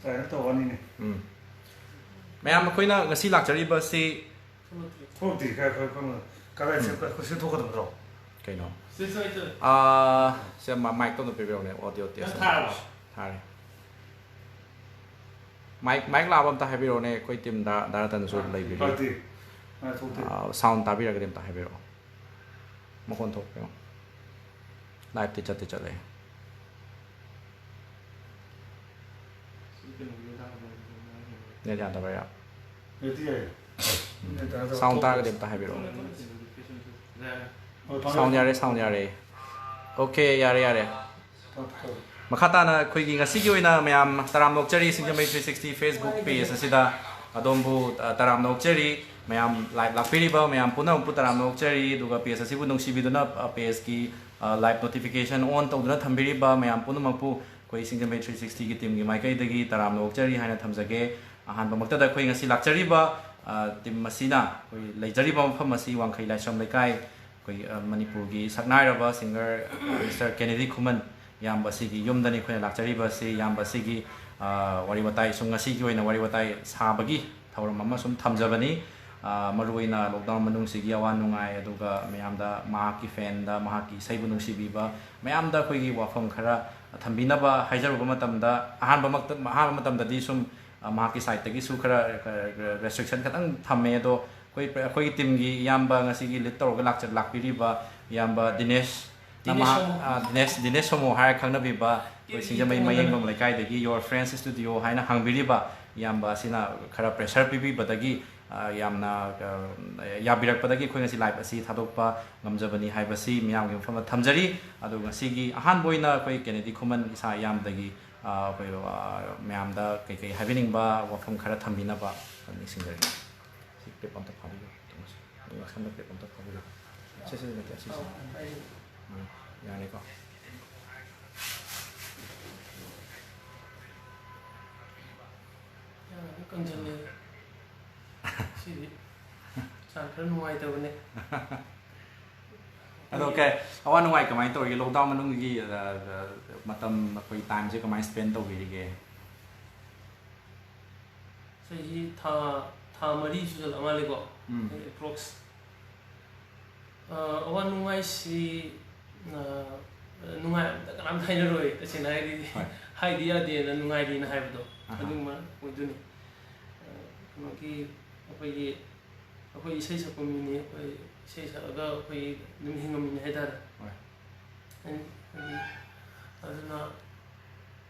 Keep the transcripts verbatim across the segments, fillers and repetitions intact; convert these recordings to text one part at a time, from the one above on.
ꯀꯩꯅꯣ ꯇꯧꯔꯅꯤꯅꯦ꯫ ꯎꯝ꯫ ꯃꯌꯥꯝ, ꯑꯩꯈꯣꯏꯅ ꯉꯁꯤ ꯂꯥꯛꯆꯔꯤꯕꯁꯤ ꯊꯣꯛꯂꯛꯇ꯭ꯔꯤ꯫ ꯊꯣꯛꯇ꯭ꯔꯤ, ꯈꯔ, ꯈꯔ, ꯈꯔ, ꯀꯗꯥꯏ ꯎꯝ꯫ ꯆꯠꯄ-, ꯑꯩꯈꯣꯏ ꯁꯤ ꯊꯣꯛꯀꯗꯕ ꯅꯠꯇ꯭ꯔꯣ? ꯀꯩꯅꯣ? ꯁꯤ, ꯁꯤ, ꯁꯤ꯫ ꯑꯥ, ꯁꯦ, ꯃ-, ꯃꯥꯏꯛꯇꯣ ꯑꯝꯇ ꯄꯤꯕꯤꯔꯛꯎꯅꯦ, ꯑꯣꯗꯤꯑꯣ ꯇꯦꯁ ꯅꯪ ꯑꯝꯇ꯫ ꯊꯥꯔꯕꯣ? ꯊꯥꯔꯦ꯫ ꯃꯥꯏꯛ, ꯃꯥꯏꯛ ꯂꯥꯛꯄ ꯑꯝꯇ ꯍꯥꯏꯕꯤꯔꯛꯑꯣꯅꯦ, ꯑꯩꯈꯣꯏ ꯇꯤꯝꯗ ꯗꯥ ꯔꯇꯟꯁꯨ ꯂꯩꯕꯤꯔꯤ꯫ ꯄꯥꯔꯇꯤ꯫ ꯑꯥ, ꯊꯣꯛꯇꯦ꯫ ꯑꯥ, ꯁꯥꯎꯟ ꯇꯥꯕꯤꯔꯒꯗꯤ ꯑꯝꯇ ꯍꯥꯏꯕꯤꯔꯛꯑꯣ꯫ ꯃꯈꯣꯟ ꯊꯣꯛꯄꯤꯔꯣ꯫ ꯂꯥꯏꯚꯇꯤ ꯆꯠꯇꯤ ꯆꯠꯂꯦ꯫ ꯅꯦꯠ ꯌꯥꯗꯕ꯭ꯔꯥ ꯌꯥ-, ꯅꯦꯠꯇꯤ ꯌꯥꯏꯌꯦ꯫ ꯎꯝ꯫ ꯅꯦꯠ ꯌꯥꯗꯕ ꯁꯥꯎꯟ ꯊꯣꯛꯇꯦ꯫ ꯇꯥꯔꯒꯗꯤ ꯑꯝꯇ ꯍꯥꯏꯕꯤꯔꯛꯑꯣ꯫ ꯑꯣ, ꯊꯥꯎ ꯁꯥꯎꯟ ꯌꯥꯔꯦ꯫ ꯌꯥꯔꯦ, ꯁꯥꯎꯟ ꯌꯥꯔꯦ꯫ ꯑꯣꯀꯦ, ꯌꯥꯔꯦ, ꯌꯥꯔꯦ꯫ ꯊꯥꯎ, ꯊꯥꯎ꯫ ꯃꯈꯥ ꯇꯥꯅ ꯑꯩꯈꯣꯏꯒꯤ ꯉꯁꯤꯒꯤ ꯑꯣꯏꯅ ꯃꯌꯥꯝ ꯇꯔꯥꯝꯅ ꯑꯣꯛꯆꯔꯤ, ꯁꯤꯡꯖꯃꯩ three sixty Facebook page ꯑꯁꯤꯗ ꯑꯗꯣꯝꯕꯨ, ꯑ, ꯇꯔꯥꯝꯅ ꯑꯣꯛꯆꯔꯤ꯫ ꯃꯌꯥꯝ ꯂꯥꯏꯚ ꯂꯥꯛꯄꯤꯔꯤꯕ ꯃꯌꯥꯝ ꯄꯨꯝꯅꯃꯛꯄꯨ ꯇꯔꯥꯝꯅ ꯑꯣꯛꯆꯔꯤ꯫ ꯑꯗꯨꯒ ꯄꯦꯖ ꯑꯁꯤꯕꯨ ꯅꯨꯡꯁꯤꯕꯤꯗꯨꯅ, ꯑ, ꯄꯦꯖꯀꯤ, ꯑ, ꯂꯥꯏꯚ ꯅꯣꯇꯤꯐꯤꯀꯦꯁꯟ ꯑꯣꯟ ꯇꯧꯗꯨꯅ ꯊꯝꯕꯤꯔꯤꯕ ꯃꯌꯥꯝ ꯄꯨꯝꯅꯃꯛꯄꯨ ꯑꯩꯈꯣꯏ ꯁꯤꯡꯖꯃꯩ three sixtyꯒꯤ ꯇꯤꯝꯒꯤ ꯃꯥꯏꯀꯩꯗꯒꯤ ꯇꯔꯥꯝꯅ ꯑꯣꯛꯆꯔꯤ ꯍꯥꯏꯅ ꯊꯝꯖꯒꯦ꯫ ꯑꯍꯥꯟꯕꯃꯛꯇꯗ ꯑꯩꯈꯣꯏ ꯉꯁꯤ ꯂꯥꯛꯆꯔꯤꯕ, ꯑ, ꯇꯤꯝ ꯑꯁꯤꯅ ꯑꯩꯈꯣꯏ ꯂꯩꯖꯔꯤꯕ ꯃꯐꯝ ꯑꯁꯤ ꯋꯥꯡꯈꯩ ꯂꯥꯏꯁ꯭ꯔꯝ ꯂꯩꯀꯥꯏ, ꯑꯩꯈꯣꯏ, ꯑ, ꯃꯅꯤꯄꯨꯔꯒꯤ ꯁꯛꯅꯥꯏꯔꯕ ꯁꯤꯡꯒꯔ ꯃꯤꯁꯇꯔ ꯀꯦꯅꯦꯗꯤ ꯈꯨꯃꯟ ꯏꯌꯥꯝꯕ ꯑꯁꯤꯒꯤ ꯌꯨꯝꯗꯅꯤ ꯑꯩꯈꯣꯏꯅ ꯂꯥꯛꯆꯔꯤꯕ ꯑꯁꯤ꯫ ꯏꯌꯥꯝꯕ ꯑꯁꯤꯒꯤ, ꯑ, ꯋꯥꯔꯤ ꯋꯥꯇꯥꯏ ꯁꯨꯝ ꯉꯁꯤꯒꯤ ꯑꯣꯏꯅ ꯋꯥꯔꯤ ꯋꯥꯇꯥꯏ ꯁꯥꯕꯒꯤ ꯊꯧꯔꯝ ꯑꯃ ꯁꯨꯝ ꯊꯝꯖꯕꯅꯤ꯫ ꯑ, ꯃꯔꯨꯑꯣꯏꯅ ꯂꯣꯛꯗꯥꯎꯟ ꯃꯅꯨꯡꯁꯤꯒꯤ ꯑꯋꯥ ꯅꯨꯡꯉꯥꯏ, ꯑꯗꯨꯒ ꯃꯌꯥꯝꯗ ꯃꯍꯥꯛꯀꯤ ꯐꯦꯟꯗ, ꯃꯍꯥꯛꯀꯤ ꯏꯁꯩꯕꯨ ꯅꯨꯡꯁꯤꯕꯤꯕ ꯃꯌꯥꯝꯗ ꯑꯩꯈꯣꯏꯒꯤ ꯋꯥꯐꯝ ꯈꯔ ꯊꯝꯕꯤꯅꯕ ꯍꯥꯏꯖꯔꯨꯕ ꯃꯇꯝꯗ, ꯑꯍꯥꯟꯕꯃꯛꯇ, ꯑꯍꯥꯟꯕ ꯃꯇꯝꯗꯗꯤ ꯁꯨꯝ, ꯑ, ꯃꯍꯥꯛꯀꯤ ꯁꯥꯏꯠꯇꯒꯤꯁꯨ ꯈꯔ, ꯑ, ꯔꯦꯁꯇ꯭ꯔꯤꯛꯁꯟ ꯈꯤꯇꯪ ꯊꯝꯃꯦ꯫ ꯑꯗꯣ ꯑꯩꯈꯣꯏ, ꯑꯩꯈꯣꯏꯒꯤ ꯇꯤꯝꯒꯤ ꯏꯌꯥꯝꯕ ꯉꯁꯤꯒꯤ ꯂꯤꯗ ꯇꯧꯔꯒ ꯂꯥꯛꯆ-, ꯂꯥꯛꯄꯤꯔꯤꯕ ꯏꯌꯥꯝꯕ ꯗꯤꯅꯦꯁ, ꯗꯤꯅꯦꯁ ꯅꯃ-, ꯁꯣꯃꯣ꯫ ꯑ, ꯗꯤꯅꯦꯁ, ꯗꯤꯅꯦꯁ ꯁꯣꯃꯣ ꯍꯥꯏꯔ ꯈꯪꯅꯕꯤꯕ, ꯑꯩꯈꯣꯏ ꯀꯦꯕꯤ ꯁꯤꯡꯖꯃꯩ ꯀꯦꯕꯤ ꯃꯌꯦꯡꯕꯝ ꯂꯩꯀꯥꯏꯗꯒꯤ Your Friends Studio ꯍꯥꯏꯅ ꯍꯥꯡꯕꯤꯔꯤꯕ ꯏꯌꯥꯝꯕ ꯑꯁꯤꯅ ꯈꯔ ꯄ꯭ꯔꯦꯁꯔ ꯄꯤꯕꯤꯕꯗꯒꯤ, ꯑ, ꯌꯥꯝꯅ, ꯑ, ꯌꯥꯕꯤꯔꯛꯄꯗꯒꯤ ꯑꯩꯈꯣꯏ ꯉꯁꯤ ꯂꯥꯏꯚ ꯑꯁꯤ ꯊꯥꯗꯣꯛꯄ ꯉꯝꯖꯕꯅꯤ ꯍꯥꯏꯕꯁꯤ ꯃꯤꯌꯥꯝꯒꯤ ꯃꯐꯝꯗ ꯊꯝꯖꯔꯤ꯫ ꯑꯗꯨ ꯉꯁꯤꯒꯤ ꯑꯍꯥꯟꯕ ꯑꯣꯏꯅ ꯑꯩꯈꯣꯏ ꯀꯦꯅꯦꯗꯤ ꯈꯨꯃꯟ ꯏꯁꯥ ꯏꯌꯥꯝꯕꯗꯒꯤ, ꯑ, ꯑꯩꯈꯣꯏ, ꯑ, ꯃꯌꯥꯝꯗ ꯀꯩꯀꯩ ꯍꯥꯏꯕꯤꯅꯤꯡꯕ ꯋꯥꯐꯝ ꯈꯔ ꯊꯝꯕꯤꯅꯕ ꯅꯤꯡꯁꯤꯡꯖꯔꯤ꯫ ꯁꯤ ꯀ꯭ꯂꯤꯞ ꯑꯝꯇ ꯐꯥꯕꯤꯌꯨ꯫ ꯅꯁꯝꯗ ꯀ꯭ꯂꯤꯞ ꯑꯝꯇ ꯐꯥꯕꯤꯌꯨ꯫ ꯁꯤ, ꯁꯤ ꯅꯠꯇꯦ, ꯑꯁꯤꯁꯦ꯫ ꯎꯝ, ꯌꯥꯔꯦꯀꯣ? ꯌꯥꯝꯅ ꯀꯟꯖꯜꯂꯦ꯫ ꯁꯤꯗꯤ ꯁꯥꯟꯅ ꯈꯔ ꯅꯨꯡꯉꯥꯏꯇꯕꯅꯦ꯫ ꯑꯗꯣ, ꯑꯣꯀꯦ, ꯑꯋꯥ ꯅꯨꯡꯉꯥꯏ ꯀꯃꯥꯏꯅ ꯇꯧꯔꯤꯒꯦ? ꯂꯣꯛꯗꯥꯎꯟ ꯃꯅꯨꯡꯒꯤ, ꯑ, ꯑ, ꯃꯇꯝ, ꯑꯩꯈꯣꯏ ꯇꯥꯏꯝꯁꯦ ꯀꯃꯥꯏꯅ ꯁ꯭ꯄꯦꯟ ꯇꯧꯕꯤꯔꯤꯒꯦ? ꯆꯍꯤ ꯊꯥ, ꯊꯥ ꯃꯔꯤ ꯁꯨꯖꯜꯂꯛ ꯃꯥꯜꯂꯦꯀꯣ꯫ ꯎꯝ꯫ ꯑꯦꯄ꯭ꯔꯣꯛꯁ꯫ ꯑ, ꯑꯋꯥ ꯅꯨꯡꯉꯥꯏꯁꯤ, ꯑ, ꯅꯨꯡꯉꯥꯏ ꯑꯝꯇ ꯀꯅꯥꯝꯇ ꯍꯥꯏꯅꯔꯣꯏ, ꯇꯁꯦꯡꯅ ꯍꯥꯏꯔꯗꯤ꯫ ꯍꯣꯏ꯫ ꯍꯥꯏꯗꯤ ꯌꯥꯗꯦꯅ ꯅꯨꯡꯉꯥꯏꯔꯤꯅ ꯍꯥꯏꯕꯗꯣ, ꯑꯍꯥ꯫ ꯑꯗꯨꯒꯨꯝꯕ ꯑꯣꯏꯗꯣꯏꯅꯤ꯫ ꯑ, ꯀꯩꯅꯣꯒꯤ, ꯑꯩꯈꯣꯏꯒꯤ, ꯑꯩꯈꯣꯏ ꯏꯁꯩ ꯁꯛꯄ ꯃꯤꯅꯤ, ꯑꯩꯈꯣꯏ ꯏꯁꯩ ꯁꯛꯑꯒ ꯑꯩꯈꯣꯏ ꯑꯗꯨꯝ ꯍꯤꯡꯉꯝꯃꯤꯅꯤ ꯍꯥꯏꯇꯥꯔꯦ꯫ ꯍꯣꯏ꯫ ꯑꯩ-, ꯑꯩꯈꯣꯏꯒꯤ, ꯑꯗꯨꯅ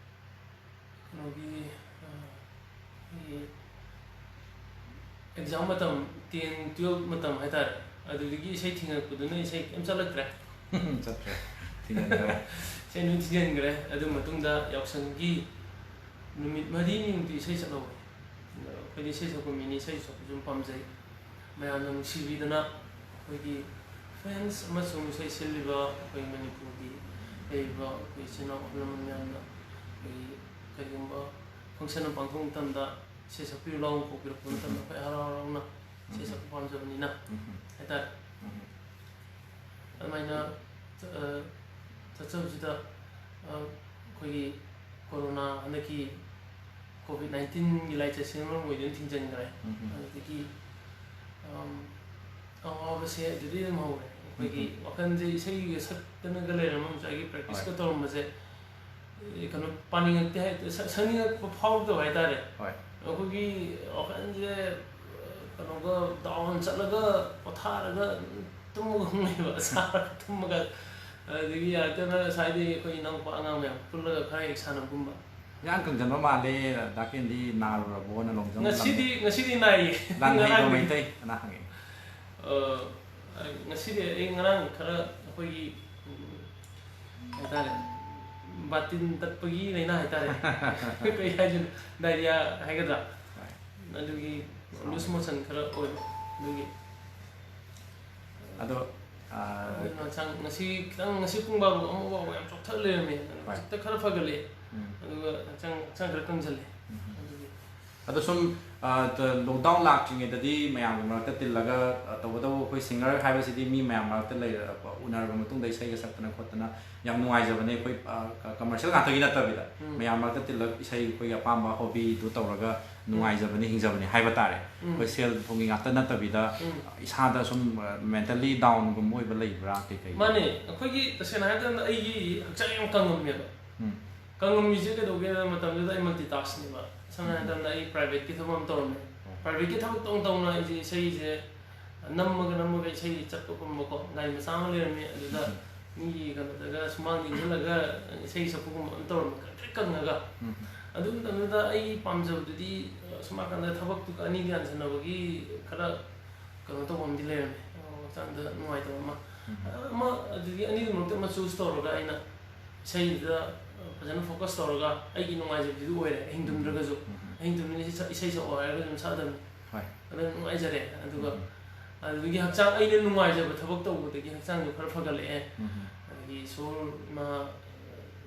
ꯀꯩꯅꯣꯒꯤ, ꯑ, ꯑꯩꯈꯣꯏꯒꯤ exam ꯃꯇꯝ, ten, twelve ꯃꯇꯝ ꯍꯥꯏꯇꯥꯔꯦ, ꯑꯗꯨꯗꯒꯤ ꯏꯁꯩ ꯊꯤꯡꯉꯛꯄꯗꯨꯅ ꯏꯁꯩ ꯀꯩꯝ ꯆꯠꯂꯛꯇ꯭ꯔꯦ꯫ ꯆꯠꯇ꯭ꯔꯦ꯫ ꯊꯤꯡꯖꯤꯟꯈ꯭ꯔꯦ꯫ ꯏꯁꯩ ꯂꯣꯏ ꯊꯤꯡꯖꯤꯟꯈ꯭ꯔꯦ꯫ ꯑꯗꯨ ꯃꯇꯨꯡꯗ ꯌꯥꯎꯁꯪꯒꯤ ꯅꯨꯃꯤꯠ ꯃꯔꯤꯅꯤꯃꯨꯛꯇꯤ ꯏꯁꯩ ꯆꯠꯍꯧꯋꯦ꯫ ꯑꯗꯣ ꯑꯩꯈꯣꯏꯗꯤ ꯏꯁꯩ ꯁꯛꯄ ꯃꯤꯅꯤ, ꯏꯁꯩ ꯁꯛꯄꯁꯨ ꯑꯗꯨꯝ ꯄꯥꯝꯖꯩ꯫ ꯃꯌꯥꯝꯅ ꯅꯨꯡꯁꯤꯕꯤꯗꯅ ꯑꯩꯈꯣꯏꯒꯤ fans ꯑꯃꯁꯨꯡ ꯏꯁꯩ ꯁꯤꯜꯂꯤꯕ ꯑꯩꯈꯣꯏ ꯃꯅꯤꯄꯨꯔꯒꯤ ꯂꯩꯔꯤꯕ ꯑꯩꯈꯣꯏ ꯏꯆꯤꯟ ꯏꯅꯥꯎ ꯑꯍꯜ ꯂꯃꯟ ꯃꯌꯥꯝꯅ ꯑꯩꯈꯣꯏꯒꯤ ꯀꯔꯤꯒꯨꯝꯕ function ꯑꯃ ꯄꯥꯡꯊꯣꯛꯄ ꯃꯇꯝꯗ ꯏꯁꯩ ꯁꯛꯄꯤꯌꯨ ꯂꯥꯎꯅ ꯀꯧꯕꯤꯔꯛꯄ ꯃꯇꯝꯗ ꯑꯩꯈꯣꯏ ꯍꯔꯥꯎ ꯍꯔꯥꯎꯅ ꯏꯁꯩ ꯁꯛꯄ ꯄꯥꯝꯖꯕꯅꯤꯅ ꯎꯝ꯫ ꯍꯥꯏꯇꯥꯔꯦ꯫ ꯎꯝ꯫ ꯑꯗꯨꯃꯥꯏꯅ ꯆ-, ꯑ, ꯆꯠꯆꯕꯁꯤꯗ, ꯑ, ꯑꯩꯈꯣꯏꯒꯤ corona, ꯍꯟꯗꯛꯀꯤ COVID nineteenꯒꯤ ꯂꯥꯏꯆꯠꯁꯤꯅ ꯃꯔꯝ ꯑꯣꯏꯗꯨꯅ ꯊꯤꯡꯖꯤꯟꯈ꯭ꯔꯦ꯫ ꯎꯝ꯫ ꯑꯗꯨꯗꯒꯤ, ꯑꯝ, ꯑꯋꯥꯕꯁꯦ ꯑꯗꯨꯗꯩ ꯑꯗꯨꯝ ꯍꯧꯔꯦ꯫ ꯑꯩꯈꯣꯏꯒꯤ ꯎꯝ꯫ ꯋꯥꯈꯜꯁꯦ ꯏꯁꯩꯒ ꯁꯛꯇꯅꯒ ꯂꯩꯔꯝꯃ ꯉꯁꯥꯏꯒꯤ practiceꯀ ꯍꯣꯏ꯫ ꯇꯧꯔꯝꯕꯁꯦ, ꯑꯦ, ꯀꯩꯅꯣ, ꯄꯥꯅꯤꯡꯉꯛꯇꯦ ꯍꯥꯏ-, ꯁꯛ-, ꯁꯛꯅꯤꯡꯉꯛꯄ ꯐꯥꯎꯔꯛꯇꯕ ꯍꯥꯏꯇꯥꯔꯦ꯫ ꯍꯣꯏ꯫ ꯑꯩꯈꯣꯏꯒꯤ ꯋꯥꯈꯜꯁꯦ, ꯑ, ꯀꯩꯅꯣꯒ down ꯆꯠꯂꯒ ꯄꯣꯊꯥꯔꯒ ꯑꯗꯨꯝ ꯇꯨꯝꯃꯒ ꯑꯗꯨꯝ ꯂꯩꯕ, ꯆꯥꯔꯒ ꯇꯨꯝꯃꯒ꯫ ꯑꯗꯨꯗꯒꯤ ꯌꯥꯔꯛꯇꯅ ꯉꯁꯥꯏꯗꯤ ꯑꯩꯈꯣꯏ ꯏꯅꯥꯎꯄꯥ ꯑꯉꯥꯡ ꯃꯌꯥꯝ ꯄꯨꯜꯂꯒ ꯈꯔ ꯍꯦꯛ ꯁꯥꯟꯅꯒꯨꯝꯕ꯫ ꯌꯥꯝ ꯀꯪꯖꯟꯕ ꯃꯥꯜꯂꯦ, ꯗꯥ ꯀꯦꯟꯗꯤ ꯅꯥꯔꯨꯔꯕꯣꯅ ꯂꯣꯡꯖꯝ ꯉꯁꯤꯗꯤ, ꯉꯁꯤꯗꯤ ꯅꯥꯏꯌꯦ꯫ ꯂꯥꯟ ꯍꯩꯕ ꯉꯔꯥꯡꯗꯤ꯫ ꯃꯩꯇꯩ ꯑꯅ ꯍꯪꯉꯛꯑꯦ꯫ ꯑ, ꯉꯁꯤꯗꯤ ꯑꯩ ꯉꯔꯥꯡ ꯈꯔ ꯑꯩꯈꯣꯏꯒꯤ, ꯎꯝ, ꯍꯥꯏꯇꯥꯔꯦ, ꯕꯥꯇꯤꯟ ꯇꯠꯄꯒꯤ ꯂꯥꯏꯅꯥ ꯍꯥꯏꯇꯥꯔꯦ꯫ ꯀꯩ ꯍꯥꯏꯗꯣꯏꯅꯣ? Diarrhea ꯍꯥꯏꯒꯗ꯭ꯔꯥ? ꯍꯣꯏ꯫ ꯑꯗꯨꯒꯤ loose motion ꯈꯔ ꯑꯣꯏꯕ꯫ ꯑꯗꯨꯒꯤ꯫ ꯑꯗꯣ, ꯑ, ꯑꯗꯨꯅ ꯍꯛꯆꯥꯡ ꯉꯁꯤ ꯈꯤꯇꯪ, ꯉꯁꯤ ꯄꯨꯡ ꯕꯥꯔꯣ ꯑꯃ ꯐꯥꯎꯕ ꯌꯥꯝ ꯆꯣꯛꯊ ꯂꯩꯔꯝꯃꯦ꯫ ꯍꯣꯏ꯫ ꯍꯧꯖꯤꯛꯇ ꯈꯔ ꯐꯒꯠꯂꯛꯑꯦ꯫ ꯎꯝ꯫ ꯑꯗꯨꯒ ꯍꯛꯆꯥꯡ, ꯍꯛꯆꯥꯡ ꯈꯔ ꯀꯪꯁꯤꯜꯂꯦ꯫ ꯎꯝ꯫ ꯑꯗꯨꯒꯤ꯫ ꯑꯗꯣ ꯁꯨꯝ, ꯑ, ꯇ-, lockdown ꯂꯥꯛꯇ꯭ꯔꯤꯉꯩꯗꯗꯤ ꯃꯌꯥꯝꯒꯤ ꯃꯔꯛꯇ ꯇꯤꯜꯂꯒ, ꯑ, ꯇꯧꯕꯇꯕꯨ ꯑꯩꯈꯣꯏ singer ꯍꯥꯏꯕꯁꯤꯗꯤ ꯃꯤ ꯃꯌꯥꯝ ꯃꯔꯛꯇ ꯂꯩꯔ-, ꯎꯅꯔꯕ ꯃꯇꯨꯡꯗ ꯏꯁꯩꯒ ꯁꯛꯇꯅ ꯈꯣꯠꯇꯅ ꯌꯥꯝ ꯅꯨꯡꯉꯥꯏꯖꯕꯅꯦ꯫ ꯑꯩꯈꯣꯏ, ꯑ, ꯀ-, commercial ꯉꯥꯛꯇꯒꯤ ꯅꯠꯇꯕꯤꯗ, ꯎꯝ꯫ ꯃꯌꯥꯝ ꯃꯔꯛꯇ ꯇꯤꯜꯂꯒ ꯏꯁꯩ ꯑꯩꯈꯣꯏꯒꯤ ꯑꯄꯥꯝꯕ hobbyꯗꯨ ꯇꯧꯔꯒ ꯅꯨꯡꯉꯥꯏꯖꯕꯅꯤ, ꯍꯤꯡꯖꯕꯅꯤ ꯍꯥꯏꯕ ꯇꯥꯔꯦ꯫ ꯎꯝ꯫ ꯑꯩꯈꯣꯏ ꯁꯦꯜ ꯊꯨꯝꯒꯤ ꯉꯥꯛꯇ ꯅꯠꯇꯕꯤꯗ, ꯎꯝ꯫ ꯏꯁꯥꯗ ꯁꯨꯝ, ꯑ, mentally downꯒꯨꯝꯕ ꯑꯣꯏꯕ ꯂꯩꯕ꯭ꯔꯥ? ꯀꯩꯀꯩ? ꯃꯥꯅꯦ, ꯑꯩꯈꯣꯏꯒꯤ ꯇꯁꯦꯡꯅ ꯍꯥꯏꯔ ꯀꯥꯟꯗ ꯑꯩꯒꯤ ꯍꯛꯆꯥꯡ ꯌꯥꯝ ꯀꯪꯉꯝꯃꯦꯕ꯫ ꯎꯝ꯫ ꯀꯪꯉꯝꯃꯤꯁꯦ ꯀꯩꯗꯧꯒꯦ ꯍꯥꯏꯕ ꯃꯇꯝꯗꯨꯗ ꯑꯩ multitaskꯅꯦꯕ꯫ ꯁꯝꯅ ꯎꯝ꯫ ꯍꯥꯏꯔꯀꯥꯟꯗ ꯑꯩ privateꯀꯤ ꯊꯕꯛ ꯑꯃ ꯇꯧꯔꯝꯃꯦ꯫ ꯑꯣ꯫ Privateꯀꯤ ꯊꯕꯛ ꯇꯧꯅ ꯇꯧꯅ ꯑꯩꯁꯦ ꯏꯁꯩꯁꯦ ꯅꯝꯃꯒ ꯅꯝꯃꯒ ꯏꯁꯩ ꯆꯠꯄꯒꯨꯝꯕꯀꯣ, ꯒꯥꯔꯤ ꯃꯆꯥ ꯑꯃ ꯂꯩꯔꯝꯃꯦ, ꯑꯗꯨꯗ ꯎꯝ꯫ ꯃꯤꯒꯤ ꯀꯩꯅꯣꯗꯒ ꯁꯨꯃꯥꯡꯗ ꯏꯟꯁꯤꯜꯂꯒ ꯏꯁꯩ ꯁꯛꯄꯒꯨꯝꯕ ꯑꯃ ꯇꯧꯔꯝꯃꯦ, ꯀꯪꯇ꯭ꯔꯤꯛ ꯀꯪꯉꯒ꯫ ꯎꯝ꯫ ꯑꯗꯨ ꯃꯇꯝꯗꯨꯗ ꯑꯩꯒꯤ ꯄꯥꯝꯖꯕꯗꯨꯗꯤ, ꯑ, ꯁꯨꯝ ꯍꯥꯏꯔꯀꯥꯟꯗ ꯊꯕꯛꯇꯨꯒ ꯑꯅꯤꯒ ꯌꯥꯟꯁꯟꯅꯕꯒꯤ ꯈꯔ ꯀꯩꯅꯣ ꯇꯧꯕ ꯑꯃꯗꯤ ꯂꯩꯔꯝꯃꯦ, ꯑ, ꯍꯛꯆꯥꯡꯗ ꯅꯨꯡꯉꯥꯏꯇꯕ ꯑꯃ꯫ ꯎꯝ꯫ ꯑ, ꯑꯃ, ꯑꯗꯨꯗꯤ ꯑꯅꯤꯗꯨ ꯃꯔꯛꯇ ꯑꯃ choose ꯇꯧꯔꯒ ꯑꯩꯅ ꯏꯁꯩꯗꯨꯗ, ꯑ, ꯐꯖꯅ focus ꯇꯧꯔꯒ ꯑꯩꯒꯤ ꯅꯨꯡꯉꯥꯏꯖꯕꯗꯨꯗꯤ ꯑꯣꯏꯔꯦ, ꯑꯍꯤꯡ ꯇꯨꯝꯗ꯭ꯔꯒꯁꯨ꯫ ꯎꯝ꯫ ꯑꯍꯤꯡ ꯇꯨꯝꯅꯤꯡꯉꯩ ꯏꯁꯩ ꯁꯛ-, ꯏꯁꯩ ꯁꯛꯑꯣ ꯍꯥꯏꯔꯒꯁꯨ ꯑꯗꯨꯝ ꯁꯛꯑꯗꯕꯅꯤ꯫ ꯍꯣꯏ꯫ ꯑꯗꯨꯅ ꯅꯨꯡꯉꯥꯏꯖꯔꯦ꯫ ꯑꯗꯨꯒ ꯎꯝ꯫ ꯑꯗꯨꯗꯒꯤ ꯍꯛꯆꯥꯡ, ꯑꯩꯅ ꯅꯨꯡꯉꯥꯏꯖꯕ ꯊꯕꯛ ꯇꯧꯕꯗꯒꯤ ꯍꯛꯆꯥꯡꯁꯨ ꯈꯔ ꯐꯒꯠꯂꯛꯑꯦ꯫ ꯎꯝ꯫ ꯑꯗꯒꯤ ꯏꯁꯣꯔ, ꯏꯃꯥ,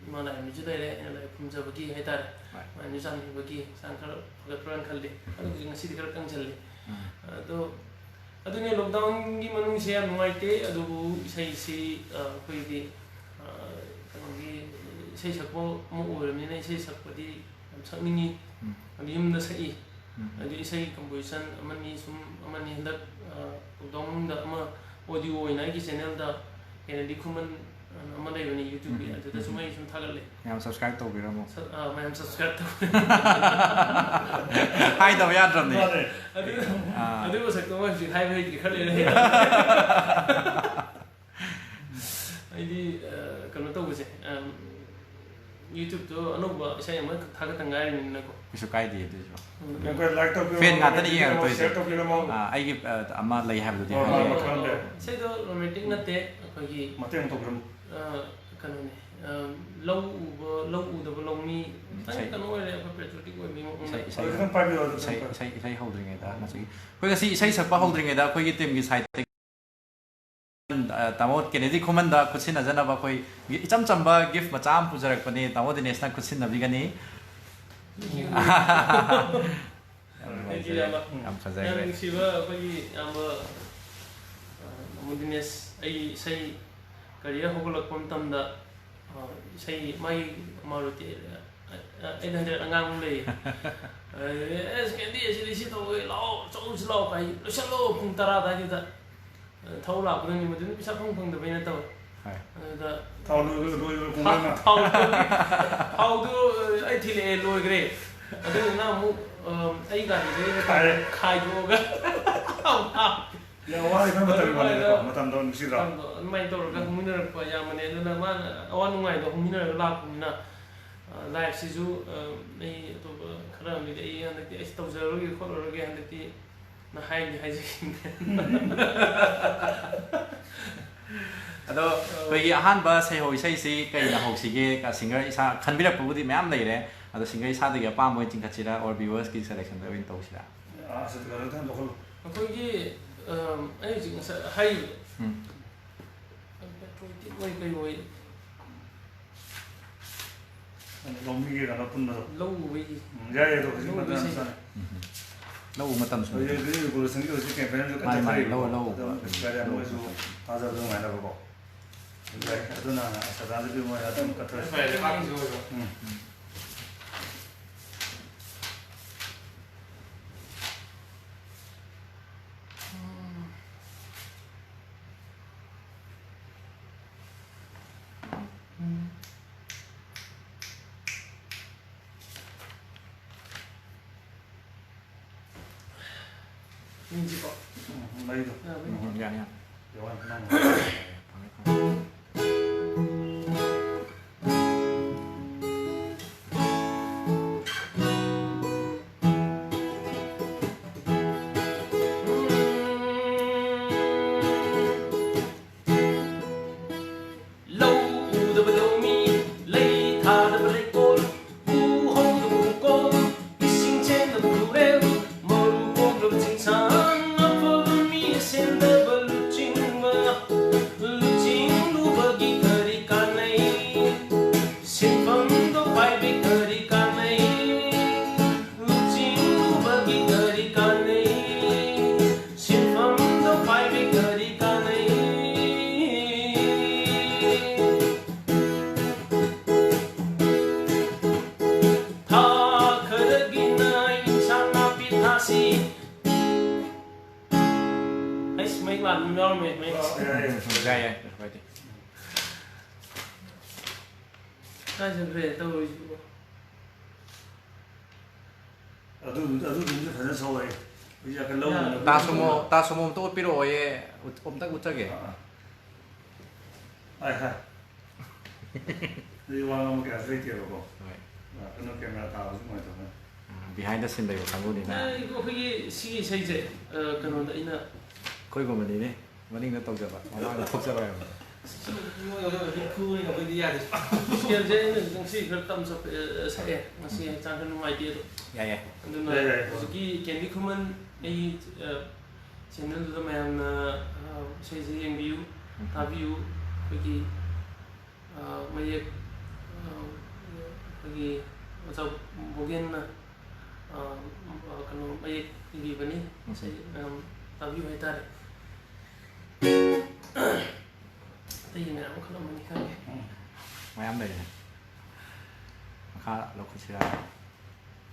ꯏꯃꯥ ꯂꯥꯏꯔꯦꯝꯕꯤꯁꯨ ꯂꯩꯔꯦ, ꯑꯩꯅ ꯂꯥꯏ ꯈꯨꯔꯨꯝꯖꯕꯒꯤ ꯍꯥꯏꯇꯥꯔꯦ꯫ ꯍꯣꯏ꯫ ꯃꯥꯏꯅꯁꯨ ꯆꯥꯟꯕꯤꯕꯒꯤ ꯍꯛꯆꯥꯡ ꯈꯔ ꯐꯒꯠꯄ꯭ꯔꯥꯅ ꯈꯜꯂꯤ꯫ ꯑꯗꯨ ꯍꯧꯖꯤꯛ ꯉꯁꯤꯗꯤ ꯈꯔ ꯀꯪꯁꯤꯜꯂꯤ꯫ ꯎꯝ꯫ ꯑꯗꯣ ꯑꯗꯨꯅꯦ, lockdownꯒꯤ ꯃꯅꯨꯡꯁꯦ ꯌꯥꯝ ꯅꯨꯡꯉꯥꯏꯇꯦ, ꯑꯗꯨꯕꯨ ꯏꯁꯩꯁꯤ, ꯑ, ꯑꯩꯈꯣꯏꯒꯤ, ꯑ, ꯀꯩꯅꯣꯒꯤ ꯏꯁꯩ ꯁꯛꯄ ꯑꯃ ꯑꯣꯏꯔꯕꯅꯤꯅ ꯏꯁꯩ ꯁꯛꯄꯗꯤ ꯌꯥꯝ ꯁꯛꯅꯤꯡꯉꯤ꯫ ꯎꯝ꯫ ꯑꯗꯨ ꯌꯨꯝꯗ ꯁꯛꯏ꯫ ꯎꯝ꯫ ꯑꯗꯨ ꯏꯁꯩ composition ꯑꯃꯅꯤ ꯁꯨꯝ ꯑꯃꯅꯤ ꯍꯟꯗꯛ, ꯑ, lockdown ꯃꯅꯨꯡꯗ ꯑꯃ audio ꯑꯣꯏꯅ ꯑꯩꯒꯤ channelꯗ ꯀꯦꯅꯦꯗꯤ ꯈꯨꯃꯟ ꯑꯃ ꯂꯩꯕꯅꯤ YouTubeꯀꯤ, ꯎꯝ, ꯑꯗꯨꯗ ꯁꯨꯝ ꯎꯝ꯫ ꯑꯩ ꯁꯨꯝ ꯊꯥꯒꯠꯂꯦ꯫ ꯃꯌꯥꯝ subscribe ꯇꯧꯕꯤꯔꯝꯃꯣ꯫ ꯁ-, ꯑ, ꯃꯌꯥꯝ subscribe ꯇꯧꯕꯤꯔꯝꯃꯣ꯫ ꯍꯥꯏꯗꯕ ꯌꯥꯗ꯭ꯔꯕꯅꯦ꯫ ꯃꯥꯅꯦ꯫ ꯑꯗꯨ, ꯑꯥ꯫ ꯑꯗꯨꯒꯤ ꯃꯁꯛꯇꯣ ꯃꯣꯏ ꯍꯧꯖꯤꯛ ꯍꯥꯏꯕ ꯍꯩꯇ꯭ꯔꯤ ꯈꯔ ꯂꯩꯔ ꯍꯩꯔꯛꯑꯅꯤ꯫ ꯑꯩꯗꯤ, ꯑ, ꯀꯩꯅꯣ ꯇꯧꯕꯁꯦ, ꯑꯝ, YouTubeꯇꯣ ꯑꯅꯧꯕ ꯏꯁꯩ ꯑꯃꯈꯛ ꯊꯥꯒꯠꯇ ꯉꯥꯏꯔꯤꯕꯅꯤꯅꯀꯣ꯫ ꯀꯩꯁꯨ ꯀꯥꯏꯗꯦ ꯑꯗꯨꯁꯨ꯫ ꯎꯝ꯫ ꯑꯩꯈꯣꯏ like ꯇꯧꯕꯤꯔꯝꯃꯣ, fan ꯉꯥꯛꯇꯅꯤ comment ꯄꯤꯕꯤꯔꯝꯃꯣ, ꯌꯦꯡꯉꯛꯇꯣꯏꯁꯦ꯫ Share ꯇꯧꯕꯤꯔꯝꯃꯣ꯫ ꯑꯥ, ꯑꯩꯒꯤ, ꯑ, ꯑꯃ ꯂꯩ ꯍꯥꯏꯕꯗꯨꯗꯤ ꯍꯣꯏ, ꯍꯣꯏ, ꯍꯥꯏꯕꯤꯔꯦ꯫ ꯍꯣꯏ, ꯈꯪꯗꯦ꯫ ꯏꯁꯩꯗꯣ romantic ꯅꯠꯇꯦ, ꯑꯩꯈꯣꯏꯒꯤ, ꯃꯇꯦꯡ ꯑꯃ ꯇꯧꯕꯤꯔꯝꯃꯣ꯫ ꯑ, ꯀꯩꯅꯣꯅꯦ, ꯑ, ꯂꯧ ꯎꯕ, ꯂꯧ ꯎꯗꯕ ꯂꯧꯃꯤ, ꯎꯝ, ꯈꯤꯇꯪ ꯏꯁꯩ꯫ ꯀꯩꯅꯣ ꯑꯣꯏꯔꯦ, ꯑꯩꯈꯣꯏ patriotic ꯑꯣꯏꯕꯒꯤ ꯃꯑꯣꯡꯗ꯫ ꯏꯁꯩ, ꯏꯁꯩ꯫ ꯍꯣꯏ, ꯈꯤꯇꯪ ꯄꯥꯏꯕꯤꯔꯣ, ꯑꯗꯨ ꯏꯁꯩ, ꯈꯤꯇꯪ ꯄꯥꯏ-, ꯏꯁꯩ, ꯏꯁꯩ ꯍꯧꯗ꯭ꯔꯤꯉꯩꯗ ꯉꯁꯥꯏꯒꯤ, ꯑꯩꯈꯣꯏ ꯉꯁꯤ ꯏꯁꯩ ꯁꯛꯄ ꯍꯧꯗ꯭ꯔꯤꯉꯩꯗ ꯑꯩꯈꯣꯏꯒꯤ teamꯒꯤ sideꯇꯒꯤ, ꯑ, ꯇꯥꯃꯣ ꯀꯦꯅꯦꯗꯤ ꯈꯨꯃꯟꯗ ꯈꯨꯠꯁꯤꯟꯅꯖꯅꯕ ꯑꯩꯈꯣꯏ ꯏꯆꯝ ꯆꯝꯕ gift ꯃꯆꯥ ꯑꯃ ꯄꯨꯖꯔꯛꯄꯅꯦ꯫ ꯇꯥꯃꯣ ꯗꯤꯅꯦꯁꯅ ꯈꯨꯠꯁꯤꯟꯅꯕꯤꯒꯅꯤ꯫ ꯌꯥꯝ ꯅꯨꯡꯉꯥꯏꯖꯔꯦ꯫ Thank you, ꯏꯌꯥꯝꯕ꯫ ꯌꯥꯝ ꯐꯖꯈ꯭ꯔꯦ꯫ ꯌꯥꯝ ꯅꯨꯡꯁꯤꯕ ꯑꯩꯈꯣꯏꯒꯤ ꯏꯌꯥꯝꯕ, ꯑ, ꯇꯥꯃꯣ ꯗꯤꯅꯦꯁ, ꯑꯩ ꯏꯁꯩ ꯀꯔꯤꯌꯔ ꯍꯧꯒꯠꯂꯛꯄ ꯃꯇꯝꯗ, ꯑ, ꯏꯁꯩ ꯃꯥꯒꯤ ꯃꯥꯔꯨꯇꯤ, ꯑ, ꯑ, ꯑꯩꯠ ꯍꯟꯗ꯭ꯔꯦꯠ ꯑꯉꯥꯡꯕ ꯑꯃ ꯂꯩꯌꯦ꯫ ꯑ, "ꯑꯦꯁ, ꯀꯦꯟꯗꯤ, ꯑꯁꯤꯗꯤ ꯁꯤ ꯇꯧꯋꯦ, ꯂꯥꯛꯑꯣ, ꯆꯧꯁꯤ ꯂꯥꯛꯑꯣ" ꯀꯥꯏ, ꯂꯣꯏꯁꯜꯂꯣ ꯄꯨꯡ ꯇꯔꯥ ꯑꯗꯥꯏꯗꯨꯗ꯫ ꯑ, ꯊꯧ ꯂꯥꯛꯄꯗꯅꯤ, ꯃꯗꯨꯅ ꯄꯩꯁꯥ ꯐꯪ ꯐꯪꯗꯕꯩ ꯅꯠꯇꯕ꯫ ꯍꯣꯏ꯫ ꯑꯗꯨꯗ ꯊꯥꯎ ꯂꯣꯏ-, ꯂꯣꯏ-, ꯂꯣꯏ ꯊꯥꯎ-, ꯀꯨꯝꯕꯩꯅ꯫ ꯊꯥꯎꯗꯨ, ꯊꯥꯎꯗꯨ, ꯑ, ꯑꯩ ꯊꯤꯜꯂꯛꯑꯦ, ꯂꯣꯏꯈ꯭ꯔꯦ꯫ ꯑꯗꯨꯗꯨꯅ ꯑꯃꯨꯛ, ꯑ, ꯑꯩ ꯒꯥꯔꯤꯗꯩ ꯇꯥꯔꯦ꯫ ꯈꯥꯏꯗꯣꯛꯑꯒ ꯌꯥꯝ ꯋꯥꯔꯤꯕ ꯃꯇꯝꯒꯤ ꯑꯗꯨꯃꯥꯏꯅ ꯋꯥꯔꯤꯅꯤꯀꯣ, ꯃꯇꯝꯗꯣ ꯅꯨꯡꯁꯤꯗ꯭ꯔꯣ? ꯃꯇꯝꯗꯣ ꯑꯗꯨꯃꯥꯏꯅ ꯇꯧꯔꯒ ꯍꯧꯃꯤꯟꯅꯔꯛꯄ ꯏꯌꯥꯝꯕꯅꯦ꯫ ꯑꯗꯨꯅ ꯃꯥꯅ ꯑꯋꯥ ꯅꯨꯡꯉꯥꯏꯗꯣ ꯍꯧꯃꯤꯟꯅꯔꯒ ꯂꯥꯛꯄꯅꯤꯅ, ꯑ, ꯂꯥꯏꯐꯁꯤꯁꯨ, ꯑ, ꯑꯩ ꯑꯇꯣꯞꯄ ꯈꯔ ꯑꯃꯗꯤ ꯑꯩ ꯍꯟꯗꯛꯇꯤ ꯑꯩꯁ ꯇꯧꯖꯔꯔꯣꯏꯒꯦ ꯈꯣꯠꯂꯔꯣꯏꯒꯦ ꯍꯟꯗꯛꯇꯤ ꯅ ꯍꯥꯏꯗꯤ ꯍꯥꯏꯖꯈꯤꯕꯅꯦ꯫ ꯑꯗꯣ ꯑꯩꯈꯣꯏꯒꯤ ꯑꯍꯥꯟꯕ ꯁꯩꯍꯧ ꯏꯁꯩꯁꯤ ꯀꯩꯅ ꯍꯧꯁꯤꯒꯦ? ꯀ-, ꯁꯤꯡꯒꯔ ꯏꯁꯥ ꯈꯟꯕꯤꯔꯛꯄꯕꯨꯗꯤ ꯃꯌꯥꯝ ꯂꯩꯔꯦ, ꯑꯗꯣ ꯁꯤꯡꯒꯔ ꯏꯁꯥꯗꯒꯤ ꯑꯄꯥꯝꯕ ꯑꯣꯏꯅ ꯆꯤꯡꯈꯠꯁꯤꯔꯥ, or viewersꯀꯤ selectionꯗ ꯑꯣꯏꯅ ꯇꯧꯁꯤꯔꯥ? ꯑꯥ, ꯑꯁ, ꯀꯩꯅꯣ ꯈꯤꯇꯪ ꯂꯧꯈꯠꯂꯨ꯫ ꯑꯩꯈꯣꯏꯒꯤ, ꯑꯝ, ꯑꯩ ꯍꯧꯖꯤꯛ ꯉꯁꯥꯏ ꯍꯥꯏꯈꯤꯕꯗꯣ, ꯎꯝ꯫ Patriotic ꯑꯣꯏ ꯀꯩ ꯑꯣꯏ꯫ ꯂꯧꯃꯤꯒꯤ ꯀꯩꯅꯣ ꯄꯨꯟꯕꯗꯣ꯫ ꯂꯧ ꯎꯕꯒꯤ꯫ ꯎꯝ, ꯌꯥꯏ, ꯑꯗꯣ ꯍꯧꯖꯤꯛ ꯂꯧ ꯃꯇꯝ ꯌꯥꯝ ꯎꯕꯒꯤ ꯆꯥꯅꯩ꯫ ꯎꯝ꯫ ꯂꯧ ꯃꯇꯝꯁꯨ꯫ ꯍꯧꯖꯤꯛ ꯍꯧꯖꯤꯛ revolutionꯒꯤ ꯍꯧꯖꯤꯛ campaignꯁꯨ ꯀꯟꯅ ꯃꯥꯅꯤ, ꯃꯥꯅꯤ, ꯆꯠꯊꯔꯤꯕꯀꯣ꯫ ꯂꯧ, ꯂꯧ ꯑꯗꯨꯝ ꯎꯕ꯫ ꯎꯝ, ꯀꯔꯤ ꯂꯧ ꯃꯣꯏꯁꯨ ꯎꯕ꯫ ꯊꯥꯖꯕꯗꯣ ꯅꯨꯡꯉꯥꯏꯅꯕꯀꯣ꯫ ꯌꯥꯏ, ꯑꯗꯨꯅ ꯁꯗꯥꯟꯗ ꯄꯤꯕ ꯃꯣꯏ ꯑꯗꯨꯝ ꯀꯠꯊꯔꯦ꯫ ꯐꯔꯦ, ꯂꯩꯕꯥꯛꯀꯤꯁꯨ ꯑꯣꯏꯔꯣ꯫ ꯎꯝ꯫ ꯃꯤꯡꯁꯤꯀꯣ꯫ ꯎꯝ, ꯂꯩꯗꯣ꯫ ꯌꯥꯕ꯭ꯔꯥ? ꯎꯝ, ꯌꯥꯅꯤ, ꯌꯥꯅꯤ꯫ ꯌꯦꯡꯉꯣ, ꯅꯪ꯫ ꯐꯪꯉꯦ, ꯐꯪꯉꯦ꯫ ꯂꯧ ꯎꯗꯕ ꯂꯧꯃꯤ, ꯂꯩ ꯊꯥꯗꯕ ꯂꯩꯀꯣꯜ, ꯎ ꯍꯧꯗꯕ ꯎꯀꯣꯜ, ꯏꯁꯤꯡ ꯆꯦꯟꯗꯕ ꯇꯨꯔꯦꯜ, ꯃꯔꯨ ꯀꯣꯛꯂꯕ ꯆꯤꯡꯁꯥꯡ, ꯑꯐꯕ ꯃꯤ ꯁꯦꯝꯗꯕ ꯂꯨꯆꯤꯡꯕ, ꯂꯨꯆꯤꯡꯂꯨ ꯌꯥꯎꯔꯝꯃꯦ, ꯃꯌꯦꯛ꯫ ꯌꯥꯏ, ꯌꯥꯏ, ꯀꯩꯁꯨ ꯀꯥꯏꯗꯦ꯫ ꯀꯥꯏ ꯆꯠꯈ꯭ꯔꯦ ꯇꯧꯔꯤꯁꯤꯕꯣ? ꯑꯗꯨ, ꯑꯗꯨꯗꯨꯝꯗꯤ ꯐꯖꯅ ꯁꯧꯋꯦ꯫ ꯍꯧꯖꯤꯛ ꯌꯥꯝ ꯀꯟꯅ ꯂꯧ ꯌꯥ꯫ ꯎꯅꯕ ꯇꯥ ꯁꯣꯃꯣ, ꯇꯥ ꯁꯣꯃꯣ ꯑꯝꯇ ꯎꯠꯄꯤꯔꯛꯑꯣꯌꯦ꯫ ꯎꯠ-, ꯑꯝꯇ ꯎꯠꯆꯒꯦ꯫ ꯑꯥ, ꯑꯥ꯫ ꯍꯥꯏ, ꯍꯥꯏ꯫ ꯑꯗꯨꯗꯤ ꯋꯥ ꯉꯥꯡꯕ ꯀꯌꯥꯁꯨ ꯂꯩꯇꯦꯕꯀꯣ꯫ ꯍꯣꯏ꯫ ꯑꯥ, ꯀꯩꯅꯣ, camera ꯇꯥꯕꯁꯨ ꯅꯨꯡꯉꯥꯏꯇꯕꯅꯤꯅ꯫ ꯎꯝ, behind the scene ꯂꯩꯕ ꯀꯥꯡꯕꯨꯅꯤꯅ꯫ ꯑꯦ, ꯑꯩꯈꯣꯏꯒꯤ ꯁꯤꯒꯤ ꯏꯁꯩꯁꯦ, ꯑ, ꯀꯩꯅꯣꯗ ꯑꯩꯅ ꯑꯩꯈꯣꯏꯒꯨꯝꯕꯅꯤꯅꯦ, ꯃꯅꯤꯡꯗ ꯇꯧꯖꯕ, ꯃꯃꯥꯡꯗ ꯊꯣꯛꯆꯕ ꯍꯥꯏꯕꯗꯣ꯫ ꯃꯤꯉꯣꯟꯗ ꯑꯣꯏꯔꯗꯤ ꯐꯨꯕꯅꯤꯅ ꯑꯩꯈꯣꯏꯗꯤ ꯌꯥꯗꯦ꯫ Scaleꯁꯦ ꯑꯩꯅ ꯉꯁꯤ ꯈꯔ ꯇꯝ ꯆꯞꯄꯦ, ꯑ, ꯁꯛꯑꯦ꯫ ꯉꯁꯤ ꯍꯛꯆꯥꯡ ꯈꯔ ꯅꯨꯡꯉꯥꯏꯇꯦ ꯑꯗꯣ꯫ ꯌꯥꯏ, ꯌꯥꯏ꯫ ꯑꯗꯨꯅ ꯌꯥꯏ, ꯌꯥꯏ꯫ ꯍꯧꯖꯤꯛꯀꯤ ꯀꯦꯟꯗꯤ ꯈꯨꯃꯟ ꯑꯩꯒꯤ, ꯑ, channelꯗꯨꯗ ꯃꯌꯥꯝꯅ, ꯑ, ꯏꯁꯩꯁꯦ ꯌꯦꯡꯕꯤꯌꯨ, ꯎꯝ꯫ ꯇꯥꯕꯤꯌꯨ꯫ ꯑꯩꯈꯣꯏꯒꯤ, ꯑ, ꯃꯌꯦꯛ, ꯑ, ꯑꯩꯈꯣꯏꯒꯤ ꯑꯣꯖꯥ ꯕꯣꯒꯦꯟꯅ, ꯑ, ꯑ, ꯀꯩꯅꯣ, ꯃꯌꯦꯛ ꯏꯕꯤꯕꯅꯤ꯫ ꯎꯝ꯫ ꯏꯁꯩ ꯃꯌꯥꯝ ꯇꯥꯕꯤꯌꯨ ꯍꯥꯏꯇꯥꯔꯦ꯫ ꯑꯇꯩ ꯃꯌꯥꯝ ꯑꯃ ꯈꯜꯂꯝꯃꯅꯤ ꯈꯪꯉꯦ꯫ ꯃꯌꯥꯝ ꯂꯩꯔꯦ꯫ ꯃꯈꯥ ꯂꯧꯈꯠꯁꯤꯔꯥ?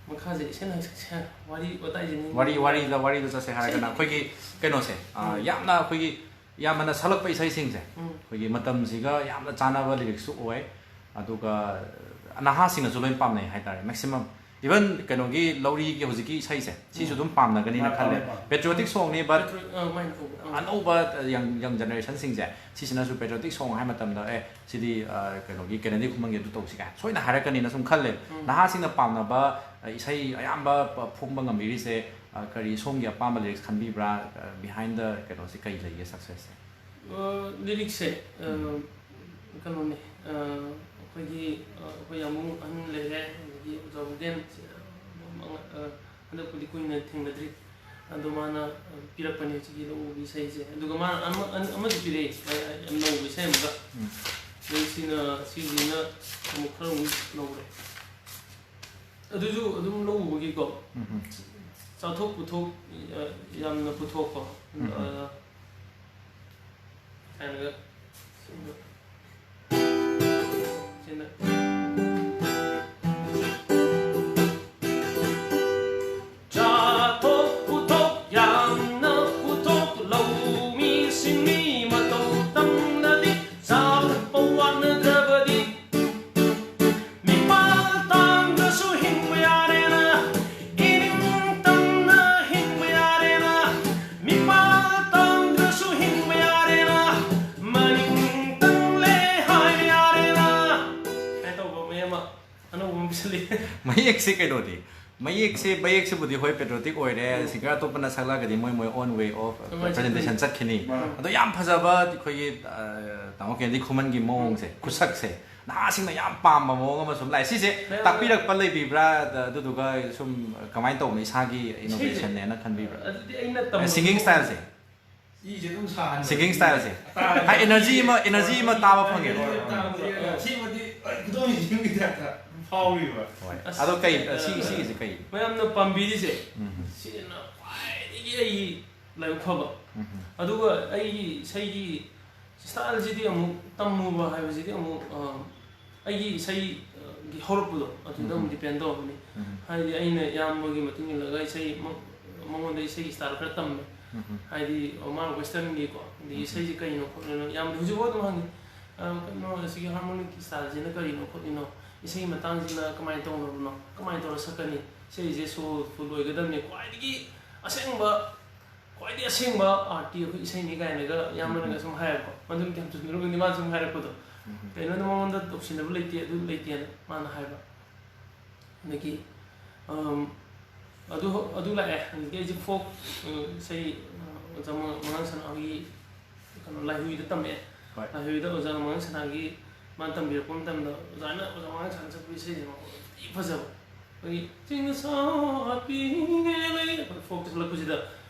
ꯃꯈꯥꯁꯦ ꯏꯁꯩ ꯅꯨꯡꯁꯤꯠꯁꯦ, ꯋꯥꯔꯤ ꯋꯥꯇꯥꯏꯁꯦ ꯅꯤꯡ-, ꯋꯥꯔꯤ, ꯋꯥꯔꯤꯗ, ꯋꯥꯔꯤꯗ ꯆꯠꯁꯦ ꯍꯥꯏꯔꯒꯅ ꯏꯁꯩ ꯑꯩꯈꯣꯏꯒꯤ ꯀꯩꯅꯣꯁꯦ, ꯑ, ꯎꯝ꯫ ꯌꯥꯝꯅ ꯑꯩꯈꯣꯏꯒꯤ ꯏꯌꯥꯝꯕꯅ ꯁꯛꯂꯛꯄ ꯏꯁꯩꯁꯤꯡꯁꯦ, ꯎꯝ꯫ ꯑꯩꯈꯣꯏꯒꯤ ꯃꯇꯝꯁꯤꯒ ꯌꯥꯝꯅ ꯆꯥꯟꯅꯕ lyricꯁꯨ ꯑꯣꯏ, ꯑꯗꯨꯒ ꯅꯍꯥꯁꯤꯡꯅꯁꯨ ꯂꯣꯏ ꯄꯥꯝꯅꯩ ꯍꯥꯏꯇꯥꯔꯦ, maximum꯫ Even ꯀꯩꯅꯣꯒꯤ ꯂꯧꯔꯤꯒꯤ ꯍꯧꯖꯤꯛꯀꯤ ꯏꯁꯩꯁꯦ, ꯁꯤꯁꯨ ꯎꯝ꯫ ꯑꯗꯨꯝ ꯄꯥꯝꯅꯒꯅꯤꯅ ꯃꯥ ꯈꯜꯂꯦ꯫ ꯄꯥꯝꯃꯦ, ꯄꯥꯝꯃꯦ꯫ Patriotic songꯅꯤ, but Patriot-, ꯑ, ꯃꯥꯏꯅ ꯇꯧꯕ, ꯑ꯫ ꯑꯅꯧꯕ, ꯑ, young, young generationꯁꯤꯡꯁꯦ, ꯁꯤꯁꯤꯅꯁꯨ patriotic song ꯍꯥꯏ ꯃꯇꯝꯗ, "ꯑꯦ, ꯁꯤꯗꯤ, ꯑ, ꯀꯩꯅꯣꯒꯤ ꯀꯦꯅꯦꯗꯤ ꯈꯨꯃꯟꯒꯤ ꯑꯗꯨ ꯇꯧꯁꯤ" ꯀꯥꯏꯅ ꯁꯣꯏꯅ ꯍꯥꯏꯔꯛꯀꯅꯤꯅ ꯁꯨꯝ ꯈꯜꯂꯦ꯫ ꯎꯝ꯫ ꯅꯍꯥꯁꯤꯡꯅ ꯄꯥꯝꯅꯕ, ꯑ, ꯏꯁꯩ ꯑꯌꯥꯝꯕ ꯄ-, ꯐꯣꯡꯕ ꯉꯝꯕꯤꯔꯤꯁꯦ, ꯑ, ꯀꯔꯤ ꯁꯣꯝꯒꯤ ꯑꯄꯥꯝꯕ lyrics ꯈꯟꯕꯤꯕ꯭ꯔꯥ? ꯑ, behind the ꯀꯩꯅꯣꯁꯦ ꯀꯔꯤ ꯂꯩꯒꯦ, successꯁꯦ? ꯑ, lyricꯁꯦ, ꯑ, ꯎꯝ꯫ ꯀꯩꯅꯣꯅꯦ, ꯑ, ꯑꯩꯈꯣꯏꯒꯤ, ꯑ, ꯑꯩꯈꯣꯏ ꯌꯥꯝꯕꯨꯡ ꯑꯍꯟ ꯂꯩꯔꯦ, ꯑꯗꯒꯤ ꯑꯣꯖꯥ ꯕꯨꯗꯦꯟ, ꯑ, ꯑ, ꯍꯟꯗꯛꯄꯨꯗꯤ ꯀꯨꯏꯅ ꯊꯦꯡꯅꯗ꯭ꯔꯤ꯫ ꯑꯗꯣ ꯃꯥꯅ, ꯑ, ꯄꯤꯔꯛꯄꯅꯦ ꯁꯤꯒꯤ ꯂꯧꯎꯕꯤ ꯏꯁꯩꯁꯦ꯫ ꯑꯗꯨꯒ ꯃꯥꯅ ꯑꯃ, ꯑꯟ-, ꯑꯃꯁꯨ ꯄꯤꯔꯛꯑꯦ, ꯑ, ꯌꯥꯝ ꯅꯧꯕ ꯏꯁꯩ ꯑꯃꯒ꯫ ꯎꯝ꯫ ꯑꯗꯩ ꯁꯤꯅ, ꯁꯤꯁꯤꯅ ꯑꯃꯨꯛ ꯈꯔ ꯑꯃꯨꯛ ꯅꯧꯔꯦ꯫ ꯑꯗꯨꯁꯨ ꯑꯗꯨꯝ ꯂꯧꯎꯕꯒꯤꯀꯣ, ꯎꯝ꯫ ꯆꯥꯊꯣꯛ ꯄꯨꯊꯣꯛ, ꯑ, ꯌꯥꯝꯅ ꯄꯨꯊꯣꯛꯄ꯫ ꯎꯝ꯫ ꯑ, ꯍꯥꯏꯔꯒ ꯁꯤꯗ ꯁꯤꯅ ꯆꯥꯊꯣꯛ ꯄꯨꯊꯣꯛ ꯌꯥꯝꯅ ꯄꯨꯊꯣꯛ ꯂꯧꯃꯤꯁꯤꯡ ꯃꯌꯦꯛꯁꯦ ꯀꯩꯅꯣꯗꯤ, ꯃꯌꯦꯛꯁꯦ, ꯃꯌꯦꯛꯁꯤꯕꯨꯗꯤ ꯍꯣꯏ patriotic ꯑꯣꯏꯔꯦ, singer ꯑꯇꯣꯞꯄꯅ ꯁꯛꯂꯛꯑꯒꯗꯤ ꯃꯣꯏ ꯃꯣꯏ own way of presentation ꯆꯠꯈꯤꯅꯤ꯫ ꯑꯗꯣ ꯌꯥꯝ ꯐꯖꯕ ꯑꯩꯈꯣꯏꯒꯤ, ꯑ, ꯇꯥꯃꯣ ꯀꯦꯟꯗꯤ ꯈꯨꯃꯟꯒꯤ ꯃꯑꯣꯡꯁꯦ, ꯈꯨꯁꯛꯁꯦ, ꯅꯍꯥꯁꯤꯡꯅ ꯌꯥꯝ ꯄꯥꯝꯕ ꯃꯑꯣꯡ ꯑꯃ ꯁꯨꯝ ꯂꯥꯛꯑꯦ꯫ ꯁꯤꯁꯦ ꯃꯌꯥꯝꯅ ꯇꯥꯛꯄꯤꯔꯛꯄ ꯂꯩꯕꯤꯕ꯭ꯔꯥ? ꯑꯗꯨꯗꯨꯒ ꯁꯨꯝ ꯀꯃꯥꯏꯅ ꯇꯧꯕꯅꯣ, ꯏꯁꯥꯒꯤ innovation ꯅꯦꯅ ꯈꯟꯕꯤꯕ꯭ꯔꯥ? ꯑꯗꯨꯗꯤ ꯑꯩꯅ ꯇꯝꯕ singing style ꯁꯦ꯫ ꯏꯁꯦ ꯑꯗꯨꯝ ꯁꯥꯍꯟꯕ꯫ Singing style ꯁꯦ꯫ ꯇꯥꯕ ꯍꯥꯏ, energy ꯑꯃ, energy ꯑꯃ ꯇꯥꯕ ꯐꯪꯉꯦꯕ꯫ ꯁꯤꯃꯗꯤ, ꯑꯩ ꯈꯨꯗꯣꯝꯕꯤꯁꯤꯡꯒꯤ type ꯇ ꯐꯥꯎꯔꯤꯕ꯫ ꯍꯣꯏ꯫ ꯑꯁ, ꯑꯗꯣ ꯀꯩ, ꯑ, ꯁꯤ, ꯁꯤꯒꯤꯁꯦ ꯀꯩ? ꯃꯌꯥꯝꯅ ꯄꯥꯝꯕꯤꯔꯤꯁꯦ, ꯎꯝ꯫ ꯁꯤꯅ ꯈ꯭ꯋꯥꯏꯗꯒꯤ ꯑꯩꯒꯤ ꯂꯥꯏꯕꯛ ꯐꯕ꯫ ꯎꯝ꯫ ꯑꯗꯨꯒ ꯑꯩꯒꯤ ꯏꯁꯩꯒꯤ style ꯁꯤꯗꯤ ꯑꯃꯨꯛ ꯇꯝꯃꯨꯕ ꯍꯥꯏꯕꯁꯤꯗꯤ ꯑꯃꯨꯛ, ꯑ, ꯑꯩꯒꯤ ꯏꯁꯩ, ꯑ, ꯒꯤ ꯍꯧꯔꯛꯄꯗꯣ ꯑꯗꯨꯗ ꯑꯃꯨꯛ ꯎꯝ꯫ Depend ꯇꯧꯔꯛꯄꯅꯤ꯫ ꯎꯝ꯫ ꯍꯥꯏꯗꯤ ꯑꯩꯅ ꯏꯌꯥꯝꯕꯒꯤ ꯃꯇꯨꯡ ꯏꯜꯂꯒ ꯏꯁꯩ ꯃ-, ꯃꯉꯣꯟꯗ ꯏꯁꯩꯒꯤ style ꯈꯔ ꯇꯝꯃꯦ꯫ ꯎꯝ꯫ ꯍꯥꯏꯗꯤ, ꯑ, ꯃꯥꯅ western ꯒꯤꯀꯣ, ꯑꯗꯒꯤ ꯎꯝ꯫ ꯏꯁꯩꯁꯦ ꯀꯩꯅꯣ ꯈꯣꯠꯂꯤꯅꯣ, ꯏꯌꯥꯝꯕꯗ ꯍꯧꯖꯤꯛꯐꯥꯎ ꯑꯗꯨꯝ ꯍꯪꯉꯤ꯫ ꯑ, ꯀꯩꯅꯣ, ꯁꯤꯒꯤ harmonic style ꯁꯤꯅ ꯀꯔꯤꯅꯣ ꯈꯣꯠꯂꯤꯅꯣ, ꯏꯁꯩꯒꯤ ꯃꯇꯥꯡꯁꯤꯅ ꯀꯃꯥꯏꯅ ꯇꯧꯅꯕꯅꯣ, ꯀꯃꯥꯏꯅ ꯇꯧꯔ ꯁꯛꯀꯅꯤ, ꯏꯁꯩꯁꯦ soulful ꯑꯣꯏꯒꯗꯕꯅꯤ, ꯈ꯭ꯋꯥꯏꯗꯒꯤ ꯑꯁꯦꯡꯕ, ꯈ꯭ꯋꯥꯏꯗꯒꯤ ꯑꯁꯦꯡꯕ art ꯇꯤ ꯑꯩꯈꯣꯏ ꯏꯁꯩꯅꯤ ꯀꯥꯏꯅꯒ ꯏꯌꯥꯝꯕꯅꯒ ꯎꯝ꯫ ꯁꯨꯝ ꯍꯥꯏꯔꯛꯄ꯫ ꯃꯗꯨꯝ ꯀꯌꯥꯝ ꯆꯨꯝꯗꯣꯏꯅꯣ ꯈꯪꯗꯦ, ꯃꯥꯅ ꯁꯨꯝ ꯍꯥꯏꯔꯛꯄꯗꯣ꯫ ꯎꯝ꯫ ꯀꯩꯅꯣꯗ ꯃꯉꯣꯟꯗ ꯇꯧꯁꯤꯟꯅꯕ ꯂꯩꯇꯦ, ꯑꯗꯨ ꯂꯩꯇꯦꯅ ꯃꯥꯅ ꯍꯥꯏꯕ꯫ ꯑꯗꯒꯤ, ꯑꯝ, ꯑꯗꯨ, ꯑꯗꯨ ꯂꯥꯛꯑꯦ꯫ ꯑꯗꯒꯤ ꯑꯩꯁꯦ folk, ꯑ, ꯏꯁꯩ, ꯑ, ꯑꯣꯖꯥ ꯃꯉꯥꯡ ꯁꯅꯥꯍꯣꯏꯒꯤ ꯀꯩꯅꯣ, ꯂꯥꯏꯍꯨꯏꯗ ꯇꯝꯃꯛꯑꯦ꯫ ꯍꯣꯏ꯫ ꯂꯥꯏꯍꯨꯏꯗ ꯑꯣꯖꯥ ꯃꯉꯥꯡ ꯁꯅꯥꯒꯤ ꯃꯥꯅ ꯇꯝꯕꯤꯔꯛꯄ ꯃꯇꯝꯗ ꯑꯣꯖꯥꯅ, ꯑꯣꯖꯥ ꯃꯉꯥꯡ ꯁꯅꯥꯅ ꯁꯛꯄ ꯏꯁꯩꯁꯦ ꯃꯈꯣꯟ ꯊꯤ ꯐꯖꯕ꯫ ꯑꯩꯈꯣꯏꯒꯤ ꯆꯤꯡꯗ ꯁꯥꯠꯄꯤ ꯂꯩ, ꯑꯩꯈꯣꯏ folk ꯇ ꯁꯛꯂꯛꯄꯁꯤꯗ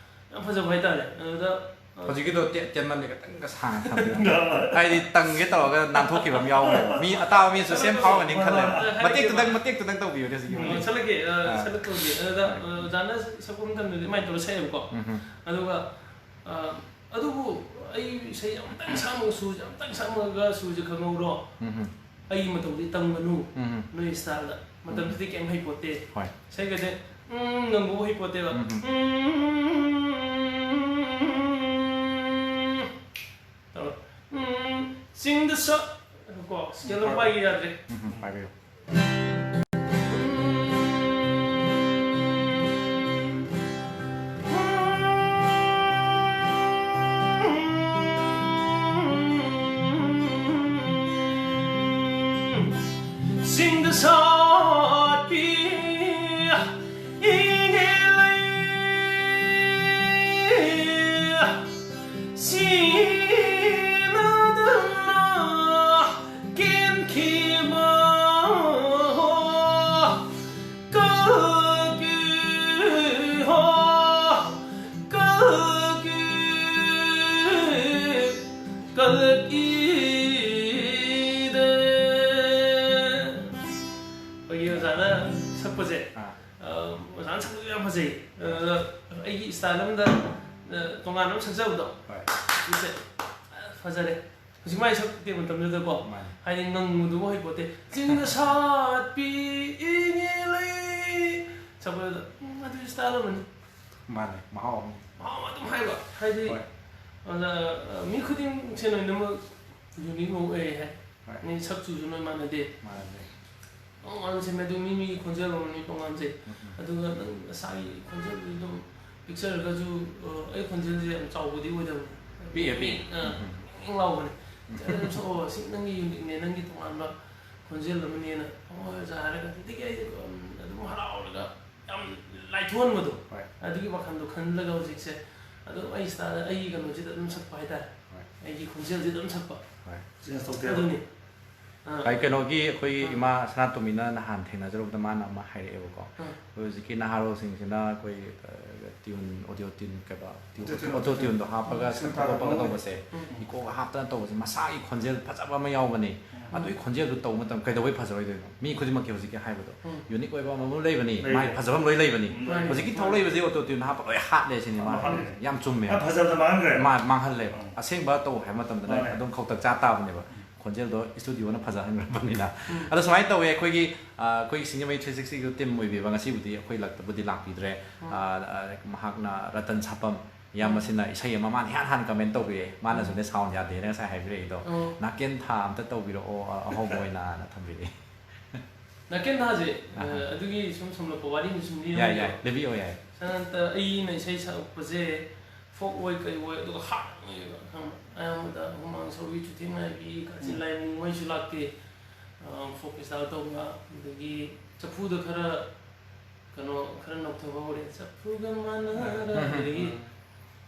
ꯌꯥꯝ ꯐꯖꯕ ꯍꯥꯏꯇꯥꯔꯦ꯫ ꯑꯗꯨꯗ, ꯑ, ꯍꯧꯖꯤꯛꯀꯤꯗꯣ ꯇꯦ-, ꯇꯦꯟꯃꯜꯂꯦ, ꯈꯤꯇꯪꯒ ꯁꯥꯡꯅ ꯊꯝꯕꯤꯌꯨ꯫ ꯍꯥꯏꯗꯤ ꯇꯪꯒꯦ ꯇꯧꯔꯒ ꯅꯥꯟꯊꯣꯛꯈꯤꯕ ꯑꯃ ꯌꯥꯎꯈ꯭ꯔꯦꯕ꯫ ꯃꯤ ꯑꯇꯥꯕ ꯃꯤꯁꯨ same ꯐꯥꯎꯔꯝꯒꯅꯤꯅ ꯈꯜꯂꯦꯕ꯫ ꯍꯣꯏ, ꯍꯣꯏ, ꯃꯇꯦꯛꯇꯨꯗꯪ, ꯍꯥꯏꯔꯛꯀꯦꯕ꯫ ꯃꯇꯦꯛꯇꯨꯗꯪ ꯇꯧꯕꯤꯌꯨꯅꯦ ꯍꯧꯖꯤꯛꯀꯤ ꯎꯝ, ꯃꯇꯦꯛ꯫ ꯁꯛꯂꯛꯀꯦ, ꯑ, ꯑꯥ꯫ ꯁꯛꯂꯛꯄꯒꯤ꯫ ꯑꯗꯨꯗ, ꯍꯣꯏ꯫ ꯑ, ꯑꯣꯖꯥꯅ ꯁꯛꯄ ꯃꯇꯝꯗꯗꯤ ꯑꯗꯨꯃꯥꯏꯅ ꯇꯧꯔ ꯁꯛꯑꯦꯕꯀꯣ꯫ ꯎꯝ ꯍꯝ꯫ ꯑꯗꯨꯒ, ꯑ, ꯑꯗꯨꯕꯨ ꯑꯩ ꯏꯁꯩ ꯑꯃꯇꯪ ꯁꯛꯑꯝꯃꯒ ꯁꯨꯔꯁꯦ, ꯑꯃꯇꯪ ꯁꯛꯑꯝꯃꯒ ꯁꯨꯔꯁꯦ ꯈꯪꯍꯧꯔꯣ꯫ ꯎꯝ ꯍꯝ꯫ ꯑꯩꯒꯤ ꯃꯇꯧꯗꯤ ꯇꯝꯒꯅꯨ, ꯎꯝ꯫ ꯅꯣꯏ style ꯗ꯫ ꯃꯇꯝꯗꯨꯗꯤ ꯀꯩꯝ ꯍꯩꯄꯣꯠꯇꯦ꯫ ꯍꯣꯏ꯫ ꯏꯁꯩꯒꯁꯦ, ꯎꯝ, ꯉꯪꯕꯕꯨ ꯍꯩꯄꯣꯠꯇꯦꯕ꯫ ꯎꯝ꯫ ꯎꯝ꯫ ꯇꯧꯔꯣ꯫ ꯎꯝ, ꯆꯤꯡꯗ ꯁꯛ-, ꯀꯣ, scale ꯑꯃ ꯄꯥꯏꯒꯦ ꯌꯥꯗ꯭ꯔꯦ꯫ ꯎꯝ, ꯄꯥꯏꯕꯤꯌꯨ꯫ ꯆꯤꯡꯗ ꯁꯥꯠꯄꯤ ꯑꯣꯖꯥꯅ ꯁꯛꯄꯁꯨ ꯌꯥꯝ ꯐꯖꯩ꯫ ꯑꯗꯨꯗ ꯑꯩꯒꯤ style ꯑꯃꯗ, ꯑ, ꯇꯣꯉꯥꯟꯅ ꯑꯃ ꯁꯛꯆꯕꯗꯣ꯫ ꯍꯣꯏ꯫ ꯁꯤꯁꯦ, ꯑ, ꯐꯖꯔꯦ꯫ ꯍꯧꯖꯤꯛ ꯃꯥꯏ ꯁꯛꯇꯦ ꯃꯇꯝꯗꯨꯗꯀꯣ꯫ ꯃꯥꯅꯦ꯫ ꯍꯥꯏꯗꯤ ꯉꯪꯉꯨꯗꯨꯕꯨ ꯍꯩꯄꯣꯠꯇꯦ꯫ "ꯆꯤꯡꯗ ꯁꯥꯠꯄꯤ ꯏꯉꯦ ꯂꯩ" ꯁꯛꯄꯗꯨꯗ, ꯎꯝ, ꯑꯗꯨꯁꯨ style ꯑꯃꯅꯤ꯫ ꯃꯥꯅꯦ, ꯃꯍꯥꯎ ꯑꯃ꯫ ꯃꯍꯥꯎ ꯑꯗꯨꯝ ꯍꯥꯏꯕ꯫ ꯍꯥꯏꯗꯤ, ꯍꯣꯏ꯫ ꯑꯗ, ꯑ, ꯃꯤ ꯈꯨꯗꯤꯡꯁꯦ ꯂꯣꯏꯅꯃꯛ unique ꯑꯃ ꯑꯣꯏ ꯍꯥꯏ꯫ ꯍꯣꯏ꯫ ꯃꯤ ꯁꯛ ꯆꯨꯁꯨ ꯂꯣꯏ ꯃꯥꯟꯅꯗꯦ꯫ ꯃꯥꯟꯅꯗꯦ꯫ ꯇꯣꯉꯥꯟꯕ ꯁꯦꯝꯃꯦ꯫ ꯑꯗꯨ ꯃꯤ ꯃꯤꯒꯤ ꯈꯣꯟꯖꯦꯜ ꯑꯃꯅꯤ ꯇꯣꯉꯥꯟꯖꯩ꯫ ꯎꯝ, ꯎꯝ꯫ ꯑꯗꯨꯒ ꯅꯪ ꯅꯁꯥꯒꯤ ꯈꯣꯟꯖꯦꯜꯗꯨ ꯑꯗꯨꯝ ꯄꯤꯛꯆꯔꯒꯁꯨ, ꯑ, ꯑꯩ ꯈꯣꯟꯖꯦꯜꯁꯦ ꯌꯥꯝ ꯆꯥꯎꯕꯗꯤ ꯑꯣꯏꯗꯕꯅꯤ꯫ ꯄꯤꯛꯑꯦ, ꯄꯤꯛꯑꯦ꯫ ꯑ, ꯎꯝ, ꯎꯝ꯫ ꯄꯤꯛ ꯂꯥꯎꯕꯅꯦ꯫ ꯆꯠꯂ ꯑꯗꯨꯝ ꯁꯛꯑꯣ꯫ ꯁꯤ ꯅꯪꯒꯤ uniqueꯅꯦ, ꯅꯪꯒꯤ ꯇꯣꯉꯥꯟꯕ ꯈꯣꯟꯖꯦꯜ ꯑꯃꯅꯦꯅ꯫ "ꯍꯣꯏ, ꯑꯣꯖꯥ" ꯍꯥꯏꯔꯒ ꯑꯗꯨꯗꯒꯤ ꯑꯩ, ꯎꯝ, ꯑꯗꯨꯝ ꯍꯔꯥꯎꯔꯒ ꯌꯥꯝ ꯂꯥꯏꯊꯣꯛꯍꯟꯕꯗꯣ꯫ ꯍꯣꯏ꯫ ꯑꯗꯨꯒꯤ ꯋꯥꯈꯜꯗꯣ ꯈꯜꯂꯒ ꯍꯧꯖꯤꯛꯁꯦ ꯑꯗꯨꯝ ꯑꯩ style, ꯑꯩꯒꯤ ꯀꯩꯅꯣꯁꯤꯗ ꯑꯗꯨꯝ ꯁꯛꯄ ꯍꯥꯏꯇꯥꯔꯦ꯫ ꯍꯣꯏ꯫ ꯑꯩꯒꯤ ꯈꯣꯟꯖꯦꯜꯁꯤꯗ ꯑꯗꯨꯝ ꯁꯛꯄ꯫ ꯍꯣꯏ꯫ ꯑꯗꯨꯅꯤ꯫ ꯑꯥ꯫ ꯑꯩ ꯀꯩꯅꯣꯒꯤ ꯑꯩꯈꯣꯏꯒꯤ ꯑꯥ꯫ ꯏꯃꯥ ꯁꯅꯥꯇꯣꯝꯕꯤꯅ ꯅꯍꯥꯟ ꯊꯦꯡꯅꯖꯔꯨꯕꯗ ꯃꯥꯅ ꯑꯃ ꯍꯥꯏꯔꯛꯑꯦꯕꯀꯣ꯫ ꯑꯥ꯫ ꯑꯩꯈꯣꯏ ꯍꯧꯖꯤꯛꯀꯤ ꯅꯍꯥꯔꯣꯜꯁꯤꯡꯁꯤꯅ ꯑꯩꯈꯣꯏ, ꯑ, tune, audio tune ꯀꯩꯕ, Auto tune, auto tuneꯗꯣ ꯍꯥꯞꯄꯒ ꯎꯝ, ꯁꯛꯄ ꯈꯣꯠꯄꯒ ꯎꯝ꯫ ꯇꯧꯕꯁꯦ, ꯎꯝ꯫ echoꯒ ꯍꯥꯞꯇꯅ ꯇꯧꯕꯁꯦ, ꯃꯁꯥꯒꯤ ꯈꯣꯟꯖꯦꯜ ꯐꯖꯕ ꯑꯃ ꯌꯥꯎꯕꯅꯦ꯫ ꯎꯝ꯫ ꯑꯗꯨꯒꯤ ꯈꯣꯟꯖꯦꯜꯗꯨ ꯇꯧꯕ ꯃꯇꯝꯗ ꯀꯩꯗꯧꯕꯩ ꯐꯖꯔꯣꯏꯗꯣꯏꯅꯣ? ꯃꯤ ꯈꯨꯗꯤꯡꯃꯛꯀꯤ ꯍꯧꯖꯤꯛꯀꯤ ꯍꯥꯏꯕꯗꯣ, ꯎꯝ꯫ unique ꯑꯣꯏꯕ ꯑꯃꯃꯝ ꯂꯩꯕꯅꯤ, ꯂꯩ, ꯃꯥꯒꯤ ꯂꯩ꯫ ꯐꯖꯕ ꯑꯃ ꯂꯣꯏ ꯂꯩꯕꯅꯤ꯫ ꯎꯝ, ꯃꯥꯅꯤ꯫ ꯍꯧꯖꯤꯛꯀꯤ ꯊꯧ ꯂꯩꯕꯁꯦ auto tune ꯍꯥꯞꯄ ꯂꯣꯏ ꯍꯥꯠꯂꯦ ꯁꯤꯅꯤ ꯃꯥꯅ ꯍꯥꯞꯄꯦ꯫ ꯍꯥꯏꯁꯦ꯫ ꯌꯥꯝ ꯆꯨꯝꯃꯦ꯫ ꯌꯥꯝ ꯐꯖꯕꯗ ꯃꯥꯡꯈ꯭ꯔꯦ꯫ ꯃꯥ-, ꯃꯥꯡꯍꯜꯂꯦꯕ꯫ ꯎꯝ꯫ ꯑꯁꯦꯡꯕ ꯇꯧ ꯍꯥꯏꯕ ꯃꯇꯝꯗꯅ ꯃꯥꯅꯦ꯫ ꯑꯗꯨꯝ ꯈꯧꯇꯛ ꯆꯥ ꯇꯥꯕꯅꯦꯕ꯫ ꯈꯣꯟꯖꯦꯜꯗꯣ studioꯅ ꯐꯖꯍꯟꯈ꯭ꯔꯕꯅꯤꯅ꯫ ꯎꯝ꯫ ꯑꯗꯣ ꯁꯨꯃꯥꯏꯅ ꯇꯧꯋꯦ ꯑꯩꯈꯣꯏꯒꯤ, ꯑ, ꯑꯩꯈꯣꯏꯒꯤ ꯁꯤꯡꯖꯃꯩ three sixtyꯒꯤ team ꯑꯣꯏꯕꯤꯕ ꯉꯁꯤꯕꯨꯗꯤ ꯑꯩꯈꯣꯏ ꯂꯛꯇꯕꯨꯗꯤ ꯂꯥꯛꯄꯤꯗ꯭ꯔꯦ꯫ ꯎꯝ꯫ ꯑ, ꯑ, ꯃꯍꯥꯛꯅ ꯔꯇꯟ ꯁꯥꯄꯝ ꯏꯌꯥꯝꯕꯁꯤꯅ ꯏꯁꯩ ꯑꯃ ꯃꯥꯅ ꯏꯍꯥꯟ ꯍꯥꯟꯅ comment ꯇꯧꯕꯤꯔꯛꯑꯦ꯫ ꯃꯥꯅꯁꯨꯅꯦ sound ꯌꯥꯗꯦꯅ ꯉꯁꯥꯏ ꯍꯥꯏꯕꯤꯔꯛꯏꯗꯣ꯫ ꯑꯣ꯫ ꯅꯥꯀꯦꯟ ꯊꯥ ꯑꯝꯇ ꯇꯧꯕꯤꯔꯛꯑꯣ, ꯑ-, ꯑꯍꯧꯕ ꯑꯣꯏꯅꯅ ꯊꯝꯕꯤꯔꯛꯑꯦ꯫ ꯅꯥꯀꯦꯟ ꯊꯥꯁꯦ, ꯑꯍꯥ꯫ ꯑ, ꯑꯗꯨꯒꯤ ꯁꯨꯝ ꯁꯝꯂꯞꯄ ꯋꯥꯔꯤ ꯑꯃ ꯁꯨꯝ ꯌꯥꯏ, ꯂꯤꯔꯝꯒꯦ꯫ ꯌꯥꯏ, ꯂꯤꯕꯤꯌꯣ, ꯌꯥꯏ꯫ ꯁꯅꯥꯟꯇ ꯑꯩꯅ ꯏꯁꯩ ꯁꯛꯂꯛꯄꯁꯦ folk ꯑꯣꯏ ꯀꯩ ꯑꯣꯏ ꯑꯗꯨꯒ hard ꯑꯣꯏꯌꯦꯕ, ꯈꯪꯕ꯭ꯔꯥ? ꯑꯌꯥꯝꯕꯗ ꯍꯨꯃꯥꯡ ꯁꯧꯏ, ꯆꯨꯊꯦꯡ ꯅꯥꯏꯕꯤ, ꯀꯥꯆꯤꯟ ꯎꯝ꯫ ꯂꯥꯏ ꯃꯨ, ꯃꯩꯁꯨ ꯂꯥꯛꯇꯦ, ꯑ, folk style ꯇꯧꯕ, ꯑꯗꯒꯤ ꯆꯐꯨꯗ ꯈꯔ ꯀꯩꯅꯣ, ꯈꯔ ꯅꯧꯊꯕ ꯍꯧꯔꯦ, ꯆꯐꯨꯒ ꯃꯥꯟꯅꯔ, ꯎꯝ, ꯎꯝ, ꯑꯗꯒꯤ, ꯎꯝ꯫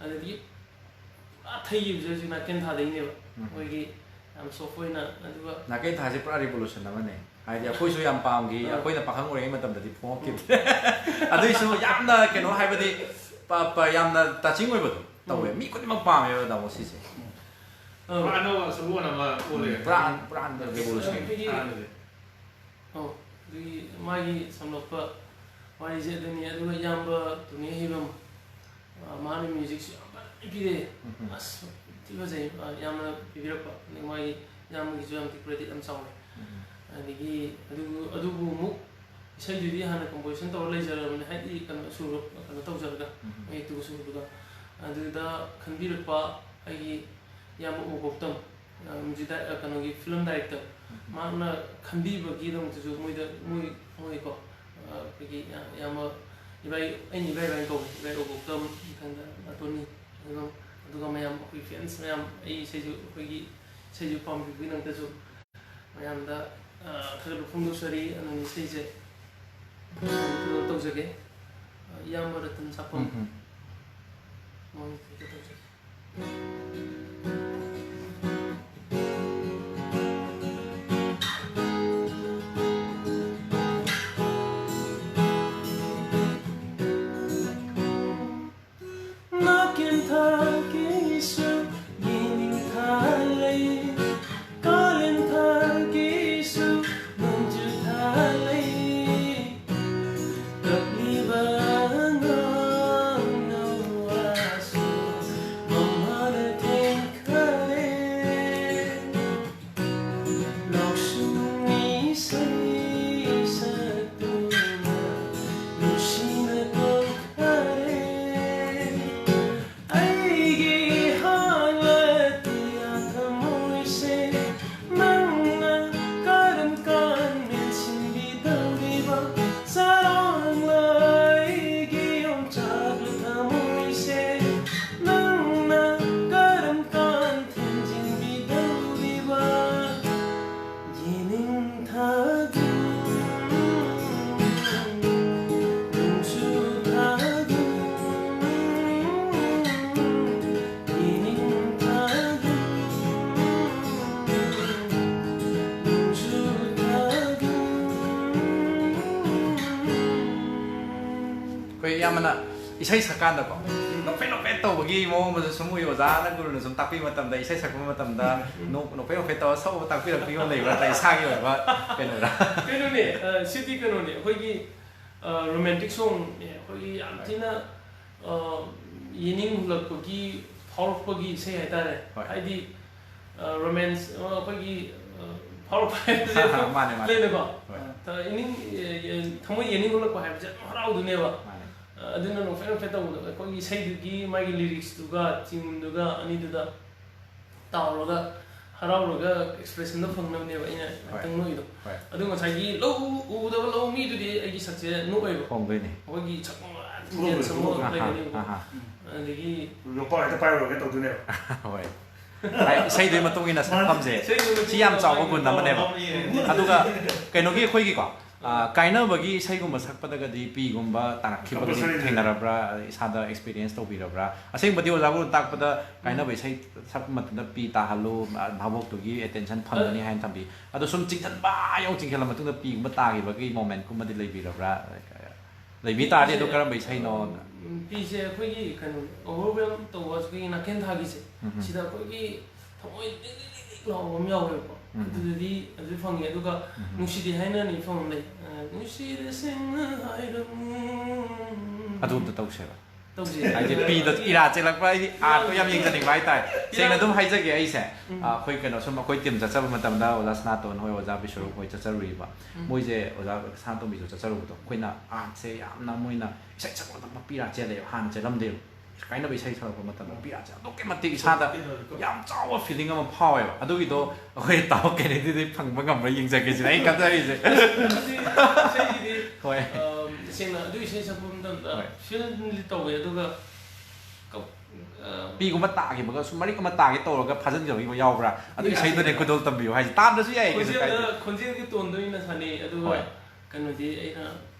ꯑꯗꯒꯤ ꯄꯨꯔꯥ ꯊꯩꯈꯤꯕꯁꯦ ꯍꯧꯖꯤꯛ ꯅꯥꯀꯦꯟ ꯊꯥꯗꯩꯅꯦꯕ꯫ ꯎꯝ꯫ ꯑꯩꯈꯣꯏꯒꯤ ꯌꯥꯝ soft ꯑꯣꯏꯅ, ꯑꯗꯨꯒ ꯅꯥꯀꯦꯟ ꯊꯥꯁꯦ ꯄꯨꯔꯥ revolution ꯑꯃꯅꯦ꯫ ꯍꯥꯏꯗꯤ ꯑꯩꯈꯣꯏꯁꯨ ꯌꯥꯝ ꯄꯥꯝꯈꯤ, ꯑꯥ꯫ ꯑꯩꯈꯣꯏꯅ ꯄꯥꯈꯪ ꯑꯣꯏꯔꯤꯉꯩ ꯃꯇꯝꯗꯗꯤ ꯐꯣꯡꯉꯛꯈꯤꯕꯅꯦ꯫ ꯑꯗꯨꯏꯁꯨ ꯌꯥꯝꯅ ꯀꯩꯅꯣ ꯍꯥꯏꯕꯗꯤ ꯄ-, ꯄ-, ꯌꯥꯝꯅ touching ꯑꯣꯏꯕꯗꯣ ꯇꯧꯋꯦ꯫ ꯎꯝ꯫ ꯃꯤ ꯈꯨꯗꯤꯡꯃꯛ ꯄꯥꯝꯃꯦꯕ ꯇꯥꯃꯣ ꯁꯤꯁꯦ꯫ ꯑꯧ꯫ ꯄꯨꯔꯥ ꯑꯅꯧꯕ ꯁꯒꯣꯜ ꯑꯃ ꯑꯣꯜꯂꯦ꯫ ꯄꯨꯔꯥ, ꯄꯨꯔꯥ revolution꯫ ꯑꯩꯈꯣꯏꯒꯤ, ꯍꯥꯟꯅꯗꯤ꯫ ꯑꯧ, ꯑꯗꯨꯒꯤ ꯃꯥꯒꯤ ꯁꯝꯂꯞꯄ ꯋꯥꯔꯤꯁꯦ ꯑꯗꯨꯅꯤ꯫ ꯑꯗꯨꯒ ꯏꯌꯥꯝꯕ ꯇꯣꯅꯤ ꯍꯩꯕꯝ, ꯑ, ꯃꯥꯅ ꯃ꯭ꯌꯨꯖꯤꯛꯁꯨ ꯌꯥꯝ ꯐꯖꯅ ꯄꯤꯔꯛꯑꯦ꯫ ꯎꯝ꯫ ꯑꯁ, ꯊꯤ ꯐꯖꯩ꯫ ꯑ, ꯌꯥꯝꯅ ꯄꯤꯕꯤꯔꯛꯄ꯫ ꯑꯗꯩ ꯃꯥꯒꯤ ꯏꯌꯥꯝꯕꯒꯤꯁꯨ ꯌꯥꯝ ꯊꯤ credit ꯌꯥꯝ ꯆꯥꯎꯅ꯫ ꯎꯝ꯫ ꯑꯗꯒꯤ ꯑꯗꯨꯕꯨ, ꯑꯗꯨꯕꯨ ꯑꯃꯨꯛ ꯏꯁꯩꯗꯨꯗꯤ ꯍꯥꯟꯅ composition ꯇꯧꯔ ꯂꯩꯖꯔꯕꯅꯤ, ꯍꯥꯏꯗꯤ ꯀꯩꯅꯣ ꯁꯨꯔ, ꯀꯩꯅꯣ ꯇꯧꯖꯔꯒ, ꯎꯝ꯫ ꯃꯌꯦꯛꯇꯨꯒ ꯁꯨꯔꯗꯨꯒ꯫ ꯑꯗꯨꯗ ꯈꯟꯕꯤꯔꯛꯄ ꯑꯩꯒꯤ ꯏꯌꯥꯝꯕ ꯎ ꯒꯧꯇꯝ, ꯑ, ꯃ꯭ꯌꯨꯖꯤꯛ ꯗꯥꯏ-, ꯑ, ꯀꯩꯅꯣꯒꯤ film director, ꯎꯝ꯫ ꯃꯍꯥꯛꯅ ꯈꯟꯕꯤꯕꯒꯤꯗꯃꯛꯇꯁꯨ ꯃꯣꯏꯗ, ꯃꯣꯏ, ꯃꯣꯏꯀꯣ, ꯑ, ꯑꯩꯈꯣꯏꯒꯤ ꯏꯌꯥꯝꯕ ꯏꯕꯥꯏ, ꯑꯩꯅ ꯏꯕꯥꯏ ꯏꯕꯥꯏ ꯀꯧꯏ, ꯏꯕꯥꯏ ꯎ ꯒꯧꯇꯝ, ꯃꯊꯪꯗ ꯑꯇꯣꯅꯤ, ꯑꯗꯨꯒ, ꯑꯗꯨꯒ ꯃꯌꯥꯝ ꯑꯩꯈꯣꯏ fans ꯃꯌꯥꯝ, ꯑꯩ ꯏꯁꯩꯁꯨ, ꯑꯩꯈꯣꯏꯒꯤ ꯏꯁꯩꯁꯨ ꯄꯥꯝꯕꯤꯕꯒꯤꯗꯃꯛꯇꯁꯨ ꯃꯌꯥꯝꯗ, ꯑ, ꯊꯥꯒꯠꯄ ꯐꯣꯡꯗꯣꯛꯆꯔꯤ꯫ ꯑꯗꯨꯅ ꯏꯁꯩꯁꯦ ꯀꯩꯅꯣ ꯇꯧꯖꯒꯦ, ꯑ, ꯏꯌꯥꯝꯕ ꯔꯇꯟ ꯁꯥꯄꯝ ꯎꯝ, ꯎꯝ꯫ ꯃꯉꯣꯟꯗ ꯇꯧꯖꯒꯦ꯫ ꯅꯥꯀꯦꯟ ꯊꯥꯒꯤꯁꯨ ꯌꯦꯅꯤꯡ ꯊꯥ ꯂꯩ, ꯀꯥꯂꯦꯟ ꯊꯥꯒꯤꯁꯨ ꯅꯣꯡꯖꯨ ꯊꯥ ꯂꯩ꯫ ꯀꯞꯂꯤꯕ ꯑꯉꯥꯡ ꯅꯋꯥꯁꯨ ꯃꯃꯥꯅ ꯊꯦꯡꯈꯔꯦ꯫ ꯂꯧꯁꯨꯡ ꯏꯁꯩ ꯁꯛꯇꯨꯅ ꯅꯨꯡꯁꯤꯅ ꯀꯧꯈꯔꯦ꯫ ꯑꯩꯒꯤ ꯍꯥꯂꯠꯇꯤ ꯊꯃꯣꯏꯁꯦ ꯅꯪꯅ ꯀꯔꯝ ꯀꯥꯟ ꯃꯦꯟꯁꯤꯟꯕꯤꯗꯧꯔꯤꯕ? ꯆꯔꯣꯡꯂꯣꯏꯒꯤ ꯌꯣꯡꯆꯥꯛ ꯊꯃꯣꯏꯁꯦ ꯅꯪꯅ ꯀꯔꯝ ꯀꯥꯟ ꯊꯦꯝꯖꯤꯟꯕꯤꯗꯧꯔꯤꯕ? ꯌꯦꯅꯤꯡꯊꯥꯒꯨꯝ, ꯅꯣꯡꯖꯨ ꯊꯥꯒꯨꯝ, ꯌꯦꯅꯤꯡꯊꯥꯒꯨꯝ, ꯅꯣꯡꯖꯨ ꯊꯥꯒꯨꯝ꯫ ꯑꯩꯈꯣꯏ ꯑꯌꯥꯝꯕꯅ ꯏꯁꯩ ꯁꯛꯀꯥꯟꯗꯀꯣ, ꯅꯣꯛꯐꯦꯠ ꯅꯣꯛꯐꯦꯠ ꯇꯧꯕꯒꯤ ꯃꯑꯣꯡ ꯑꯃꯁꯨ ꯁꯨꯝ ꯎꯏ꯫ ꯑꯣꯖꯥꯅ, ꯒꯨꯔꯨꯅ ꯁꯨꯝ ꯇꯥꯛꯄꯤꯕ ꯃꯇꯝꯗ, ꯏꯁꯩ ꯁꯛꯄ ꯃꯇꯝꯗ ꯅꯣꯛ-, ꯅꯣꯛꯐꯦꯠ ꯅꯣꯛꯐꯦꯠ ꯇꯧꯔ ꯁꯛꯎ ꯇꯥꯛꯄꯤꯔꯛꯄꯤꯕ ꯑꯃ ꯂꯩꯕ꯭ꯔꯥ? ꯅꯠꯇ꯭ꯔꯒ ꯏꯁꯥꯒꯤ ꯑꯣꯏꯕ ꯀꯩꯅꯣꯔꯥ? ꯀꯩꯅꯣꯅꯦ, ꯑ, ꯁꯤꯗꯤ ꯀꯩꯅꯣꯅꯦ, ꯑꯩꯈꯣꯏꯒꯤ ꯔꯣꯃꯦꯟꯇꯤꯛ ꯁꯣꯡ ꯑꯩꯈꯣꯏꯒꯤ ꯌꯥꯝ ꯊꯤꯅ ꯌꯦꯡꯅꯤꯡ ꯍꯨꯜꯂꯛꯄꯒꯤ, ꯐꯥꯎꯔꯛꯄꯒꯤ ꯏꯁꯩ ꯍꯥꯏꯇꯥꯔꯦ꯫ ꯍꯣꯏ꯫ ꯍꯥꯏꯗꯤ ꯔꯣꯃꯦꯟꯁ ꯑꯩꯈꯣꯏꯒꯤ ꯐꯥꯎꯔꯛꯄ ꯍꯥꯏꯕꯁꯦ ꯑꯗꯨꯝ ꯃꯥꯅꯦ, ꯃꯥꯅꯦ꯫ ꯂꯩꯅꯀꯣ꯫ ꯍꯣꯏ꯫ ꯊ- ꯏꯅꯤꯡ ꯊꯃꯣꯏ ꯌꯦꯡꯅꯤꯡ ꯍꯨꯜꯂꯛꯄ ꯍꯥꯏꯕꯁꯦ ꯌꯥꯝ ꯍꯔꯥꯎꯗꯣꯏꯅꯦꯕ꯫ ꯃꯥꯅꯦ꯫ ꯑꯗꯨꯅ ꯅꯣꯛꯐꯦꯠ ꯅꯣꯛꯐꯦꯠ ꯇꯧꯕꯗꯣ ꯑꯩꯈꯣꯏꯒꯤ ꯏꯁꯩꯗꯨꯒꯤ ꯃꯥꯒꯤ ꯂꯤꯔꯤꯛꯁꯇꯨꯒ ꯇ꯭ꯌꯨꯟꯗꯨꯒ ꯑꯅꯤꯗꯨꯗ ꯇꯥꯎꯔꯒ ꯍꯔꯥꯎꯔꯒ ꯑꯦꯛꯁꯄ꯭ꯔꯦꯁꯟꯗꯣ ꯐꯪꯅꯕꯅꯦꯕ ꯑꯩꯅ ꯍꯣꯏ꯫ ꯉꯥꯛꯇꯪ ꯅꯣꯛꯏꯗꯣ꯫ ꯍꯣꯏ꯫ ꯑꯗꯨ ꯉꯁꯥꯏꯒꯤ ꯂꯧ ꯎꯗꯕ ꯂꯧꯃꯤꯗꯨꯗꯤ ꯑꯩꯒꯤ ꯁꯛꯁꯦ ꯅꯣꯛꯑꯣꯏꯕ꯫ ꯍꯣꯡꯗꯣꯏꯅꯦ꯫ ꯑꯩꯈꯣꯏꯒꯤ ꯁꯛꯄ ꯅꯣꯛꯑꯣꯏꯕ꯫ ꯁꯛꯄ ꯑꯍꯥ, ꯂꯩꯒꯅꯦꯕ꯫ ꯑꯍꯥ꯫ ꯑꯗꯒꯤ ꯂꯨꯄꯥ ꯍꯦꯛꯇ ꯄꯥꯏꯔꯨꯔꯒꯦ ꯇꯧꯗꯣꯏꯅꯦꯕ꯫ ꯍꯣꯏ꯫ ꯍꯥꯏ, ꯏꯁꯩꯗꯨꯒꯤ ꯃꯇꯨꯡ ꯏꯟꯅ ꯁꯛꯐꯝꯁꯦ ꯏꯁꯩꯗꯨꯒꯤ ꯃꯇꯨꯡ ꯁꯤ ꯌꯥꯝ ꯏꯟꯅ ꯆꯥꯎꯕ ꯒꯨꯟ ꯑꯃꯅꯦꯕ꯫ ꯂꯧꯔꯅꯤ꯫ ꯑꯗꯨꯒ ꯀꯩꯅꯣꯒꯤ ꯑꯩꯈꯣꯏꯒꯤꯀꯣ, ꯑ, ꯀꯥꯏꯅꯕꯒꯤ ꯏꯁꯩꯒꯨꯝꯕ ꯁꯛꯄꯗꯒꯗꯤ ꯄꯤꯒꯨꯝꯕ ꯇꯥꯔꯛꯈꯤꯕꯒꯗꯤ compulsory ꯊꯦꯡꯅꯔꯕ꯭ꯔꯥ? ꯏꯁꯥꯗ ꯑꯦꯛꯁꯄꯤꯔꯤꯌꯦꯟꯁ ꯇꯧꯕꯤꯔꯕ꯭ꯔꯥ? ꯑꯁꯦꯡꯕꯗꯤ ꯑꯣꯖꯥ ꯒꯨꯔꯨꯅ ꯇꯥꯛꯄꯗ ꯀꯥꯏꯅꯕ ꯏꯁꯩ ꯁꯛꯄ ꯃꯇꯝꯗ ꯄꯤ ꯇꯥꯍꯜꯂꯨ, ꯑ, ꯚꯥꯕꯣꯛꯇꯨꯒꯤ ꯑꯦꯇꯦꯟꯁꯟ ꯐꯪꯒꯅꯤ ꯍꯥꯏꯅ ꯊꯝꯕꯤ꯫ ꯑꯗꯣ ꯁꯨꯝ ꯆꯤꯡꯁꯤꯟꯕ ꯌꯧ ꯆꯤꯡꯁꯤꯜꯂ ꯃꯇꯨꯡꯗ ꯄꯤꯒꯨꯝꯕ ꯇꯥꯈꯤꯕꯒꯤ ꯃꯣꯃꯦꯟꯠꯀꯨꯝꯕꯗꯤ ꯂꯩꯕꯤꯔꯕ꯭ꯔꯥ? ꯂꯩꯕꯤ ꯇꯥꯔꯗꯤ ꯑꯗꯣ ꯄꯤꯁꯦ, ꯀꯔꯝꯕ ꯏꯁꯩꯅꯣ? ꯎꯝ, ꯄꯤꯁꯦ ꯑꯩꯈꯣꯏꯒꯤ ꯀꯩꯅꯣ, ꯑꯣꯚꯔꯋꯦꯜꯝ ꯇꯧꯕ ꯑꯩꯈꯣꯏꯒꯤ ꯅꯥꯀꯦꯟ ꯊꯥꯒꯤꯁꯦ, ꯎꯝ꯫ ꯁꯤꯗ ꯑꯩꯈꯣꯏꯒꯤ ꯊꯃꯣꯏ ꯂꯤꯛ ꯂꯤꯛ ꯂꯤꯛ ꯂꯥꯎꯕ ꯑꯃ ꯌꯥꯎꯋꯦꯕꯀꯣ꯫ ꯎꯝ꯫ ꯑꯗꯨꯗꯗꯤ ꯑꯗꯨ ꯐꯪꯉꯦ꯫ ꯑꯗꯨꯒ ꯎꯝ꯫ ꯅꯨꯡꯁꯤꯗꯦ ꯍꯥꯏꯅ ꯑꯅꯤ ꯐꯪꯕ ꯂꯩ꯫ ꯑ, ꯅꯨꯡꯁꯤꯗꯦ ꯁꯦꯡꯅ ꯍꯥꯏꯔꯝꯃꯨ꯫ ꯑꯗꯨ ꯑꯝꯇ ꯇꯧꯁꯦꯕ꯫ ꯇꯧꯁꯦ꯫ ꯍꯥꯏꯗꯤ ꯄꯤꯗ ꯏꯔꯥ ꯆꯦꯜꯂꯛꯄ, ꯍꯥꯏꯗꯤ ꯑꯥꯔꯠꯇꯣ ꯌꯥꯝ ꯌꯦꯡꯖꯅꯤꯡꯕ ꯍꯥꯏꯇꯥꯔꯦ꯫ ꯁꯦꯡꯅ ꯑꯗꯨꯝ ꯍꯥꯏꯖꯒꯦ ꯑꯩꯁꯦ꯫ ꯎꯝ꯫ ꯑ, ꯑꯩꯈꯣꯏ ꯀꯩꯅꯣ ꯁꯨꯝ ꯑꯩꯈꯣꯏ ꯇꯤꯝ ꯆꯠꯆꯕ ꯃꯇꯝꯗ ꯑꯣꯖꯥ ꯁꯅꯥꯇꯣꯟ ꯍꯣꯏ, ꯑꯣꯖꯥ ꯕꯤꯁ꯭ꯋꯔꯨꯞ ꯍꯣꯏ ꯆꯠꯆꯔꯨꯏꯕ꯫ ꯎꯝ꯫ ꯃꯣꯏꯁꯦ ꯑꯣꯖꯥ ꯁꯅꯥꯇꯣꯝꯕꯤꯁꯨ ꯆꯠꯆꯔꯨꯕꯗꯣ ꯑꯩꯈꯣꯏꯅ ꯑꯥꯔꯠꯁꯦ ꯌꯥꯝꯅ ꯃꯣꯏꯅ ꯏꯁꯩ ꯁꯛꯄ ꯃꯇꯝꯗ ꯄꯤꯔꯥ ꯆꯦꯜꯂꯦꯕ꯫ ꯍꯥꯟꯅ ꯆꯦꯜꯂꯝꯗꯦꯕ꯫ ꯀꯥꯏꯅꯕ ꯏꯁꯩ ꯁꯛꯂꯛꯄ ꯃꯇꯝꯗ ꯄꯤꯔꯥ ꯆꯦꯜꯂꯦ꯫ ꯑꯗꯨꯛꯀꯤ ꯃꯇꯤꯛ ꯏꯁꯥꯗ ꯌꯥꯝ ꯆꯥꯎꯕ ꯐꯤꯂꯤꯡ ꯑꯃ ꯐꯥꯎꯋꯦꯕ꯫ ꯑꯗꯨꯒꯤꯗꯣ ꯑꯩꯈꯣꯏ ꯇꯥꯃꯣ ꯀꯦꯅꯦꯗꯤꯗꯤ ꯐꯪꯕ ꯉꯝꯕ꯭ꯔꯥ ꯌꯦꯡꯖꯒꯦ ꯁꯤꯅ ꯑꯩ ꯈꯟꯖꯔꯤꯁꯦ꯫ ꯑꯗꯨꯗꯤ ꯏꯁꯩꯁꯤꯗꯤ, ꯍꯣꯏ꯫ ꯑꯝ, ꯇꯁꯦꯡꯅ ꯑꯗꯨ ꯏꯁꯩ ꯁꯛꯄ ꯃꯇꯝꯗ ꯍꯣꯏ꯫ ꯐꯤꯜꯗꯤ ꯇꯧꯋꯦ, ꯑꯗꯨꯒ ꯀꯞ-, ꯑ, ꯄꯤꯒꯨꯝꯕ ꯇꯥꯈꯤꯕꯒ ꯁꯨꯝ ꯃꯔꯤꯛ ꯑꯃ ꯇꯥꯒꯦ ꯇꯧꯔꯒ ꯐꯥꯖꯤꯟꯈꯤꯕꯒ ꯌꯥꯎꯕ꯭ꯔꯥ? ꯑꯗꯨ ꯏꯁꯩꯗꯨꯅꯦ ꯈꯨꯗꯣꯜ ꯇꯝꯕꯤꯌꯨ ꯍꯥꯏꯁꯦ꯫ ꯇꯥꯗ꯭ꯔꯁꯨ ꯌꯥꯏꯌꯦ, ꯀꯩꯁꯨ ꯈꯣꯟꯖꯦꯜꯗ, ꯀꯥꯏꯗꯦ꯫ ꯈꯣꯟꯖꯦꯜꯒꯤ ꯇꯣꯟꯗ ꯑꯣꯏꯅ ꯁꯥꯟꯅꯩ, ꯑꯗꯨꯒ ꯍꯣꯏ꯫ ꯀꯩꯅꯣꯗꯤ ꯑꯩꯅ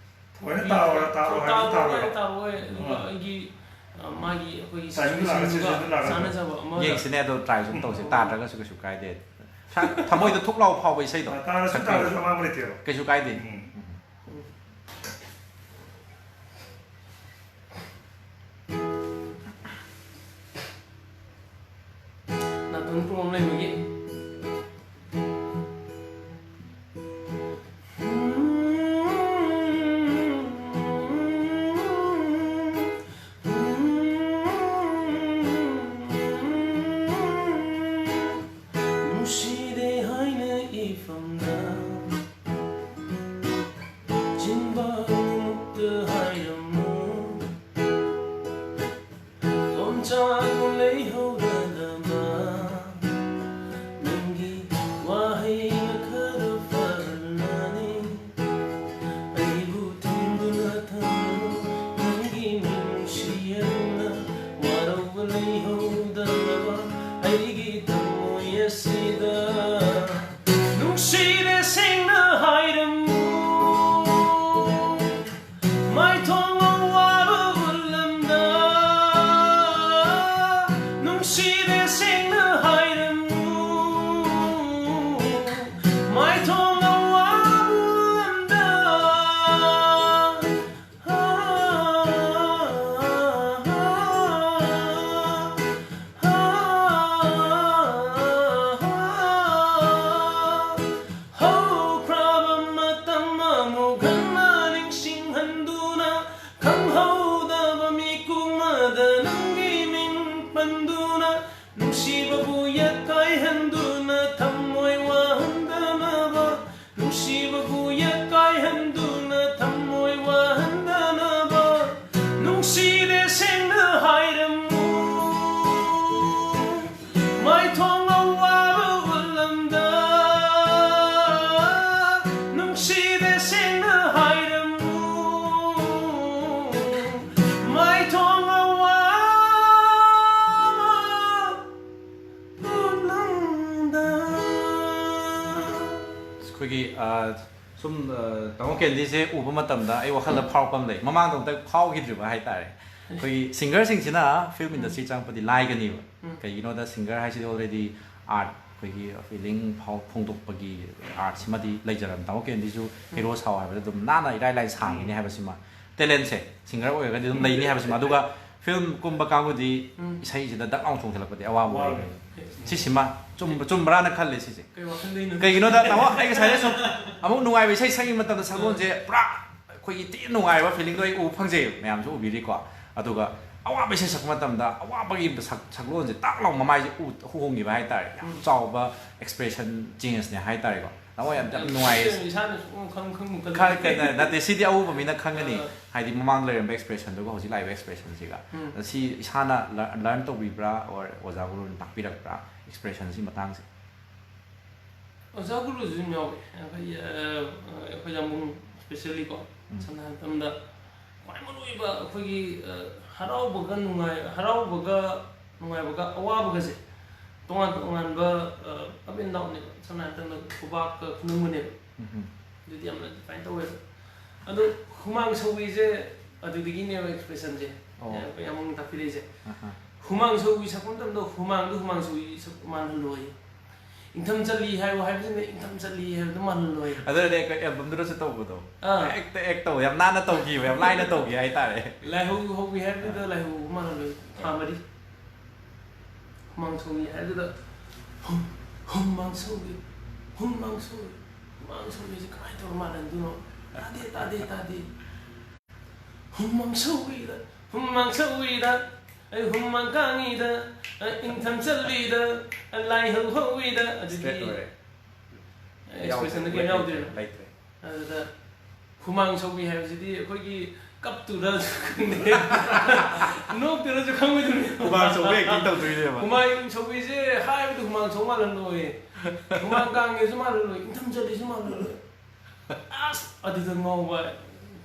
ꯊꯑꯣꯏꯅ ꯇꯥꯔꯣꯏ, ꯇꯥꯔꯣꯏ ꯍꯥꯏꯕꯗꯤ ꯇꯥꯔꯣꯏ, ꯇꯥꯔꯣꯏ꯫ ꯇꯥꯔꯣꯏ꯫ ꯑꯗꯨꯒ ꯑꯥ꯫ ꯑꯩꯒꯤ, ꯑ, ꯃꯥꯒꯤ ꯑꯩꯈꯣꯏꯒꯤ ꯇꯥꯏꯃꯤꯡ ꯂꯥꯛꯑꯒ situation-ꯗꯨꯒ ꯁꯤꯆꯨꯋꯦꯁꯟꯗꯨ ꯂꯥꯛꯑꯒ꯫ ꯆꯥꯟꯅꯖꯕ ꯑꯃꯗ꯫ ꯌꯦꯡꯁꯤꯅꯦ, ꯑꯗꯣ ꯇ꯭ꯔꯥꯏ ꯁꯨꯝ ꯇꯧꯁꯦ꯫ ꯎꯝ꯫ ꯇꯥꯗ꯭ꯔꯒꯁꯨ ꯀꯩꯁꯨ ꯀꯥꯏꯗꯦ꯫ ꯁꯥ-, ꯊꯃꯣꯏꯗ ꯊꯨꯛ ꯂꯥꯎ ꯐꯥꯎꯕ ꯏꯁꯩꯗꯣ꯫ ꯑ, ꯇꯥꯔꯁꯨ ꯁꯛꯄꯤꯌꯨ꯫ ꯇꯥꯔꯁꯨ ꯑꯃꯥꯡꯕ ꯂꯩꯇꯦꯕ꯫ ꯀꯩꯁꯨ ꯀꯥꯏꯗꯦ꯫ ꯎꯝ꯫ ꯎꯝ꯫ ꯅꯥꯇꯣꯟ ꯄ꯭ꯔꯣꯕ꯭ꯂꯦꯝ ꯂꯩꯕꯒꯤ꯫ ꯁꯨꯝ ꯑ, ꯇꯥꯃꯣ ꯀꯦꯟꯗꯤꯁꯦ ꯎꯕ ꯃꯇꯝꯗ ꯑꯩ ꯋꯥꯈꯜꯗ ꯐꯥꯎꯔꯛꯄ ꯑꯃ ꯂꯩ, ꯃꯃꯥꯡꯗ ꯑꯃꯨꯛꯇ ꯐꯥꯎꯈꯤꯗ꯭ꯔꯤꯕ ꯍꯥꯏꯇꯥꯔꯦ꯫ ꯑꯩꯈꯣꯏꯒꯤ ꯁꯤꯡꯒꯔꯁꯤꯡꯁꯤꯅ ꯐꯤꯂꯝ ꯏꯟꯗꯁꯇ꯭ꯔꯤ ꯆꯪꯉꯛꯄꯗꯤ ꯂꯥꯏꯒꯅꯤꯕ꯫ ꯎꯝ꯫ ꯀꯩꯒꯤꯅꯣꯗ ꯁꯤꯡꯒꯔ ꯍꯥꯏꯁꯤꯗꯤ ꯑꯣꯜꯔꯦꯗꯤ ꯑꯥꯔꯠ, ꯑꯩꯈꯣꯏꯒꯤ ꯐꯤꯂꯤꯡ ꯐꯣꯡꯗꯣꯛꯄꯒꯤ ꯑꯥꯔꯠꯁꯤꯃꯗꯤ ꯂꯩꯖꯔꯕꯅꯤ꯫ ꯇꯥꯃꯣ ꯀꯦꯟꯗꯤꯁꯨ ꯍꯦꯔꯣ ꯁꯥꯎ ꯍꯥꯏꯕꯗ ꯑꯗꯨꯝ ꯅꯥꯟꯅ ꯏꯔꯥꯏ ꯂꯥꯏꯅ ꯁꯥꯡꯒꯅꯤ ꯍꯥꯏꯕꯁꯤꯃ, ꯇꯦꯂꯦꯟꯁꯦ ꯁꯤꯡꯒꯔ ꯑꯣꯏꯔꯒꯗꯤ ꯑꯗꯨꯝ ꯂꯩꯅꯤ ꯍꯥꯏꯕꯁꯤꯃ꯫ ꯑꯗꯨꯒ ꯐꯤꯂꯝ ꯀꯨꯝꯕ ꯀꯥꯡꯕꯨꯗꯤ ꯎꯝ꯫ ꯏꯁꯩꯁꯤꯗ ꯗꯛ ꯂꯥꯎ ꯊꯣꯡꯖꯤꯜꯂꯛꯄꯗꯤ ꯑꯋꯥꯕ ꯋꯥꯕ꯫ ꯑꯣꯏꯔꯦ꯫ ꯁꯤꯁꯤꯃ ꯆꯨꯝꯕ-, ꯆꯨꯝꯕ꯭ꯔꯥꯅ ꯈꯜꯂꯦ ꯁꯤꯁꯦ꯫ ꯀꯩ ꯋꯥꯈꯜꯗꯩꯅꯣ? ꯀꯩꯒꯤꯅꯣꯗ ꯇꯥꯃꯣ, ꯑꯩ ꯉꯁꯥꯏꯗꯩ ꯁꯨꯝ ꯑꯃꯨꯛ ꯅꯨꯡꯉꯥꯏꯕ ꯏꯁꯩ ꯁꯛꯏ ꯃꯇꯝꯗ ꯁꯛꯂꯣꯟꯁꯦ ꯄꯨꯔꯥ ꯑꯩꯈꯣꯏꯒꯤ ꯊꯤꯅ ꯅꯨꯡꯉꯥꯏꯕ ꯐꯤꯂꯤꯡꯗꯣ ꯑꯩ ꯎꯕ ꯐꯪꯖꯩꯕ, ꯃꯌꯥꯝꯁꯨ ꯎꯕꯤꯔꯤꯀꯣ꯫ ꯑꯗꯨꯒ ꯑꯋꯥꯕ ꯏꯁꯩ ꯁꯛꯄ ꯃꯇꯝꯗ ꯑꯋꯥꯕꯒꯤ ꯁꯛ-, ꯁꯛꯂꯣꯟꯁꯦ ꯇꯥꯛ ꯂꯥꯎ ꯃꯃꯥꯏꯁꯦ ꯎ-, ꯍꯣꯡꯈꯤꯕ ꯍꯥꯏꯇꯥꯔꯦ꯫ ꯌꯥꯝ ꯎꯝ꯫ ꯆꯥꯎꯕ ꯑꯦꯛꯁꯄ꯭ꯔꯦꯁꯟ ꯆꯦꯟꯖꯅꯦ ꯍꯥꯏꯇꯥꯔꯦꯀꯣ꯫ ꯅꯪ ꯌꯥꯝ, ꯌꯥꯝ ꯅꯨꯡꯉꯥꯏ꯫ ꯏꯁꯥꯅ ꯁꯨꯝ ꯈꯪ-, ꯈꯪꯕ ꯈꯜꯂꯦ꯫ ꯈꯔ ꯀꯩꯅꯣ ꯅꯠꯇꯦ, ꯁꯤꯗꯤ ꯑꯎꯕ ꯃꯤꯅ ꯈꯪꯒꯅꯤ꯫ ꯑꯥ꯫ ꯍꯥꯏꯗꯤ ꯃꯃꯥꯡꯗ ꯂꯩꯔꯝꯕ ꯑꯦꯛꯁꯄ꯭ꯔꯦꯁꯟꯗꯨꯒ ꯍꯧꯖꯤꯛ ꯂꯥꯛꯏꯕ ꯑꯦꯛꯁꯄ꯭ꯔꯦꯁꯟꯁꯤꯒ꯫ ꯎꯝ꯫ ꯁꯤ ꯏꯁꯥꯅ ꯂꯔ-, ꯂꯔꯟ ꯇꯧꯕꯤꯕ꯭ꯔꯥ, or ꯑꯣꯖꯥ ꯒꯨꯔꯨꯅ ꯇꯥꯛꯄꯤꯔꯛꯄ꯭ꯔꯥ, ꯑꯦꯛꯁꯄ꯭ꯔꯦꯁꯟꯁꯤ ꯃꯇꯥꯡꯁꯦ? ꯑꯣꯖꯥ ꯒꯨꯔꯨꯁꯨ ꯑꯗꯨꯝ ꯌꯥꯎꯋꯦ꯫ ꯑꯩꯈꯣꯏ, ꯑ, ꯑꯩꯈꯣꯏ ꯌꯥꯝꯕꯨꯡ specially ꯀꯣ, ꯎꯝ꯫ ꯁꯝꯅ ꯍꯥꯏꯔꯕ ꯃꯇꯝꯗ ꯈ꯭ꯋꯥꯏ ꯃꯔꯨꯑꯣꯏꯕ ꯑꯩꯈꯣꯏꯒꯤ, ꯑ, ꯍꯔꯥꯎꯕꯒ ꯅꯨꯡꯉꯥꯏ-, ꯍꯔꯥꯎꯕꯒ ꯅꯨꯡꯉꯥꯏꯕꯒ ꯑꯋꯥꯕꯒꯁꯦ ꯇꯣꯉꯥꯟ ꯇꯣꯉꯥꯟꯕ, ꯑ, up and downꯅꯦꯕ꯫ ꯁꯝꯅ ꯍꯥꯏꯔꯕ ꯃꯇꯝꯗ ꯈꯨꯕꯥꯛꯀ ꯈꯨꯅꯨꯡꯒꯅꯦꯕ꯫ ꯎꯝ꯫ ꯑꯗꯨꯗꯤ ꯌꯥꯝꯅ define ꯇꯧꯋꯦꯕ꯫ ꯑꯗꯣ ꯍꯨꯃꯥꯡ ꯁꯧꯕꯤꯁꯦ ꯑꯗꯨꯗꯒꯤꯅꯦꯕ expressionꯁꯦ꯫ ꯑꯣ꯫ ꯑꯩꯈꯣꯏ ꯌꯥꯝꯕꯨꯡ ꯇꯥꯛꯄꯤꯔꯛꯏꯁꯦ꯫ ꯑꯍꯥ꯫ ꯍꯨꯃꯥꯡ ꯁꯧꯕꯤ ꯁꯛꯄ ꯃꯇꯝꯗ ꯍꯨꯃꯥꯡꯗꯣ ꯍꯨꯃꯥꯡ ꯁꯧꯕꯤ ꯁꯛ ꯃꯥꯜꯍꯜꯂꯣꯏ꯫ ꯏꯪꯊꯝ ꯆꯜꯂꯤ ꯍꯥꯏꯌꯣ ꯍꯥꯏꯕꯁꯤꯅ ꯏꯪꯊꯝ ꯆꯜꯂꯤ ꯍꯥꯏꯕꯗꯣ ꯃꯥꯜꯍꯜꯂꯣꯏ꯫ ꯑꯗꯨꯅꯅꯦ ꯑꯩꯈꯣꯏ albumꯗꯨꯗꯁꯨ ꯇꯧꯕꯗꯣ꯫ ꯑꯥ꯫ Act, act ꯇꯧ, ꯌꯥꯝ ꯅꯥꯟꯅ ꯇꯧꯈꯤꯕ, ꯌꯥꯝ ꯂꯥꯏꯅ ꯇꯧꯈꯤ ꯍꯥꯏꯇꯥꯔꯦ꯫ ꯂꯥꯏꯍꯧ ꯍꯧꯕꯤ ꯍꯥꯏꯕꯗꯨꯗ ꯂꯥꯏꯍꯧ ꯍꯧꯕ ꯃꯥꯜꯍꯜꯂꯣꯏ꯫ ꯊꯥ ꯃꯔꯤ꯫ ꯍꯨꯃꯥꯡ ꯁꯧꯕꯤ ꯍꯥꯏꯕꯗꯨꯗ ꯍꯨꯝ, ꯍꯨꯃꯥꯡ ꯁꯧꯕꯤ, ꯍꯨꯃꯥꯡ ꯁꯧꯕꯤ, ꯍꯨꯃꯥꯡ ꯁꯧꯕꯤꯁꯦ ꯀꯃꯥꯏꯅ ꯇꯧꯔ ꯃꯥꯜꯍꯟꯗꯣꯏꯅꯣ? ꯇꯥꯗꯦ, ꯇꯥꯗꯦ, ꯇꯥꯗꯦ꯫ ꯍꯨꯃꯥꯡ ꯁꯧꯕꯤꯗ, ꯍꯨꯃꯥꯡ ꯁꯧꯕꯤꯗ, ꯑꯩ ꯍꯨꯃꯥꯡ ꯀꯥꯡꯉꯤꯗ, ꯑꯩ ꯏꯪꯊꯝ ꯆꯜꯂꯤꯗ, ꯑꯩ ꯂꯥꯏꯍꯧ ꯍꯧꯏꯗ꯫ ꯑꯗꯨꯗꯤ straight ꯑꯣꯏꯔꯦ꯫ Expressionꯗ ꯀꯩꯝ ꯌꯥꯎꯗ꯭ꯔꯦ, ꯌꯥꯎꯗ꯭ꯔꯦꯕ꯫ ꯂꯩꯇ꯭ꯔꯦ꯫ ꯑꯗꯨꯗ ꯍꯨꯃꯥꯡ ꯁꯧꯕꯤ ꯍꯥꯏꯕꯁꯤꯗꯤ ꯑꯩꯈꯣꯏꯒꯤ ꯀꯞꯇꯨꯔꯁꯨ ꯈꯪꯗꯦ, ꯅꯣꯛꯇꯨꯔꯁꯨ ꯈꯪꯉꯣꯏꯗꯣꯏꯅꯦ꯫ ꯍꯨꯃꯥꯡ ꯁꯧꯕ acting ꯇꯧꯗꯣꯏꯅꯦꯕ꯫ ꯍꯨꯃꯥꯡ ꯁꯧꯕꯤꯁꯦ ꯍꯥꯏꯕꯗꯤ ꯍꯨꯃꯥꯡ ꯁꯧ ꯃꯥꯜꯍꯜꯂꯣꯏ, ꯍꯨꯃꯥꯡ ꯀꯥꯡꯉꯦꯁꯨ ꯃꯥꯜꯍꯜꯂꯣꯏ, ꯏꯪꯊꯝ ꯆꯜꯂꯤꯁꯨ ꯃꯥꯜꯍꯜꯂꯣꯏ꯫ ꯑꯁ! ꯑꯗꯨꯗ ꯉꯥꯎꯕ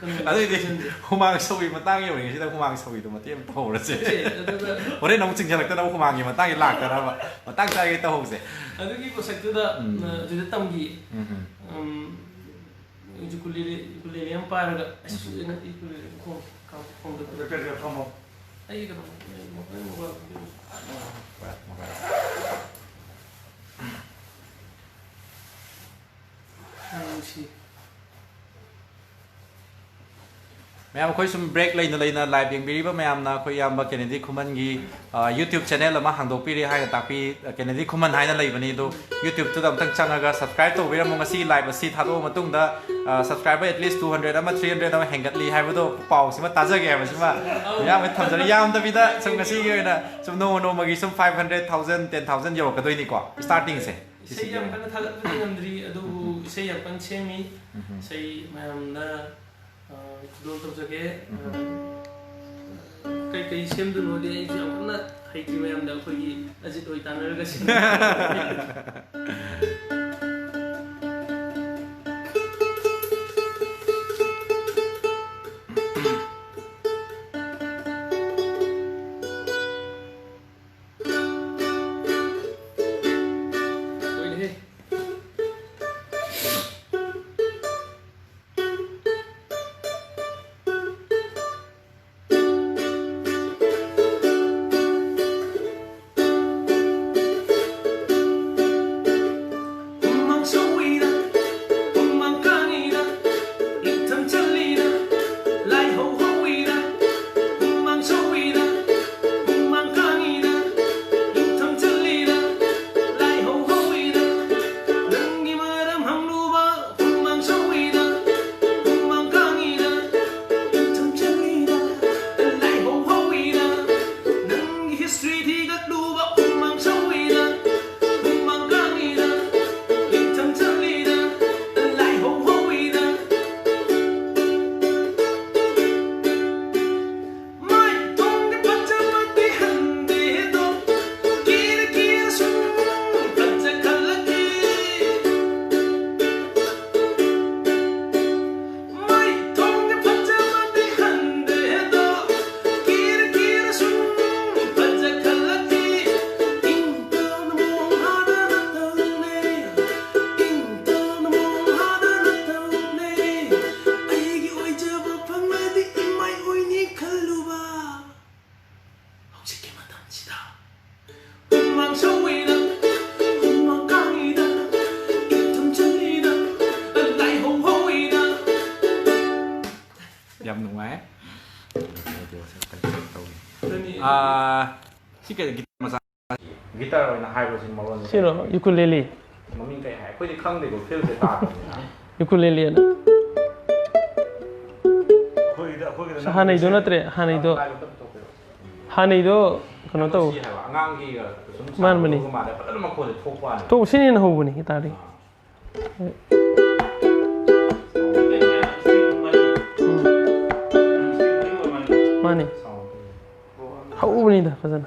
ꯀꯩꯅꯣ ꯑꯗꯨꯏꯗꯤ expressionꯁꯦ꯫ ꯍꯨꯃꯥꯡ ꯁꯧꯕꯤ ꯃꯇꯥꯡ ꯌꯧꯔꯤꯉꯩꯁꯤꯗ ꯍꯨꯃꯥꯡ ꯁꯧꯕꯤꯗꯣ ꯃꯇꯦꯛ ꯑꯃ ꯇꯧꯍꯧꯔꯁꯦ꯫ ꯁꯦ, ꯑꯗꯨꯒ ꯍꯣꯔꯦꯟ ꯑꯃꯨꯛ ꯆꯤꯡꯁꯤꯜꯂꯛꯇꯅꯕ ꯍꯨꯃꯥꯡꯒꯤ ꯃꯇꯥꯡꯒꯤ ꯂꯥꯛꯇꯅꯕ ꯃꯇꯥꯡ ꯆꯥꯔꯤꯉꯩ ꯇꯧꯍꯧꯁꯦ꯫ ꯑꯗꯨꯒꯤ ꯄꯣꯠꯁꯛꯇꯨꯗ, ꯎꯝ꯫ ꯑ, ꯑꯗꯨꯗ ꯇꯝꯈꯤ꯫ ꯎꯝ꯫ ꯎꯝ, ꯎꯀꯨꯂꯦꯂꯦ, ꯎꯀꯨꯂꯦꯂꯦ ꯑꯃ ꯄꯥꯏꯔꯒ, ꯑꯁ, ꯎꯝ꯫ ꯎꯀꯨꯂꯦꯂꯦ ꯈꯣꯡ-, ꯈꯣꯡ-, ꯈꯣꯡꯗ ꯄꯨꯔꯦ꯫ ꯄꯦꯔꯦ ꯄꯦꯔꯦ ꯐꯝꯃꯣ꯫ ꯑꯩ ꯀꯩꯅꯣ, ꯑꯩ ꯃꯣꯕꯥꯏꯜ, ꯃꯣꯕꯥꯏꯜ꯫ ꯌꯥꯝ ꯅꯨꯡꯁꯤ꯫ ꯃꯌꯥꯝ, ꯑꯩꯈꯣꯏ ꯁꯨꯝ break ꯂꯩꯅ ꯂꯩꯅ live ꯌꯦꯡꯕꯤꯔꯤꯕ ꯃꯌꯥꯝꯅ ꯑꯩꯈꯣꯏ ꯏꯌꯥꯝꯕ ꯀꯦꯅꯦꯗꯤ ꯈꯨꯃꯟꯒꯤ, ꯑ, YouTube channel ꯑꯃ ꯍꯥꯡꯗꯣꯛꯄꯤꯔꯦ ꯍꯥꯏꯅ ꯇꯥꯛꯄꯤ, ꯑ, ꯀꯦꯅꯦꯗꯤ ꯈꯨꯃꯟ ꯍꯥꯏꯅ ꯂꯩꯕꯅꯤ꯫ ꯑꯗꯣ YouTube-ꯇꯨꯗ ꯑꯃꯨꯛꯇꯪ ꯆꯪꯉꯒ subscribe ꯇꯧꯕꯤꯔꯝꯃꯣ꯫ ꯉꯁꯤꯒꯤ live ꯑꯁꯤ ꯊꯥꯗꯣꯛꯑ ꯃꯇꯨꯡꯗ, ꯑ, subscriber at least two hundred ꯑꯃ, three hundred ꯑꯃ ꯍꯦꯟꯒꯠꯂꯤ ꯍꯥꯏꯕꯗꯣ, ꯄꯥꯎꯁꯤꯃ ꯇꯥꯖꯒꯦ ꯍꯥꯏꯕꯁꯤꯃ ꯃꯌꯥꯝ ꯊꯝꯖꯔꯤ꯫ ꯌꯥꯝꯗꯕꯤꯗ ꯁꯨꯝ ꯉꯁꯤꯒꯤ ꯑꯣꯏꯅ ꯁꯨꯝ ꯅꯣꯡꯃ ꯅꯣꯡꯃꯒꯤ ꯁꯨꯝ five hundred, thousand, ten thousand ꯌꯧꯔꯛꯀꯗꯣꯏꯅꯤꯀꯣ, starting-ꯁꯦ꯫ ꯏꯁꯩ ꯌꯥꯝ ꯀꯟꯅ ꯊꯥꯒꯠꯄꯗꯤ ꯉꯝꯗ꯭ꯔꯤ, ꯑꯗꯨꯕꯨ ꯎꯝ꯫ ꯏꯁꯩ ꯌꯥꯝ ꯀꯟꯅ ꯁꯦꯝꯃꯤ꯫ ꯎꯝ꯫ ꯏꯁꯩ ꯃꯌꯥꯝꯅ, ꯑ, ꯈꯨꯗꯣꯜ ꯇꯧꯖꯒꯦ꯫ ꯎꯝ꯫ ꯀꯩꯀꯩ ꯁꯦꯝꯗꯣꯏꯅꯣꯗꯤ ꯑꯩꯁꯨ ꯌꯥꯝ ꯀꯟꯅ ꯍꯩꯇ꯭ꯔꯤ, ꯃꯌꯥꯝꯗ ꯑꯩꯈꯣꯏꯒꯤ ꯑꯖꯤꯠ ꯍꯣꯏ ꯇꯥꯟꯅꯔꯒ ꯁꯦꯝ-꯫ ꯂꯣꯏꯔꯦꯍꯦ꯫ ꯍꯨꯃꯥꯡ ꯁꯧꯏꯅ, ꯍꯨꯃꯥꯡ ꯀꯥꯡꯏꯅ, ꯏꯪꯊꯝ ꯆꯜꯂꯤꯅ, ꯂꯥꯏꯍꯧ ꯇꯧꯏ꯫ ꯑꯥ, ꯁꯤ ꯀꯩ ꯒꯤꯇꯥꯔ ꯃꯆꯥ? ꯒꯤꯇꯥꯔ ꯑꯣꯏꯅ ꯍꯥꯏꯕ꯭ꯔꯣ ꯁꯤ ꯃꯔꯣꯟꯁꯦ? ꯁꯤꯔꯣ? ꯌꯨꯀꯨꯂꯦꯂꯤ꯫ ꯃꯃꯤꯡ ꯀꯩ ꯍꯥꯏ? ꯑꯩꯈꯣꯏꯗꯤ ꯈꯪꯗꯦꯀꯣ, ꯐꯤꯜꯁꯦ ꯇꯥꯗꯕꯅꯤꯅ꯫ ꯌꯨꯀꯨꯂꯦꯂꯤ ꯑꯅ꯫ ꯑꯩꯈꯣꯏꯒꯤꯗ, ꯑꯩꯈꯣꯏꯒꯤꯗ ꯁꯤ ꯍꯥꯟꯅꯩꯗꯣ ꯅꯠꯇ꯭ꯔꯦ, ꯍꯥꯟꯅꯩꯗꯣ꯫ ꯍꯥꯟꯅꯩꯗꯣ ꯀꯩꯅꯣ ꯇꯧ꯫ ꯁꯤ ꯍꯥꯏꯕ, ꯑꯉꯥꯡꯒꯤꯒ ꯁꯨꯝ ꯃꯥꯅꯤ, ꯃꯥꯅꯤ꯫ ꯁꯥꯟꯅꯕꯒ ꯃꯥꯟꯅ ꯐꯖꯅ ꯃꯈꯣꯟꯁꯦ ꯊꯣꯛꯄ ꯋꯥꯅꯤ꯫ ꯊꯣꯛ-, ꯁꯤꯅ ꯍꯦꯟꯅ ꯍꯧꯕꯅꯤ ꯒꯤꯇꯥꯔꯗꯤ꯫ ꯑꯥ꯫ ꯃꯥꯅꯤ꯫ ꯍꯧꯕꯅꯤꯗ ꯐꯖꯅ꯫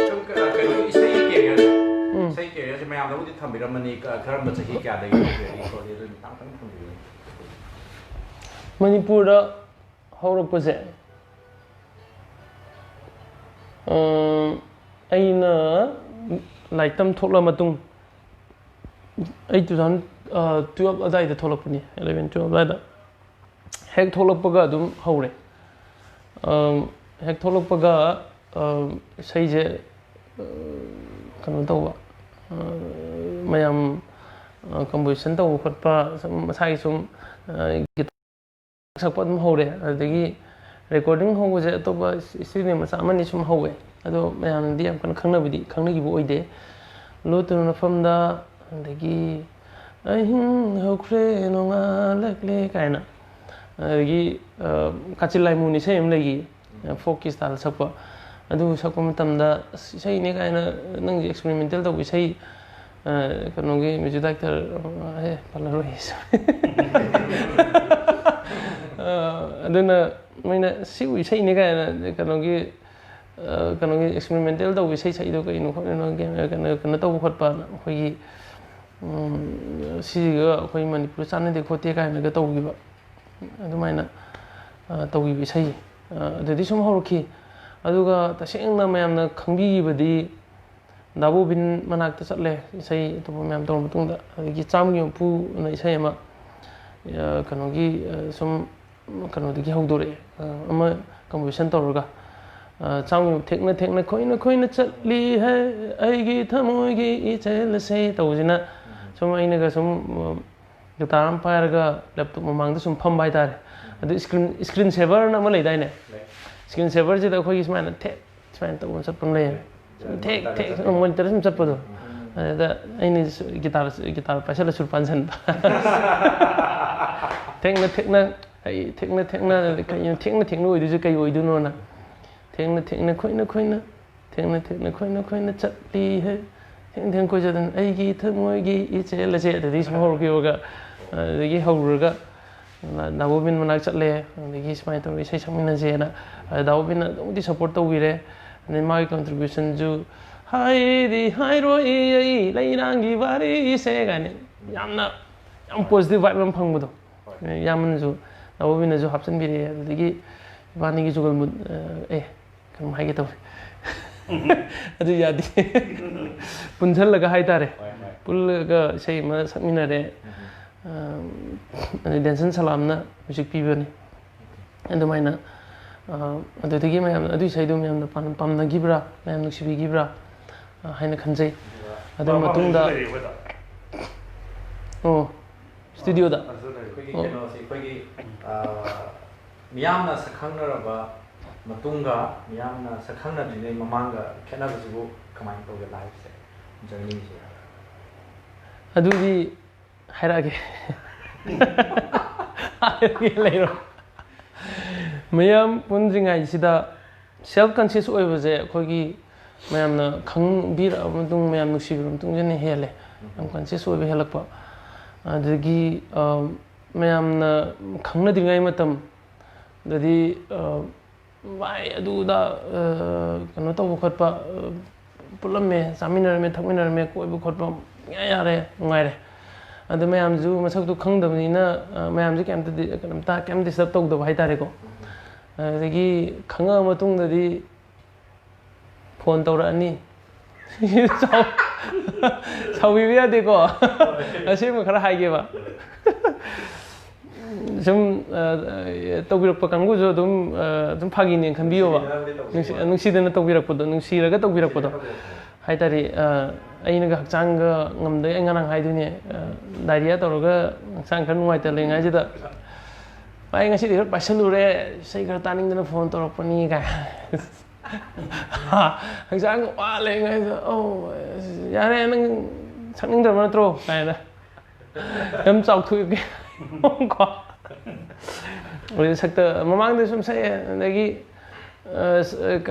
ꯁꯨꯝ ꯀ-, ꯀꯩꯅꯣ, ꯏꯁꯩꯒꯤ careerꯁꯦ, ꯎꯝ꯫ ꯏꯁꯩ careerꯁꯦ ꯃꯌꯥꯝꯅꯕꯨꯗꯤ ꯊꯝꯕꯤꯔꯝꯃꯅꯤ, ꯀ-, ꯀꯔꯝꯕ ꯆꯍꯤ ꯀꯌꯥꯗꯒꯤ ꯍꯧꯈ꯭ꯔꯦ, ꯈꯣꯠꯂꯤ, ꯑꯗꯨ ꯃꯇꯥꯡ ꯈꯤꯇꯪ ꯊꯝꯕꯤꯌꯨꯅꯦ꯫ ꯃꯅꯤꯄꯨꯔꯗ ꯍꯧꯔꯛꯄꯁꯦ, ꯑ, ꯑꯩꯅ ꯂꯥꯏꯔꯤꯛ ꯇꯝ ꯊꯣꯛꯂ ꯃꯇꯨꯡ, ꯑꯩ two thousand, ꯑ, twelve ꯑꯗꯥꯏꯗ ꯊꯣꯛꯂꯛꯄꯅꯤ, eleven twelve ꯑꯗꯥꯏꯗ꯫ ꯍꯦꯛ ꯊꯣꯛꯂꯛꯄꯒ ꯑꯗꯨꯝ ꯍꯧꯔꯦ꯫ ꯑꯝ, ꯍꯦꯛ ꯊꯣꯛꯂꯛꯄꯒ, ꯑꯝ, ꯏꯁꯩꯁꯦ, ꯑ, ꯀꯩꯅꯣ ꯇꯧꯕ, ꯑ, ꯃꯌꯥꯝ, ꯑ, composition ꯇꯧꯕ ꯈꯣꯠꯄ, ꯁꯨꯝ ꯃꯁꯥꯒꯤ ꯁꯨꯝ, ꯑ, ꯒꯤꯇꯥꯔ ꯁꯛꯄ ꯑꯗꯨꯝ ꯍꯧꯔꯦ꯫ ꯑꯗꯨꯗꯒꯤ recording ꯍꯧꯕꯁꯦ ꯑꯇꯣꯞꯄ studio ꯃꯆꯥ ꯑꯃꯅꯤ ꯁꯨꯝ ꯍꯧꯋꯦ꯫ ꯑꯗꯣ ꯃꯌꯥꯝꯅꯗꯤ ꯌꯥꯝ ꯀꯟꯅ ꯈꯪꯅꯕꯗꯤ, ꯈꯪꯅꯈꯤꯕ ꯑꯣꯏꯗꯦ꯫ ꯂꯣ ꯇꯔꯨ ꯃꯐꯝꯗ, ꯑꯗꯒꯤ "ꯑꯍꯤꯡ ꯍꯧꯈ꯭ꯔꯦ ꯅꯣꯡꯉꯥꯜꯂꯛꯂꯦ" ꯀꯥꯏꯅ, ꯑꯗꯒꯤ, ꯑ, ꯀꯥꯆꯤꯜ ꯂꯥꯏꯃꯨꯅ ꯏꯁꯩ ꯑꯃ ꯂꯩꯈꯤ, ꯐꯣꯛꯀꯤ style ꯁꯛꯄ꯫ ꯑꯗꯨ ꯁꯛꯄ ꯃꯇꯝꯗ, "ꯑꯁ, ꯏꯁꯩꯅꯦ" ꯀꯥꯏꯅ, "ꯅꯪꯁꯦ experimental ꯇꯧꯕ ꯏꯁꯩ", ꯑ, ꯀꯩꯅꯣꯒꯤ music director, ꯑꯦ, ꯄꯜꯂꯔꯣꯏ꯫ ꯑ, ꯑꯗꯨꯅ ꯃꯣꯏꯅ "ꯁꯤꯕꯨ ꯏꯁꯩꯅꯦ" ꯀꯥꯏꯅ, ꯀꯩꯅꯣꯒꯤ, ꯑ, ꯀꯩꯅꯣꯒꯤ experimental ꯇꯧꯕ ꯏꯁꯩ ꯁꯛꯏꯗꯣ ꯀꯩꯅꯣ ꯈꯣꯠꯂꯤꯅꯣ, ꯀꯩꯅꯣ, ꯀꯩꯅꯣ, ꯀꯩꯅꯣ ꯇꯧꯕ ꯈꯣꯠꯄꯅ ꯑꯩꯈꯣꯏꯒꯤ, ꯎꯝ, ꯁꯤꯁꯤꯒ ꯑꯩꯈꯣꯏ ꯃꯅꯤꯄꯨꯔ ꯆꯥꯟꯅꯗꯦ ꯈꯣꯠꯇꯦ ꯀꯥꯏꯅꯒ ꯇꯧꯈꯤꯕ, ꯑꯗꯨꯃꯥꯏꯅ, ꯑ, ꯇꯧꯈꯤꯕ ꯏꯁꯩ, ꯑ, ꯑꯗꯨꯗꯤ ꯁꯨꯝ ꯍꯧꯔꯛꯈꯤ꯫ ꯑꯗꯨꯒ ꯇꯁꯦꯡꯅ ꯃꯌꯥꯝꯅ ꯈꯪꯕꯤꯈꯤꯕꯗꯤ, ꯗꯥ ꯕꯣꯕꯤꯟ ꯃꯅꯥꯛꯇ ꯆꯠꯂꯦ, ꯏꯁꯩ ꯑꯇꯣꯞꯄ ꯃꯌꯥꯝ ꯇꯧꯔ ꯃꯇꯨꯡꯗ꯫ ꯑꯗꯒꯤ ꯆꯥꯝꯒꯤ ꯃꯄꯨꯅ ꯏꯁꯩ ꯑꯃ, ꯑ, ꯀꯩꯅꯣꯒꯤ, ꯑ, ꯁꯨꯝ ꯀꯩꯅꯣꯗꯒꯤ ꯍꯧꯗꯣꯔꯛꯑꯦ, ꯑ, ꯑꯃ composition ꯇꯧꯔꯒ, ꯑ, ꯆꯥꯝꯒꯤ ꯊꯦꯛꯅ ꯊꯦꯛꯅ ꯈꯣꯏꯅ ꯈꯣꯏꯅ ꯆꯠꯂꯤ ꯍꯦ, ꯑꯩꯒꯤ ꯊꯃꯣꯏꯒꯤ ꯏꯆꯦꯜ ꯑꯁꯦ ꯇꯧꯕꯁꯤꯅ ꯁꯨꯝ ꯑꯩꯅꯒ ꯁꯨꯝ, ꯑ, guitar ꯑꯃ ꯄꯥꯏꯔꯒ laptop ꯃꯃꯥꯡꯗ ꯁꯨꯝ ꯐꯝꯕ ꯍꯥꯏꯇꯥꯔꯦ꯫ ꯑꯗꯨ screen, screen saver ꯅ ꯑꯃ ꯂꯩꯗꯥꯏꯅꯦ? ꯂꯩ꯫ Screen saver ꯁꯤꯗ ꯑꯩꯈꯣꯏꯒꯤ ꯁꯨꯃꯥꯏꯅ ꯊꯦꯛ, ꯁꯨꯃꯥꯏꯅ ꯇꯧꯕ ꯑꯃ ꯆꯠꯄ ꯑꯃ ꯂꯩꯌꯦ꯫ ꯁꯨꯝ ꯊꯦꯛ, monitor ꯊꯦꯛ, ꯆꯠꯄ꯫ Monitor ꯁꯨꯝ ꯆꯠꯄꯗꯣ꯫ ꯎꯝ꯫ ꯑꯗꯨꯗ ꯑꯩꯅ ꯁꯨ-, guitar, guitar ꯄꯥꯏꯁꯜꯂ ꯁꯨꯔ ꯄꯥꯟꯁꯟꯕ꯫ ꯊꯦꯛꯅ, ꯊꯦꯛꯅ, ꯑꯩ ꯊꯦꯛꯅ, ꯊꯦꯛꯅ, ꯀꯩꯅꯣ, ꯊꯦꯛꯅ, ꯊꯦꯛꯅ ꯑꯣꯏꯗꯣꯏꯁꯦ ꯀꯩ ꯑꯣꯏꯗꯣꯏꯅꯣꯅ꯫ ꯊꯦꯡꯅ ꯊꯦꯡꯅ ꯈꯣꯏꯅ ꯈꯣꯏꯅ, ꯊꯦꯡꯅ ꯊꯦꯡꯅ ꯈꯣꯏꯅ ꯈꯣꯏꯅ ꯆꯠꯂꯤ ꯍꯦ꯫ ꯊꯦꯡ ꯊꯦꯡ ꯀꯣꯏ ꯆꯠꯇꯅ ꯑꯩꯒꯤ ꯊꯃꯣꯏꯒꯤ ꯏꯆꯦꯜ ꯑꯁꯦ꯫ ꯑꯗꯨꯗꯒꯤ ꯁꯨꯝ ꯍꯧꯔꯛꯈꯤꯕꯒ, ꯑꯗꯨꯗꯒꯤ ꯍꯧꯔꯨꯔꯒ ꯗꯥ ꯕꯣꯕꯤꯟ ꯃꯅꯥꯛ ꯆꯠꯂꯦ꯫ ꯑꯗꯨꯗꯒꯤ ꯁꯨꯃꯥꯏꯅ ꯇꯧꯔꯒ ꯏꯁꯩ ꯁꯛꯃꯤꯟꯅꯁꯦꯅ꯫ ꯑꯗ ꯗꯥ ꯕꯣꯕꯤꯟꯅ ꯑꯗꯨꯝꯗꯤ support ꯇꯧꯕꯤꯔꯦ꯫ ꯑꯗꯩ ꯃꯥꯒꯤ contribution ꯁꯨ ꯍꯥꯏꯗꯤ ꯍꯥꯏꯔꯣꯏ ꯑꯩ ꯂꯩꯔꯥꯡꯒꯤ ꯋꯥꯔꯤꯁꯦ ꯀꯥꯏꯅ ꯌꯥꯝꯅ, ꯌꯥꯝ positive vibe ꯑꯃ ꯐꯪꯕꯗꯣ꯫ ꯍꯣꯏ꯫ ꯏꯌꯥꯝꯕꯅꯁꯨ, ꯗꯥ ꯕꯣꯕꯤꯟꯅꯁꯨ ꯍꯥꯞꯆꯤꯟꯕꯤꯔꯛꯑꯦ꯫ ꯑꯗꯨꯗꯒꯤ ꯏꯕꯥꯅꯤꯒꯤ ꯖꯨꯒꯜ ꯃꯨꯠ, ꯑ, ꯑꯦ, ꯀꯩꯅꯣꯝ ꯍꯥꯏꯒꯦ ꯇꯧꯔꯤ꯫ ꯑꯗꯨ ꯌꯥꯗꯦ꯫ ꯄꯨꯟꯁꯜꯂꯒ ꯍꯥꯏꯇꯥꯔꯦ꯫ ꯍꯣꯏ, ꯍꯣꯏ꯫ ꯄꯨꯜꯂꯒ ꯏꯁꯩ ꯑꯃ ꯁꯛꯃꯤꯟꯅꯔꯦ꯫ ꯎꯝ꯫ ꯑ, ꯑꯗꯩ ꯗꯦꯟꯁꯟ ꯁꯂꯥꯝꯅ music ꯄꯤꯕꯅꯤ꯫ ꯑꯗꯨꯃꯥꯏꯅ, ꯑ, ꯑꯗꯨꯗꯒꯤ ꯃꯌꯥꯝ, ꯑꯗꯨ ꯏꯁꯩꯗꯨ ꯃꯌꯥꯝꯅ ꯄꯥꯝ-, ꯄꯥꯝꯅꯈꯤꯕ꯭ꯔꯥ, ꯃꯌꯥꯝ ꯅꯨꯡꯁꯤꯕꯤꯈꯤꯕ꯭ꯔꯥ, ꯑ, ꯍꯥꯏꯅ ꯈꯟꯖꯩ꯫ ꯑꯗꯨꯒ ꯑꯗꯨ ꯃꯇꯨꯡꯗ ꯂꯩꯔꯤ ꯑꯩꯈꯣꯏꯗ꯫ ꯑꯣ, studio ꯗ? ꯑꯗꯨꯁꯨ ꯂꯩꯔꯤ꯫ ꯑꯩꯈꯣꯏꯒꯤ ꯑꯣ꯫ ꯀꯩꯅꯣꯁꯤ, ꯑꯩꯈꯣꯏꯒꯤ, ꯑ, ꯃꯤꯌꯥꯝꯅ ꯁꯛꯈꯪꯅꯔꯕ ꯃꯇꯨꯡꯒ ꯃꯤꯌꯥꯝꯅ ꯁꯛꯈꯪꯅꯗ꯭ꯔꯤꯉꯩ ꯃꯃꯥꯡꯒ ꯈꯦꯠꯅꯕꯁꯤꯕꯨ ꯀꯃꯥꯏꯅ ꯇꯧꯒꯦ life ꯁꯦ, journey ꯁꯦ? ꯑꯗꯨꯗꯤ ꯍꯥꯏꯔꯛꯑꯒꯦ꯫ ꯍꯥꯏꯔꯒꯦ ꯂꯩꯔꯣ꯫ ꯃꯌꯥꯝ ꯄꯨꯟꯗ꯭ꯔꯤꯉꯩꯁꯤꯗ self conscious ꯑꯣꯏꯕꯁꯦ ꯑꯩꯈꯣꯏꯒꯤ ꯃꯌꯥꯝꯅ ꯈꯪꯕꯤꯔꯛꯑꯕ ꯃꯇꯨꯡ, ꯃꯌꯥꯝ ꯅꯨꯡꯁꯤꯕꯤꯔꯕ ꯃꯇꯨꯡꯗꯅ ꯍꯦꯜꯂꯦ꯫ ꯌꯥꯝ conscious ꯑꯣꯏꯕ ꯍꯦꯜꯂꯛꯄ꯫ ꯑꯗꯒꯤ, ꯑ, ꯃꯌꯥꯝꯅ ꯈꯪꯅꯗ꯭ꯔꯤꯉꯩ ꯃꯇꯝꯗꯗꯤ, ꯑ, ꯚꯥꯏ, ꯑꯗꯨꯗ, ꯑ, ꯀꯩꯅꯣ ꯇꯧꯕ ꯈꯣꯠꯄ, ꯑ, ꯄꯨꯜꯂꯝꯃꯦ, ꯆꯥꯃꯤꯟꯅꯔꯝꯃꯦ, ꯊꯛꯃꯤꯟꯅꯔꯝꯃꯦ, ꯀꯣꯏꯕ ꯈꯣꯠꯄ ꯄꯨꯡꯌꯥ ꯌꯥꯔꯦ, ꯅꯨꯡꯉꯥꯏꯔꯦ꯫ ꯑꯗ ꯃꯌꯥꯝꯁꯨ ꯃꯁꯛꯇꯣ ꯈꯪꯗꯕꯅꯤꯅ, ꯑ, ꯃꯌꯥꯝꯁꯦ ꯀꯩꯝꯇ ꯗꯤ-, ꯀꯩꯝꯇ, ꯀꯩꯝ disturb ꯇꯧꯗꯕ ꯍꯥꯏꯇꯥꯔꯦꯀꯣ꯫ ꯑꯗꯒꯤ ꯈꯪꯉꯛꯑ ꯃꯇꯨꯡꯗꯗꯤ phone ꯇꯧꯔꯛꯑꯅꯤ, ꯁꯥꯎ- ꯁꯥꯎꯕꯤꯕ ꯌꯥꯗꯦꯀꯣ꯫ ꯑꯁꯦꯡꯕ ꯈꯔ ꯍꯥꯏꯒꯦꯕ꯫ ꯁꯨꯝ ꯑ, ꯇꯧꯕꯤꯔꯛꯄ ꯀꯥꯡꯕꯨꯁꯨ ꯑꯗꯨꯝ ꯑ, ꯑꯗꯨꯝ ꯐꯥꯒꯤꯅꯦꯅ ꯈꯟꯕꯤꯌꯣꯕ꯫ ꯅꯨꯡꯁꯤ- ꯅꯨꯡꯁꯤꯗꯅ ꯇꯧꯕꯤꯔꯛꯄꯗꯣ, ꯅꯨꯡꯁꯤꯔꯒ ꯇꯧꯕꯤꯔꯛꯄꯗꯣ ꯍꯥꯏꯇꯥꯔꯦ꯫ ꯑ, ꯑꯩꯅꯒ ꯍꯛꯆꯥꯡꯒ ꯉꯝꯗꯦ, ꯑꯩ ꯉꯔꯥꯡ ꯍꯥꯏꯗꯨꯅꯦ, ꯑ, ꯗꯥꯏꯔꯤꯌꯥ ꯇꯧꯔꯒ ꯍꯛꯆꯥꯡ ꯈꯔ ꯅꯨꯡꯉꯥꯏꯇ ꯂꯩꯉꯥꯏꯁꯤꯗ, "ꯚꯥꯏ, ꯉꯁꯤꯗꯤ ꯈꯔ ꯄꯥꯏꯁꯜꯂꯨꯔꯦ, ꯏꯁꯩ ꯈꯔ ꯇꯥꯅꯤꯡꯗꯅ ꯐꯣꯟ ꯇꯧꯔꯛꯄꯅꯤ" ꯀꯥꯏ꯫ "ꯍꯛꯆꯥꯡ ꯋꯥ ꯂꯩꯉꯥꯏꯗ, ꯑꯧ, ꯌꯥꯔꯦ, ꯅꯪ ꯁꯛꯅꯤꯡꯗ꯭ꯔꯕ ꯅꯠꯇ꯭ꯔꯣ?" ꯀꯥꯏꯅ꯫ ꯌꯥꯝ ꯆꯥꯎꯊꯣꯛꯏ꯫ ꯀꯣ꯫ ꯑꯗꯨꯗꯤ ꯁꯛꯇ ꯃꯃꯥꯡꯗ ꯁꯨꯝ ꯁꯛꯑꯦ, ꯑꯗꯒꯤ ꯑ,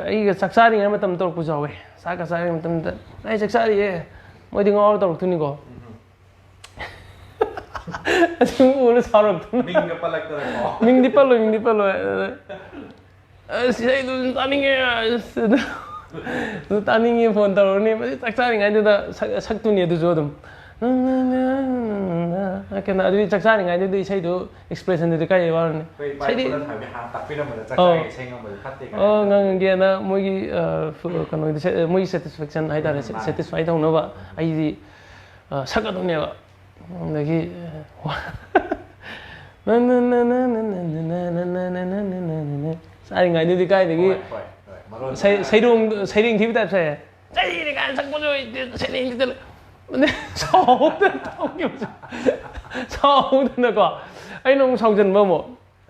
ꯑꯩꯒ ꯆꯥꯛ ꯆꯥꯔꯤꯉꯩ ꯃꯇꯝ ꯇꯧꯔꯛꯄꯁꯨ ꯌꯥꯎꯋꯦ꯫ ꯆꯥꯛꯀ ꯆꯥꯔꯤꯉꯩ ꯃꯇꯝꯗ, "ꯑꯩ ꯆꯥꯛ ꯆꯥꯔꯤꯌꯦ", ꯃꯣꯏꯗꯤ ꯉꯥꯎꯔ ꯇꯧꯔꯛꯇꯣꯏꯅꯤꯀꯣ꯫ ꯑꯗꯨ ꯎꯔ ꯁꯥꯎꯔꯛꯇꯅ꯫ ꯃꯤꯡꯒ ꯄꯜꯂꯛꯇꯅꯀꯣ꯫ ꯃꯤꯡꯗꯤ ꯄꯜꯂꯣꯏ, ꯃꯤꯡꯗꯤ ꯄꯜꯂꯣꯏ꯫ ꯑꯗ, "ꯑꯁ, ꯏꯁꯩꯗꯨ ꯑꯗꯨꯝ ꯇꯥꯅꯤꯡꯉꯦ, ꯑꯁ, ꯑꯗꯨ, ꯑꯗꯨ ꯇꯥꯅꯤꯡꯉꯦ", ꯐꯣꯟ ꯇꯧꯔꯅꯤ꯫ ꯃꯁꯤ ꯆꯥꯛ ꯆꯥꯔꯤꯉꯩꯗꯨꯗ ꯁꯛ-, ꯁꯛꯇꯨꯅꯤ ꯑꯗꯨꯁꯨ ꯑꯗꯨꯝ꯫ ꯀꯩꯅꯣ, ꯑꯗꯨꯗꯤ ꯆꯥꯛ ꯆꯥꯔꯤꯉꯩꯗꯨꯗ ꯏꯁꯩꯗꯨ expressionꯗꯨꯗꯤ ꯀꯥꯏ ꯋꯥꯔꯅꯤ? ꯑꯩꯈꯣꯏ ꯏꯄꯥ ꯏꯁꯩꯗꯤ ꯏꯄꯨꯅ ꯊꯥꯕꯤ-, ꯍꯥꯟꯅ ꯇꯥꯛꯄꯤꯔꯝꯕꯗꯣ, ꯆꯥꯛ ꯑꯧ꯫ ꯆꯥꯔꯤꯉꯩ ꯏꯁꯩ ꯉꯪꯕꯗꯣ ꯐꯠꯇꯦ ꯀꯥꯏꯅ꯫ ꯑꯣ, ꯉꯪꯉꯒꯦꯅ ꯃꯣꯏꯒꯤ, ꯑ, ꯐ-, ꯀꯩꯅꯣꯒꯤꯗꯤ ꯁꯦ-, ꯃꯣꯏꯒꯤ satisfaction ꯍꯥꯏꯇꯥꯔꯦ, ꯎꯝ, ꯃꯥꯅꯦ꯫ Satisfy ꯇꯧꯅꯕ ꯑꯩꯗꯤ, ꯑ, ꯁꯛꯀꯗꯧꯅꯦꯕ꯫ ꯑꯗꯒꯤ, ꯑ, ꯆꯥꯔꯤꯉꯩꯗꯨꯗꯤ ꯀꯥꯏꯗꯒꯤ ꯍꯣꯏ, ꯍꯣꯏ, ꯍꯣꯏ꯫ ꯃꯔꯣꯟ ꯁꯩ-, ꯐꯖꯅ ꯁꯩꯔꯣꯡ-, ꯁꯩꯔꯦꯡ ꯊꯤꯕ type ꯁꯥꯏ꯫ ꯆꯩꯅꯤ ꯀꯥꯏꯅ ꯁꯛꯄꯁꯨ ꯍꯩꯇꯦ, ꯁꯩꯔꯦꯡꯁꯤꯗ ꯁꯥꯎꯗꯅ ꯇꯧꯈꯤꯕꯁꯦ꯫ ꯁꯥꯎꯗꯅꯀꯣ꯫ ꯑꯩꯅ ꯑꯃꯨꯛ ꯁꯥꯎꯖꯟꯕ ꯑꯃꯨꯛ꯫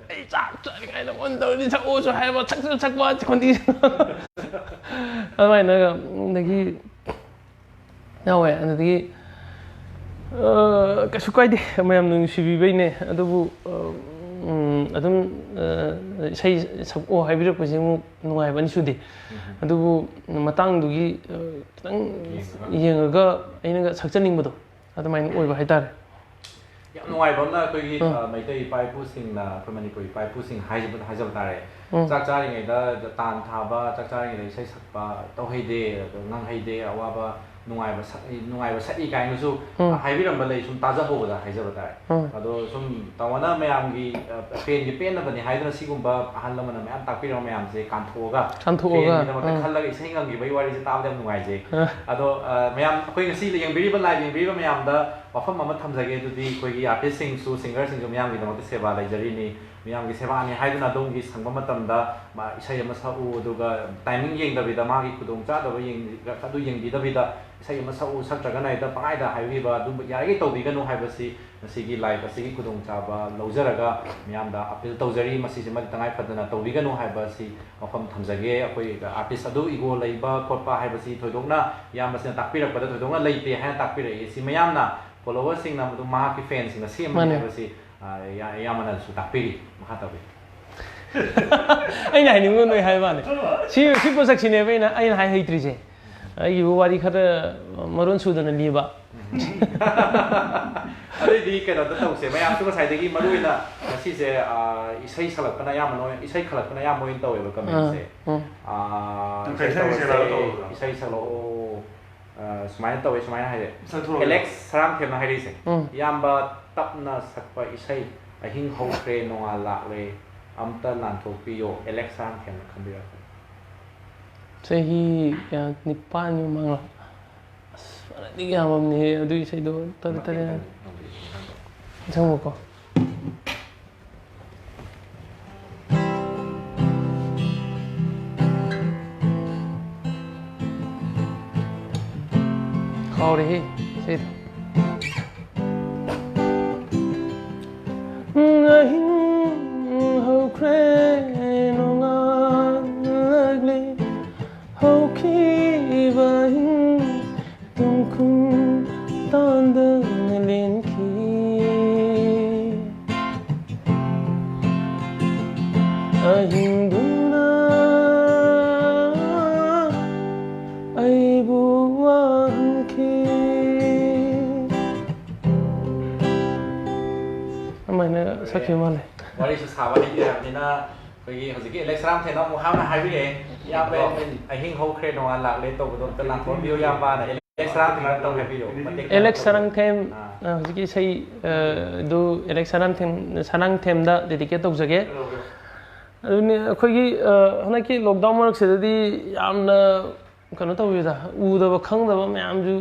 "ꯑꯩ ꯆꯥꯛ ꯆꯥꯔꯤꯉꯩꯗ ꯐꯣꯟ ꯇꯧꯔꯗꯤ ꯁꯛꯑꯣꯁꯨ ꯍꯥꯏꯕ, ꯁꯛꯁꯨ ꯁꯛꯄ, ꯈꯣꯟꯊꯤ" ꯑꯗꯨꯃꯥꯏꯅ, ꯑꯗꯒꯤ ꯌꯥꯎꯋꯦ꯫ ꯑꯗꯨꯗꯒꯤ, ꯑ, ꯀꯩꯁꯨ ꯀꯥꯏꯗꯦ, ꯃꯌꯥꯝꯅ ꯅꯨꯡꯁꯤꯕꯤꯕꯩꯅꯦ꯫ ꯑꯗꯨꯕꯨ, ꯑ, ꯎꯝ, ꯑꯗꯨꯝ, ꯑ, ꯏꯁꯩ ꯁꯛꯑꯣ ꯍꯥꯏꯕꯤꯔꯛꯄꯁꯦ ꯑꯃꯨꯛ ꯅꯨꯡꯉꯥꯏꯕ ꯑꯅꯤꯁꯨꯗꯤ꯫ ꯎꯝ꯫ ꯑꯗꯨꯕꯨ ꯃꯇꯥꯡꯗꯨꯒꯤ, ꯑ, ꯈꯤꯇꯪ ꯌꯦꯡꯉꯒ꯫ ꯌꯦꯡꯉꯒ ꯑꯩꯅꯒ ꯁꯛꯆꯅꯤꯡꯕꯗꯣ ꯑꯗꯨꯃꯥꯏꯅ ꯑꯣꯏꯕ ꯍꯥꯏꯇꯥꯔꯦ꯫ ꯌꯥꯝ ꯅꯨꯡꯉꯥꯏꯕ ꯑꯃꯅ ꯑꯩꯈꯣꯏꯒꯤ, ꯎꯝ꯫ ꯑ, ꯃꯩꯇꯩ ꯏꯄꯥ ꯏꯄꯨꯁꯤꯡꯅ, ꯑꯩꯈꯣꯏ ꯃꯅꯤꯄꯨꯔ ꯏꯄꯥ ꯏꯄꯨꯁꯤꯡ ꯍꯥꯏꯖꯕ, ꯍꯥꯏꯖꯕ ꯇꯥꯔꯦ, ꯎꯝ꯫ ꯆꯥꯛ ꯆꯥꯔꯤꯉꯩꯗ ꯇꯥꯟ ꯊꯥꯕ, ꯆꯥꯛ ꯆꯥꯔꯤꯉꯩꯗ ꯏꯁꯩ ꯁꯛꯄ ꯇꯧꯍꯩꯗꯦ, ꯑꯗꯣ ꯉꯪꯍꯩꯗꯦ, ꯑꯋꯥꯕ ꯅꯨꯡꯉꯥꯏꯕ ꯁꯛꯏ, ꯅꯨꯡꯉꯥꯏꯕ ꯁꯛꯏ ꯀꯥꯏꯅꯁꯨ ꯎꯝ꯫ ꯍꯥꯏꯕꯤꯔꯝꯕ ꯂꯩ, ꯁꯨꯝ ꯇꯥꯖꯍꯧꯕꯗ ꯍꯥꯏꯖꯕ ꯇꯥꯔꯦ꯫ ꯎꯝ꯫ ꯑꯗꯣ ꯁꯨꯝ ꯇꯥꯃꯣꯅ ꯃꯌꯥꯝꯒꯤ, ꯑ, ꯐꯦꯟꯒꯤ ꯄꯦꯟꯅꯕꯅꯤ ꯍꯥꯏꯗꯨꯅ ꯁꯤꯒꯨꯝꯕ ꯑꯍꯜ ꯂꯃꯟꯅ ꯃꯌꯥꯝ ꯇꯥꯛꯄꯤꯔꯕ ꯃꯌꯥꯝꯁꯦ ꯀꯥꯟꯊꯣꯛꯑꯒ, ꯀꯥꯟꯊꯣꯛꯑꯒ, ꯐꯦꯟꯒꯤꯗꯃꯛꯇ ꯎꯝ꯫ ꯈꯜꯂꯒ ꯏꯁꯩ ꯉꯪꯈꯤꯕꯒꯤ ꯋꯥꯔꯤꯁꯦ ꯇꯥꯕꯗ ꯌꯥꯝ ꯅꯨꯡꯉꯥꯏꯖꯩ꯫ ꯑ꯫ ꯑꯗꯣ, ꯑ, ꯃꯌꯥꯝ ꯑꯩꯈꯣꯏ ꯉꯁꯤ ꯌꯦꯡꯕꯤꯔꯤꯕ, live ꯌꯦꯡꯕꯤꯔꯤꯕ ꯃꯌꯥꯝꯗ ꯋꯥꯐꯝ ꯑꯃ ꯊꯝꯖꯒꯦ꯫ ꯑꯗꯨꯗꯤ ꯑꯩꯈꯣꯏꯒꯤ artist ꯁꯤꯡꯁꯨ, singer ꯁꯤꯡꯁꯨ ꯃꯤꯌꯥꯝꯒꯤꯗꯃꯛꯇ ꯁꯦꯕꯥ ꯂꯩꯖꯔꯤꯅꯤ꯫ ꯃꯤꯌꯥꯝꯒꯤ ꯁꯦꯕꯥꯅꯤ ꯍꯥꯏꯗꯨꯅ ꯑꯗꯣꯝꯒꯤ ꯁꯪꯕ ꯃꯇꯝꯗ ꯃꯥ ꯏꯁꯩ ꯑꯃ ꯁꯛꯎ, ꯑꯗꯨꯒ timing ꯌꯦꯡꯗꯕꯤꯗ, ꯃꯥꯒꯤ ꯈꯨꯗꯣꯡꯆꯥꯗꯕ ꯌꯦꯡ-, ꯑꯗꯨ ꯌꯦꯡꯕꯤꯗꯕꯤꯗ ꯏꯁꯩ ꯑꯃ ꯁꯛꯎ, ꯁꯛꯇ꯭ꯔꯒꯅ ꯍꯦꯛꯇ ꯄꯪꯍꯥꯏꯗ ꯍꯥꯏꯕꯤꯕ, ꯑꯗꯨꯝꯕ ꯌꯥꯔꯤꯈꯩ ꯇꯧꯕꯤꯒꯅꯨ ꯍꯥꯏꯕꯁꯤ ꯉꯁꯤꯒꯤ live ꯑꯁꯤꯒꯤ ꯈꯨꯗꯣꯡꯆꯥꯕ ꯂꯧꯖꯔꯒ ꯃꯤꯌꯥꯝꯗ appeal ꯇꯧꯖꯔꯤ꯫ ꯃꯁꯤꯁꯤꯃꯗꯤ ꯇꯉꯥꯏ ꯐꯗꯅ ꯇꯧꯕꯤꯒꯅꯨ ꯍꯥꯏꯕ ꯑꯁꯤ ꯋꯥꯐꯝ ꯊꯝꯖꯒꯦ꯫ ꯑꯩꯈꯣꯏ artist ꯑꯗꯨ ego ꯂꯩꯕ ꯈꯣꯠꯄ ꯍꯥꯏꯕꯁꯤ ꯊꯣꯏꯗꯣꯛꯅ ꯏꯌꯥꯝꯕꯁꯤꯅ ꯇꯥꯛꯄꯤꯔꯛꯄꯗ ꯊꯣꯏꯗꯣꯛꯅ ꯂꯩꯇꯦ ꯍꯥꯏꯅ ꯇꯥꯛꯄꯤꯔꯛꯏ꯫ ꯁꯤ ꯃꯌꯥꯝꯅ, followers ꯁꯤꯡꯅ ꯑꯗꯨꯝ ꯃꯍꯥꯛꯀꯤ fan ꯁꯤꯡꯅ ꯁꯦꯝꯕꯅꯤ ꯃꯥꯅꯦ꯫ ꯍꯥꯏꯕꯁꯤ, ꯑ, ꯏꯌꯥ-, ꯏꯌꯥꯝꯕꯅꯁꯨ ꯇꯥꯛꯄꯤꯔꯤ꯫ ꯃꯈꯥ ꯇꯥꯕꯤꯌꯨ꯫ ꯑꯩꯅ ꯍꯥꯏꯅꯤꯡꯕ ꯅꯣꯏ ꯍꯥꯏꯕ ꯋꯥꯅꯤ꯫ ꯁꯤ, ꯁꯤ ꯄꯣꯠꯁꯛꯁꯤꯅꯦꯕ ꯑꯩꯅ, ꯑꯩꯅ ꯍꯥꯏ ꯍꯩꯇ꯭ꯔꯤꯁꯦ꯫ ꯑꯩꯒꯤꯕꯨ ꯋꯥꯔꯤ ꯈꯔ ꯃꯔꯣꯟ ꯁꯨꯗꯅ ꯂꯤꯕ꯫ ꯑꯗꯨꯏꯗꯤ ꯀꯩꯅꯣꯗ ꯇꯧꯁꯦ꯫ ꯃꯌꯥꯝꯁꯨ ꯉꯁꯥꯏꯗꯒꯤ ꯃꯔꯨ ꯑꯣꯏꯅ ꯉꯁꯤꯁꯦ, ꯑ, ꯏꯁꯩ ꯁꯛꯂꯛꯄꯅ ꯑꯌꯥꯝꯕꯅ ꯑꯣꯏ-, ꯏꯁꯩ ꯈꯜꯂꯛꯄꯅ ꯑꯌꯥꯝꯕ ꯑꯣꯏꯅ ꯇꯧꯋꯦꯕ comment ꯁꯦ꯫ ꯑꯥ, ꯎꯝ꯫ ꯑ, ꯅꯪ ꯏꯁꯩ ꯀꯩ ꯏꯁꯩ ꯇꯧꯔꯁꯦ, ꯁꯛꯂꯛꯑꯣ ꯇꯧꯕꯗꯣ? ꯏꯁꯩ ꯁꯛꯂꯛꯑꯣ꯫ ꯑ, ꯁꯨꯃꯥꯏꯅ ꯇꯧꯋꯦ, ꯁꯨꯃꯥꯏꯅ ꯍꯥꯏꯔꯦ꯫ ꯁꯛꯊꯣꯔꯛꯑꯣ꯫ ꯑꯦꯂꯦꯛꯁ ꯁꯔꯥꯡꯊꯦꯝꯅ ꯍꯥꯏꯔꯛꯏꯁꯦ꯫ ꯎꯝ꯫ "ꯏꯌꯥꯝꯕ, ꯇꯞꯅ ꯁꯛꯄ ꯏꯁꯩ, ꯑꯍꯤꯡ ꯍꯧꯈ꯭ꯔꯦ, ꯅꯣꯡꯉꯥꯜ ꯂꯥꯛꯂꯦ, ꯑꯝꯇ ꯂꯥꯟꯊꯣꯛꯄꯤꯌꯣ", ꯑꯦꯂꯦꯛꯁ ꯁꯔꯥꯡꯊꯦꯝꯅ ꯈꯟꯕꯤꯔꯛꯄꯅꯤ꯫ ꯆꯍꯤ ꯀꯌꯥ, ꯅꯤꯄꯥꯟꯒꯤ ꯃꯃꯥꯡꯂꯣ? ꯑꯁ, ꯐꯅꯗꯤ ꯌꯥꯝꯃꯝꯅꯦꯍꯦ ꯑꯗꯨꯒꯤ ꯏꯁꯩꯗꯣ꯫ ꯇꯔꯦꯠ, ꯇꯔꯦꯠ꯫ ꯅꯤꯡꯁꯤꯡꯉꯨꯀꯣ꯫ ꯀꯥꯎꯔꯦꯍꯦ ꯏꯁꯩꯗꯣ꯫ ꯑꯍꯤꯡ ꯍꯧꯈ꯭ꯔꯦ, ꯅꯣꯡꯉꯥꯜꯂꯛꯂꯦ, ꯍꯧꯈꯤꯕ ꯑꯍꯤꯡ ꯇꯨꯝꯈꯨꯝ ꯇꯥꯟꯗꯅ ꯂꯦꯟꯈꯤ꯫ ꯑꯍꯤꯡꯗꯨꯅ ꯑꯩꯕꯨ ꯋꯥꯍꯟꯈꯤ꯫ ꯑꯗꯨꯃꯥꯏꯅ ꯁꯛꯈꯤꯕ ꯃꯥꯜꯂꯦ꯫ ꯋꯥꯔꯤꯁꯨ ꯁꯥꯕ ꯍꯩꯇꯦ ꯍꯥꯏꯕꯅꯤꯅ, ꯑꯩꯈꯣꯏꯒꯤ ꯍꯧꯖꯤꯛꯀꯤ ꯑꯦꯂꯦꯛꯁ ꯁꯅꯥꯝꯊꯦꯝꯅ ꯑꯃꯨꯛ ꯍꯥꯝꯅ ꯍꯥꯏꯕꯤꯔꯛꯑꯦ, "ꯏꯌꯥꯝꯕ, ꯑꯍꯤꯡ ꯍꯧꯈ꯭ꯔꯦ, ꯅꯣꯡꯉꯥꯟ ꯂꯥꯛꯂꯦ" ꯇꯧꯕꯗꯣ ꯑꯝꯇ ꯂꯥꯟꯊꯣꯛꯍꯟꯕꯤꯌꯨ ꯏꯌꯥꯝꯕꯅ꯫ ꯑꯦꯂꯦꯛꯁ ꯁꯅꯥꯝꯊꯦꯝꯅ ꯇꯧ ꯍꯥꯏꯕꯤꯔꯛꯑꯣ, ꯃꯇꯦꯛ ꯑꯦꯂꯦꯛꯁ ꯈꯔ꯫ ꯁꯅꯥꯝꯊꯦꯝ, ꯑꯥ꯫ ꯑ, ꯍꯧꯖꯤꯛꯀꯤ ꯏꯁꯩ, ꯑ, ꯑꯗꯨ ꯑꯦꯂꯦꯛꯁ ꯁꯅꯥꯝꯊꯦꯝ, ꯁꯅꯥꯝꯊꯦꯝꯗ dedicate ꯇꯧꯖꯒꯦ꯫ ꯑꯗꯨꯅꯤ ꯑꯩꯈꯣꯏꯒꯤ, ꯑ, ꯍꯟꯗꯛꯀꯤ lockdown ꯃꯔꯛꯁꯤꯗꯗꯤ ꯌꯥꯝꯅ ꯀꯩꯅꯣ ꯇꯧꯋꯤꯗ, ꯎꯗꯕ ꯈꯪꯗꯕ ꯃꯌꯥꯝꯁꯨ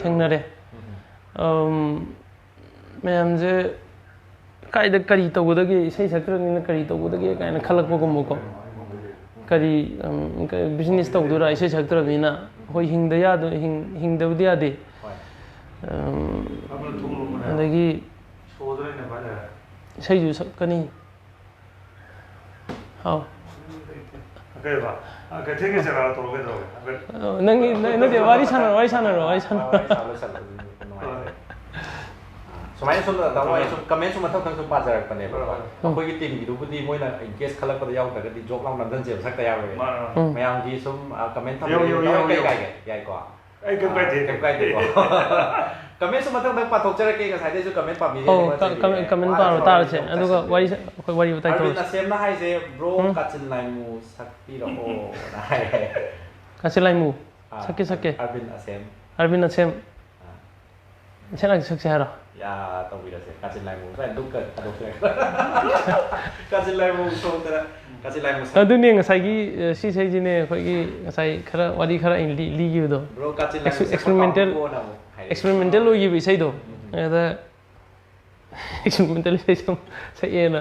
ꯊꯦꯡꯅꯔꯦ꯫ ꯑꯝ, ꯃꯌꯥꯝꯁꯦ ꯀꯥꯏꯗ ꯀꯔꯤ ꯇꯧꯒꯗꯒꯦ, ꯏꯁꯩ ꯁꯛꯇ꯭ꯔꯕꯅꯤꯅ ꯀꯔꯤ ꯇꯧꯒꯗꯒꯦ ꯀꯥꯏꯅ ꯈꯜꯂꯛꯄꯒꯨꯝꯕꯀꯣ꯫ ꯀꯔꯤ, ꯎꯝ, ꯀ-, business ꯇꯧꯗꯣꯏꯔꯥ ꯏꯁꯩ ꯁꯛꯇ꯭ꯔꯕꯅꯤꯅ? ꯑꯩꯈꯣꯏ ꯍꯤꯡꯗ ꯌꯥꯗ-, ꯍꯤꯡ-, ꯍꯤꯡꯗꯕꯗꯤ ꯌꯥꯗꯦ꯫ ꯍꯣꯏ꯫ ꯎꯝ, ꯑꯗꯒꯤ ꯏꯁꯩꯁꯨ ꯁꯛꯀꯅꯤ꯫ ꯍꯥꯎ꯫ ꯀꯩꯕ? ꯑ, ꯀꯩꯊꯦꯜꯒꯤ ꯆꯦꯔꯥ ꯇꯧꯔꯒ ꯀꯩꯗꯧꯔꯒꯦ? ꯍꯥꯏꯐꯦꯠ꯫ ꯑ, ꯅꯪꯒꯤ, ꯅ-, ꯅꯠꯇꯦ, ꯋꯥꯔꯤ ꯁꯥꯟꯅꯔꯣ, ꯋꯥꯔꯤ ꯁꯥꯟꯅꯔꯣ, ꯋꯥꯔꯤ ꯁꯥꯟꯅꯔꯣ꯫ ꯋꯥꯔꯤ ꯁꯥꯟꯅꯕ ꯂꯣꯏꯁꯜꯂꯛꯄꯗꯨꯅ ꯅꯨꯡꯉꯥꯏꯇꯦ꯫ ꯍꯣꯏ꯫ ꯁꯨꯃꯥꯏꯅ ꯁꯣꯝꯗ ꯇꯥꯃꯣ, ꯑꯩ ꯁꯨꯝ comment ꯁꯨꯝ ꯃꯊꯪ ꯃꯊꯪ ꯁꯨꯝ ꯄꯥꯖꯔꯛꯄꯅꯦꯕꯀꯣ꯫ ꯍꯣꯏ, ꯍꯣꯏ꯫ ꯑꯩꯈꯣꯏꯒꯤ teamꯒꯤꯗꯨꯕꯨꯗꯤ ꯃꯣꯏꯅ in case ꯈꯜꯂꯛꯄꯗ ꯌꯥꯎꯗ꯭ꯔꯒꯗꯤ ꯖꯣꯛ ꯂꯥꯎ ꯅꯝꯖꯟꯁꯦꯕ, ꯁꯛꯇ ꯌꯥꯎꯔꯒꯗꯤ꯫ ꯃꯥꯅꯦ, ꯃꯥꯅꯦ꯫ ꯎꯝ꯫ ꯃꯌꯥꯝꯒꯤ ꯁꯨꯝ, ꯑ, comment ꯌꯥꯎ, ꯌꯥꯎ, ꯊꯝꯕꯤꯕ ꯌꯥꯎ, ꯀꯩ ꯌꯥꯎ꯫ ꯀꯥꯏꯒꯦ? ꯌꯥꯏꯀꯣ? ꯑꯩ ꯀꯩꯝ ꯀꯥꯏꯗꯦ꯫ ꯑ, ꯀꯩꯝ ꯀꯥꯏꯗꯦꯀꯣ꯫ Comment ꯁꯨꯝ ꯃꯊꯪ ꯃꯊꯪ ꯄꯥꯊꯣꯛꯆꯔꯛꯀꯦ, ꯉꯁꯥꯏꯗꯩꯁꯨ comment ꯄꯥꯕꯤꯔꯦ, ꯑꯣ, ꯑꯩꯉꯣꯟꯗ ꯀ-, ꯆꯠꯂꯤꯁꯦ꯫ Comment, comment ꯋꯥꯅ ꯄꯥꯔꯣ, ꯁꯥꯎꯔꯒ ꯇꯥꯔꯁꯦ꯫ ꯁꯨꯝ ꯑꯗꯨꯒ ꯆꯠꯁꯤꯟꯕꯤꯔꯦ꯫ ꯋꯥꯔꯤ ꯁ-, ꯑꯩꯈꯣꯏ ꯋꯥꯔꯤ ꯋꯥꯇꯥꯏ ꯑꯔꯕꯤꯟ ꯇꯧꯔꯁꯦ꯫ ꯑꯁꯦꯝꯅ ꯍꯥꯏꯁꯦ, "Bro, ꯎꯝ꯫ ꯀꯥꯆꯤꯟ ꯂꯥꯏꯃꯨ ꯁꯛꯄꯤꯔꯛꯑꯣꯅ" ꯍꯥꯏꯔꯦ꯫ ꯀꯥꯆꯤꯟ ꯂꯥꯏꯃꯨ꯫ ꯑꯥ, ꯁꯛꯀꯦ, ꯁꯛꯀꯦ꯫ ꯑꯔꯕꯤꯟ ꯑꯁꯦꯝ꯫ ꯑꯔꯕꯤꯟ ꯑꯁꯦꯝ꯫ ꯑꯥ꯫ ꯁꯦꯡꯅ ꯁꯛꯁꯦ ꯍꯥꯏꯔꯣ? ꯌꯥ, ꯇꯧꯕꯤꯔꯁꯦ꯫ ꯀꯥꯆꯤꯟ ꯂꯥꯏꯃꯨ꯫ ꯁꯨꯃꯥꯏꯅ ꯗꯨꯛꯀ ꯊꯥꯗꯣꯛꯁꯦ꯫ ꯀꯥꯆꯤꯟ ꯂꯥꯏꯃꯨ ꯁꯣꯝꯗꯅ, ꯀꯥꯆꯤꯟ ꯂꯥꯏꯃꯨ ꯁꯛ- ꯑꯗꯨꯅꯦ ꯉꯁꯥꯏꯒꯤ, ꯑ, ꯁꯤ ꯏꯁꯩꯁꯤꯅꯦ ꯑꯩꯈꯣꯏꯒꯤ ꯉꯁꯥꯏ ꯈꯔ ꯋꯥꯔꯤ ꯈꯔ ꯑꯩꯅ ꯂꯤ-, ꯂꯤꯈꯤꯕꯗꯣ꯫ Bro, ꯀꯥꯆꯤꯟ ꯂꯥꯏꯃꯨ ꯑꯦꯛꯁ-, ꯁꯛꯄ experimental, ꯀꯥꯡꯕꯨꯅ ꯑꯃꯨꯛ ꯍꯥꯏꯔꯛꯑꯦ꯫ Experimental ꯑꯣꯏꯈꯤꯕ ꯏꯁꯩꯗꯣ꯫ ꯎꯝ꯫ ꯑꯗ experimental ꯏꯁꯩ ꯁꯨꯝ ꯁꯛꯑꯦꯅ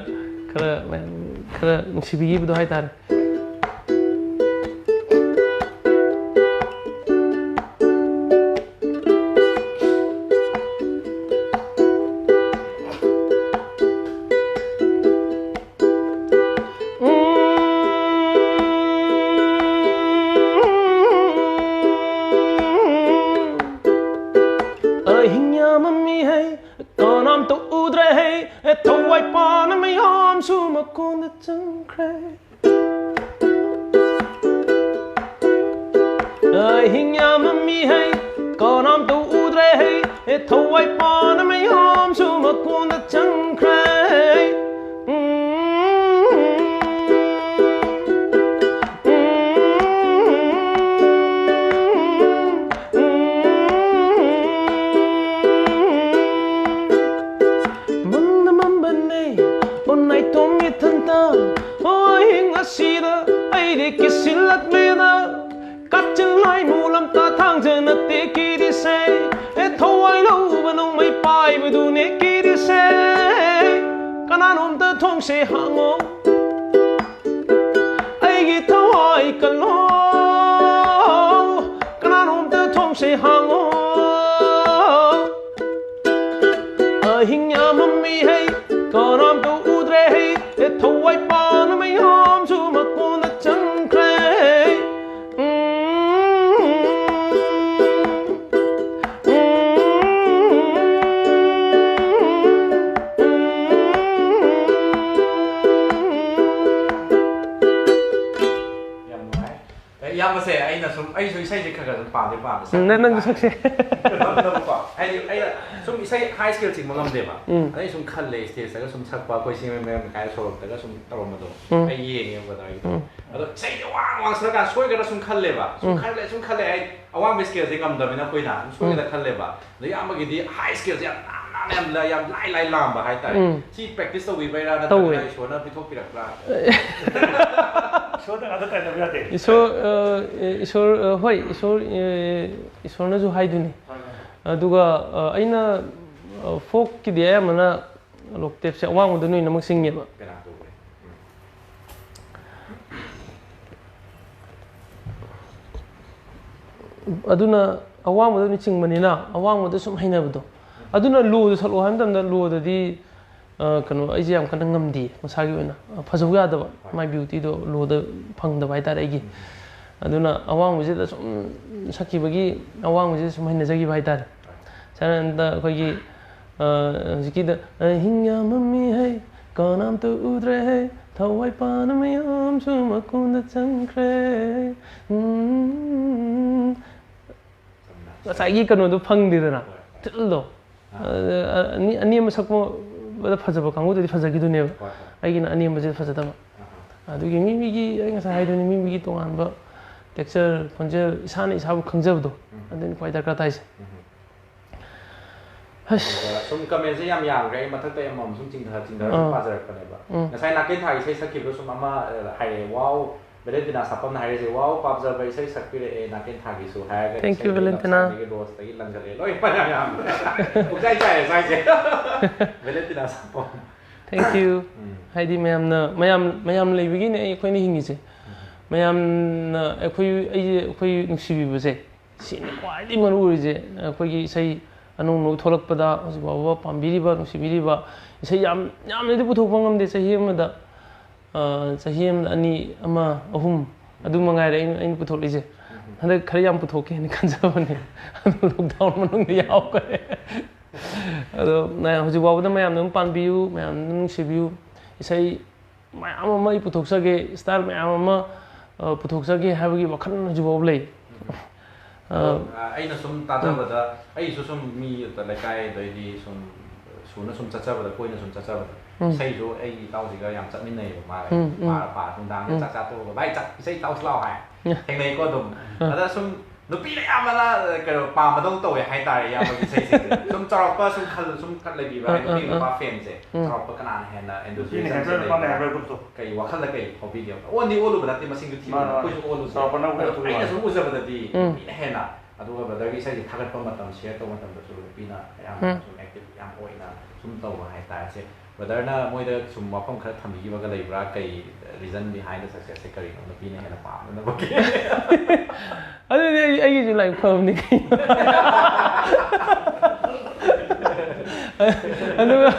ꯈꯔ ꯃꯌꯥꯝ ꯈꯔ ꯅꯨꯡꯁꯤꯕꯤꯈꯤꯕꯗꯣ ꯍꯥꯏꯇꯥꯔꯦ꯫ ꯑꯍꯤꯡ ꯌꯥꯝꯃꯝꯃꯤ ꯍꯩ, ꯀꯅꯥꯝꯇ ꯎꯗ꯭ꯔꯦ ꯍꯩ, ꯊꯋꯥꯏ ꯄꯥꯅ ꯃꯌꯥꯝꯁꯨ ꯃꯀꯣꯟꯗ ꯆꯪꯈ꯭ꯔꯦ꯫ ꯑꯍꯤꯡ ꯌꯥꯝꯃꯝꯃꯤ ꯍꯩ, ꯀꯅꯥꯝꯇ ꯎꯗ꯭ꯔꯦ ꯍꯩ, ꯊꯋꯥꯏ ꯄꯥꯅ ꯃꯌꯥꯝꯁꯨ ꯃꯀꯣꯟꯗ ꯆꯪꯈ꯭ꯔꯦ꯫ ꯎꯝ꯫ ꯊꯣꯡꯁꯦ ꯍꯥꯡꯉꯣ, ꯑꯩꯒꯤ ꯊꯋꯥꯏ ꯀꯜꯂꯣ, ꯀꯅꯥꯅꯣꯝꯇ ꯊꯣꯡꯁꯦ ꯍꯥꯡꯉꯣ꯫ ꯑꯍꯤꯡ ꯌꯥꯝꯃꯝꯃꯤ ꯍꯩ, ꯀꯅꯥꯝꯇ ꯎꯗ꯭ꯔꯦ ꯍꯩ, ꯊꯋꯥꯏ ꯄꯥꯟꯕ ꯃꯌꯥꯝꯁꯨ ꯃꯀꯣꯟꯗ ꯆꯪꯈ꯭ꯔꯦ꯫ ꯌꯥꯝ ꯅꯨꯡꯉꯥꯏ꯫ ꯑꯦ, ꯏꯌꯥꯝꯕꯁꯦ, ꯑꯩꯅ ꯁꯨꯝ, ꯑꯩꯁꯨ ꯏꯁꯩꯁꯦ ꯈꯔ ꯈꯔ ꯑꯗꯨꯝ ꯄꯥꯝꯗꯤ ꯄꯥꯝꯃꯦ꯫ ꯎꯝ, ꯅꯪ, ꯅꯪꯁꯨ ꯁꯛꯁꯦ꯫ ꯉꯝꯗꯕꯀꯣ꯫ ꯍꯥꯏꯗꯤ ꯑꯩꯅ ꯁꯨꯝ ꯏꯁꯩ ꯍꯥꯏ ꯁ꯭ꯀꯦꯜ ꯆꯤꯡꯕ ꯉꯝꯗꯦꯕ꯫ ꯎꯝ꯫ ꯑꯗꯩ ꯁꯨꯝ ꯈꯜꯂꯦ, ꯁ꯭ꯇꯦꯖꯇꯒ ꯁꯨꯝ ꯁꯛꯄ, ꯑꯩꯈꯣꯏ ꯁꯤꯡꯖꯃꯩ ꯃꯌꯥꯝ ꯂꯩꯀꯥꯏꯗ ꯁꯣꯔꯣꯛꯇꯒ ꯁꯨꯝ ꯇꯧꯔꯝꯕꯗꯣ꯫ ꯎꯝ꯫ ꯑꯩ ꯌꯦꯡꯉꯦꯕ ꯀꯗꯥꯏꯒꯤꯗꯣ꯫ ꯎꯝ꯫ ꯑꯗꯣ ꯏꯁꯩꯁꯦ ꯋꯥꯡ ꯋꯥꯡ ꯁꯛꯂꯀꯥꯟꯗ ꯁꯣꯏꯒꯗ꯭ꯔꯥ ꯁꯨꯝ ꯈꯜꯂꯦꯕ꯫ ꯁꯨꯝ ꯎꯝ꯫ ꯈꯜꯂꯦ, ꯁꯨꯝ ꯈꯜꯂꯦ꯫ ꯑꯩ ꯑꯋꯥꯡꯕ ꯁ꯭ꯀꯦꯜꯁꯦ ꯉꯝꯗꯕꯅꯤꯅ ꯑꯩꯈꯣꯏꯅ ꯑꯗꯨꯝ ꯁꯣꯏꯒꯗ꯭ꯔꯥ ꯎꯝ꯫ ꯈꯜꯂꯦꯕ꯫ ꯑꯗꯣ ꯏꯌꯥꯝꯕꯒꯤꯗꯤ ꯍꯥꯏ ꯁ꯭ꯀꯦꯜꯁꯦ ꯌꯥꯝ ꯅꯥꯟ ꯅꯥꯟ ꯌꯥꯝ ꯂ-, ꯌꯥꯝ ꯂꯥꯏ ꯂꯥꯏ ꯂꯥꯝꯕ ꯍꯥꯏꯇꯥꯔꯦ꯫ ꯎꯝ꯫ ꯁꯤ ꯄ꯭ꯔꯦꯛꯇꯤꯁ ꯇꯧꯕꯤꯕꯩꯔꯥ ꯇꯧꯋꯦ꯫ ꯅꯠꯇ꯭ꯔꯒꯅ ꯏꯁꯣꯔꯅ ꯄꯤꯊꯣꯛꯄꯤꯔꯛꯄ꯭ꯔꯥ? ꯏꯁꯣꯔꯗ ꯉꯥꯛꯇ ꯇꯥꯏꯅꯕ ꯌꯥꯗꯦ꯫ ꯏꯁꯣꯔ, ꯑ, ꯏꯁꯣꯔ, ꯑ, ꯍꯣꯏ, ꯏꯁꯣꯔ, ꯑ, ꯏꯁꯣꯔꯅꯁꯨ ꯍꯥꯏꯗꯨꯅꯤ꯫ ꯍꯣꯏ, ꯍꯣꯏ꯫ ꯑꯗꯨꯒ, ꯑ, ꯑꯩꯅ, ꯑ, ꯐꯣꯛꯀꯤꯗꯤ ꯑꯌꯥꯝꯕꯅ ꯑꯣꯛꯇꯦꯞꯁꯦ ꯑꯋꯥꯡꯕꯗ ꯂꯣꯏꯅꯃꯛ ꯆꯤꯡꯉꯦꯕ꯫ ꯄꯦꯅꯥ ꯇꯧꯕꯩ꯫ ꯎꯝ꯫ ꯑꯗꯨꯅ ꯑꯋꯥꯡꯕꯗ ꯑꯣꯏꯅ ꯆꯤꯡꯕꯅꯤꯅ ꯑꯋꯥꯡꯕꯗ ꯁꯨꯝ ꯍꯩꯅꯕꯗꯣ꯫ ꯑꯗꯨꯅ ꯂꯣꯗ ꯁꯛꯂꯛꯑꯣ ꯍꯥꯏꯕ ꯃꯇꯝꯗ ꯂꯣꯗꯗꯤ, ꯑ, ꯀꯩꯅꯣ, ꯑꯩꯁꯦ ꯌꯥꯝ ꯀꯟꯅ ꯉꯝꯗꯦ ꯃꯁꯥꯒꯤ ꯑꯣꯏꯅ꯫ ꯑ, ꯐꯖꯧ ꯌꯥꯗꯕ, ꯃꯥꯏ ꯕ꯭ꯌꯨꯇꯤꯗꯣ ꯂꯣꯗ ꯐꯪꯗꯕ ꯍꯥꯏꯇꯥꯔꯦ ꯑꯩꯒꯤ꯫ ꯑꯗꯨꯅ ꯑꯋꯥꯡꯕꯁꯤꯗ ꯁꯨꯝ ꯁꯛꯈꯤꯕꯒꯤ ꯑꯋꯥꯡꯕꯁꯤꯗ ꯁꯨꯝ ꯍꯩꯅꯖꯈꯤꯕ ꯍꯥꯏꯇꯥꯔꯦ꯫ ꯁꯥꯟꯅꯕꯗ ꯑꯩꯈꯣꯏꯒꯤ, ꯑ, ꯍꯧꯖꯤꯛꯀꯤꯗ, "ꯑꯍꯤꯡ ꯌꯥꯝꯃꯝꯃꯤ ꯍꯩ, ꯀꯅꯥꯝꯇ ꯎꯗ꯭ꯔꯦ ꯍꯩ, ꯊꯋꯥꯏ ꯄꯥꯟꯕ ꯃꯌꯥꯝꯁꯨ ꯃꯀꯣꯟꯗ ꯆꯪꯈ꯭ꯔꯦ"꯫ ꯎꯝ꯫ ꯉꯁꯥꯏꯒꯤ ꯀꯩꯅꯣꯗꯣ ꯐꯪꯗꯦꯗꯅ, ꯍꯣꯏ, ꯍꯣꯏ꯫ ꯊꯤꯜꯗꯣ꯫ ꯑꯥ꯫ ꯑ, ꯑꯅꯤ-, ꯑꯅꯦꯝꯕ ꯁꯛꯄꯗ ꯐꯖꯕ ꯀꯥꯡꯕꯨꯗꯨꯗꯤ ꯐꯖꯈꯤꯗꯨꯅꯦꯕ꯫ ꯍꯣꯏ, ꯍꯣꯏ꯫ ꯑꯩꯒꯤꯅ ꯑꯅꯦꯝꯕꯁꯤꯗ ꯐꯖꯗꯕ꯫ ꯑꯍꯥ꯫ ꯑꯗꯨꯒꯤ ꯃꯤ ꯃꯤꯒꯤ, ꯑꯩ ꯉꯁꯥꯏ ꯍꯥꯏꯗꯨꯅꯤ, ꯃꯤ ꯃꯤꯒꯤ ꯇꯣꯉꯥꯟꯕ texture, ꯈꯣꯟꯖꯦꯜ, ꯏꯁꯥꯅ ꯏꯁꯥꯕꯨ ꯈꯪꯖꯕꯗꯣ, ꯎꯝ꯫ ꯑꯗꯨꯅꯤ ꯈ꯭ꯋꯥꯏ ꯗꯔꯀꯥꯔ ꯇꯥꯏꯁꯦ꯫ ꯎꯝ꯫ ꯍꯁ꯫ ꯑꯗꯨꯒ ꯁꯨꯝ comment ꯁꯦ ꯌꯥꯝ ꯌꯥꯝꯈ꯭ꯔꯦ, ꯑꯩ ꯃꯊꯛꯇ ꯑꯃꯃꯝ ꯁꯨꯝ ꯆꯤꯡꯊ-, ꯆꯤꯡꯊꯔ ꯁꯨꯝ ꯑꯥ꯫ ꯄꯥꯖꯔꯛꯄꯅꯦꯕ꯫ ꯎꯝ꯫ ꯉꯁꯥꯏ ꯅꯥꯀꯦꯟ ꯊꯥꯒꯤ ꯏꯁꯩ ꯁꯛꯈꯤꯕꯗꯣ ꯁꯨꯝ ꯑꯃ, ꯑ, ꯍꯥꯏꯔꯛꯑꯦ, "ꯋꯥꯎ", ꯚꯦꯂꯦꯟꯇꯤꯅꯥ ꯁꯥꯄꯝꯅ ꯍꯥꯏꯔꯤꯁꯦ, "ꯋꯥꯎ, ꯄꯥꯝꯖꯕ ꯏꯁꯩ ꯁꯛꯄꯤꯔꯛꯑꯦ ꯅꯥꯀꯦꯟ ꯊꯥꯒꯤꯁꯨ" ꯍꯥꯏꯔꯒ Thank you, ꯏꯁꯩꯗꯒꯤ ꯚꯦꯂꯦꯟꯇꯤꯅꯥ꯫ ꯂꯝꯁꯥꯡꯗꯒꯤ ꯔꯣꯁꯇꯒꯤ ꯂꯪꯈꯠꯂꯦ, ꯂꯣꯏ ꯃꯌꯥꯝ ꯌꯥꯝ ꯄꯨꯡꯆꯥꯏ ꯆꯥꯏꯔꯦ ꯁ꯭ꯋꯥꯏꯁꯦ꯫ ꯚꯦꯂꯦꯟꯇꯤꯅꯥ ꯁꯥꯄꯝ꯫ Thank you. ꯍꯥꯏꯗꯤ ꯃꯌꯥꯝꯅ, ꯃꯌꯥꯝ, ꯃꯌꯥꯝ ꯂꯩꯕꯒꯤꯅꯦ ꯑꯩ, ꯑꯩꯈꯣꯏꯅ ꯍꯤꯡꯉꯤꯁꯦ꯫ ꯃꯌꯥꯝꯅ ꯑꯩꯈꯣꯏ, ꯑꯩꯁꯦ, ꯑꯩꯈꯣꯏ ꯅꯨꯡꯁꯤꯕꯤꯕꯁꯦ, ꯁꯤꯅꯤ ꯈ꯭ꯋꯥꯏꯗꯒꯤ ꯃꯔꯨ ꯑꯣꯏꯔꯤꯁꯦ꯫ ꯑꯩꯈꯣꯏꯒꯤ ꯏꯁꯩ ꯑꯅꯧ ꯑꯅꯧ ꯊꯣꯛꯂꯛꯄꯗ ꯍꯧꯖꯤꯛ ꯐꯥꯎꯕ ꯄꯥꯝꯕꯤꯔꯤꯕ, ꯅꯨꯡꯁꯤꯕꯤꯔꯤꯕ, ꯏꯁꯩ ꯌꯥꯝ, ꯌꯥꯝꯅꯗꯤ ꯄꯨꯊꯣꯛꯄ ꯉꯝꯗꯦ ꯆꯍꯤ ꯑꯃꯗ꯫ ꯑ, ꯆꯍꯤ ꯑꯃꯗ ꯑꯅꯤ, ꯑꯃ, ꯑꯍꯨꯝ, ꯑꯗꯨ ꯃꯉꯥꯏꯔꯦ ꯑꯩꯅ, ꯑꯩꯅ ꯄꯨꯊꯣꯛꯂꯤꯁꯦ꯫ ꯍꯟꯗꯛ ꯈꯔ ꯌꯥꯝ ꯄꯨꯊꯣꯛꯀꯦꯅ ꯈꯟꯖꯕꯅꯦ, ꯑꯗꯨ lockdown ꯃꯅꯨꯡꯗ ꯌꯥꯎꯈ꯭ꯔꯦ꯫ ꯑꯗꯣ ꯃꯌꯥꯝ, ꯍꯧꯖꯤꯛ ꯐꯥꯎꯕꯗ ꯃꯌꯥꯝꯅ ꯑꯗꯨꯝ ꯄꯥꯝꯕꯤꯌꯨ, ꯃꯌꯥꯝꯅ ꯑꯗꯨꯝ ꯅꯨꯡꯁꯤꯕꯤꯌꯨ꯫ ꯏꯁꯩ ꯃꯌꯥꯝ ꯑꯃ ꯑꯩ ꯄꯨꯊꯣꯛꯆꯒꯦ, style ꯃꯌꯥꯝ ꯑꯃ, ꯑ, ꯄꯨꯊꯣꯛꯆꯒꯦ ꯍꯥꯏꯕꯒꯤ ꯋꯥꯈꯜ ꯍꯧꯖꯤꯛ ꯐꯥꯎꯕ ꯂꯩ꯫ ꯑ, ꯑꯗꯣ, ꯑ, ꯑꯩꯅ ꯁꯨꯝ ꯇꯥꯖꯕꯗ, ꯑꯩꯁꯨ ꯁꯨꯝ ꯃꯤ ꯂꯩꯀꯥꯏ ꯑꯗꯩꯗꯤ ꯁꯨꯝ ꯁꯨꯅ ꯁꯨꯝ ꯆꯠꯆꯕꯗ, ꯀꯣꯏꯅ ꯁꯨꯝ ꯆꯠꯆꯕꯗ, ꯎꯝ꯫ ꯏꯁꯩꯁꯨ ꯑꯩꯒꯤ ꯏꯇꯥꯎꯁꯤꯒ ꯌꯥꯝ ꯆꯠꯃꯤꯟꯅꯩꯌꯦꯕ꯫ ꯃꯥꯒ ꯎꯝ, ꯎꯝ꯫ ꯄꯥꯔ ꯄꯥꯔ ꯅꯨꯡꯗꯥꯡꯗ ꯎꯝ꯫ ꯆꯥꯛ ꯆꯥ ꯇꯣꯛꯑꯒ, "ꯚꯥꯏ, ꯆꯥꯛ, ꯏꯁꯩ ꯇꯥꯎꯁꯤ ꯂꯥꯛꯑꯣ" ꯍꯥꯏ꯫ ꯎꯝ꯫ ꯊꯦꯡꯅꯩꯀꯣ ꯑꯗꯨꯝ꯫ ꯎꯝ꯫ ꯑꯗ ꯁꯨꯝ ꯅꯨꯄꯤꯅ ꯑꯌꯥꯝꯕꯅ, ꯑ, ꯀꯩꯅꯣ, ꯄꯥꯝꯕꯗꯧ ꯇꯧꯋꯦ ꯍꯥꯏꯇꯥꯔꯦ, ꯏꯌꯥꯝꯕꯒꯤ ꯏꯁꯩꯁꯤꯡꯁꯦ꯫ ꯁꯨꯝ ꯆꯥꯎꯔꯥꯛꯄ ꯁꯨꯝ ꯈꯜ-, ꯁꯨꯝ ꯈꯜ ꯂꯩꯕꯤꯕ ꯍꯥꯏ, ꯎꯝ, ꯅꯨꯄꯤ ꯎꯝ, ꯅꯨꯄꯥ ꯎꯝ꯫ ꯐꯦꯟꯁꯦ ꯎꯝ꯫ ꯆꯥꯎꯔꯥꯛꯄ ꯀꯅꯥꯅ ꯍꯦꯟꯅ ꯅꯨꯄꯤꯅ enthusiasm ꯍꯦꯟꯕ꯭ꯔꯥ, ꯅꯨꯄꯥꯅ ꯂꯩꯕ꯭ꯔꯥ? ꯍꯦꯟꯕ꯭ꯔꯥ ꯒ꯭ꯔꯨꯞꯇꯣ? ꯀꯩ ꯋꯥꯈꯜꯗ ꯀꯩ ꯐꯥꯎꯕꯤꯒꯦ? ꯑꯣꯟꯗꯤ ꯑꯣꯜꯂꯨꯕ ꯅꯠꯇꯦ, ꯃꯁꯤꯡꯗꯨ ꯊꯤꯕ ꯃꯥꯅꯦ, ꯃꯥꯅꯦ꯫ ꯑꯩꯈꯣꯏꯁꯨ ꯑꯣꯜꯂꯨꯁꯦ꯫ ꯆꯥꯎꯔꯥꯛꯄꯅ ꯑꯗꯣ ꯑꯣꯜꯂꯨꯕ ꯑꯩꯅ ꯃꯥꯜꯂꯦ꯫ ꯁꯨꯝ ꯎꯖꯕꯗꯗꯤ ꯎꯝ꯫ ꯅꯨꯄꯤꯅ ꯍꯦꯟꯅ, ꯑꯗꯨꯒ brotherꯒꯤ ꯏꯁꯩꯁꯦ ꯊꯥꯒꯠꯄ ꯃꯇꯝ, share ꯇꯧꯕ ꯃꯇꯝꯗꯁꯨ ꯅꯨꯄꯤꯅ ꯑꯌꯥꯝꯕꯅ ꯎꯝ꯫ ꯁꯨꯝ active ꯌꯥꯝ ꯑꯣꯏꯅ ꯁꯨꯝ ꯇꯧꯕ ꯍꯥꯏꯇꯥꯔꯦ꯫ ꯁꯦ, brotherꯅ ꯃꯣꯏꯗ ꯁꯨꯝ ꯋꯥꯐꯝ ꯈꯔ ꯊꯝꯕꯤꯈꯤꯕꯒ ꯂꯩꯕ꯭ꯔꯥ? ꯀꯩ reason behind the successꯁꯦ ꯀꯔꯤꯅꯣ? ꯅꯨꯄꯤꯅ ꯍꯦꯟꯅ ꯄꯥꯝꯅꯅꯕꯒꯤ? ꯑꯗꯨꯗꯤ ꯑꯩ, ꯑꯩꯒꯤꯁꯨ ꯂꯥꯏꯕꯛ ꯐꯕꯅꯤ ꯀꯩꯅꯣ꯫ ꯑꯗꯨꯒ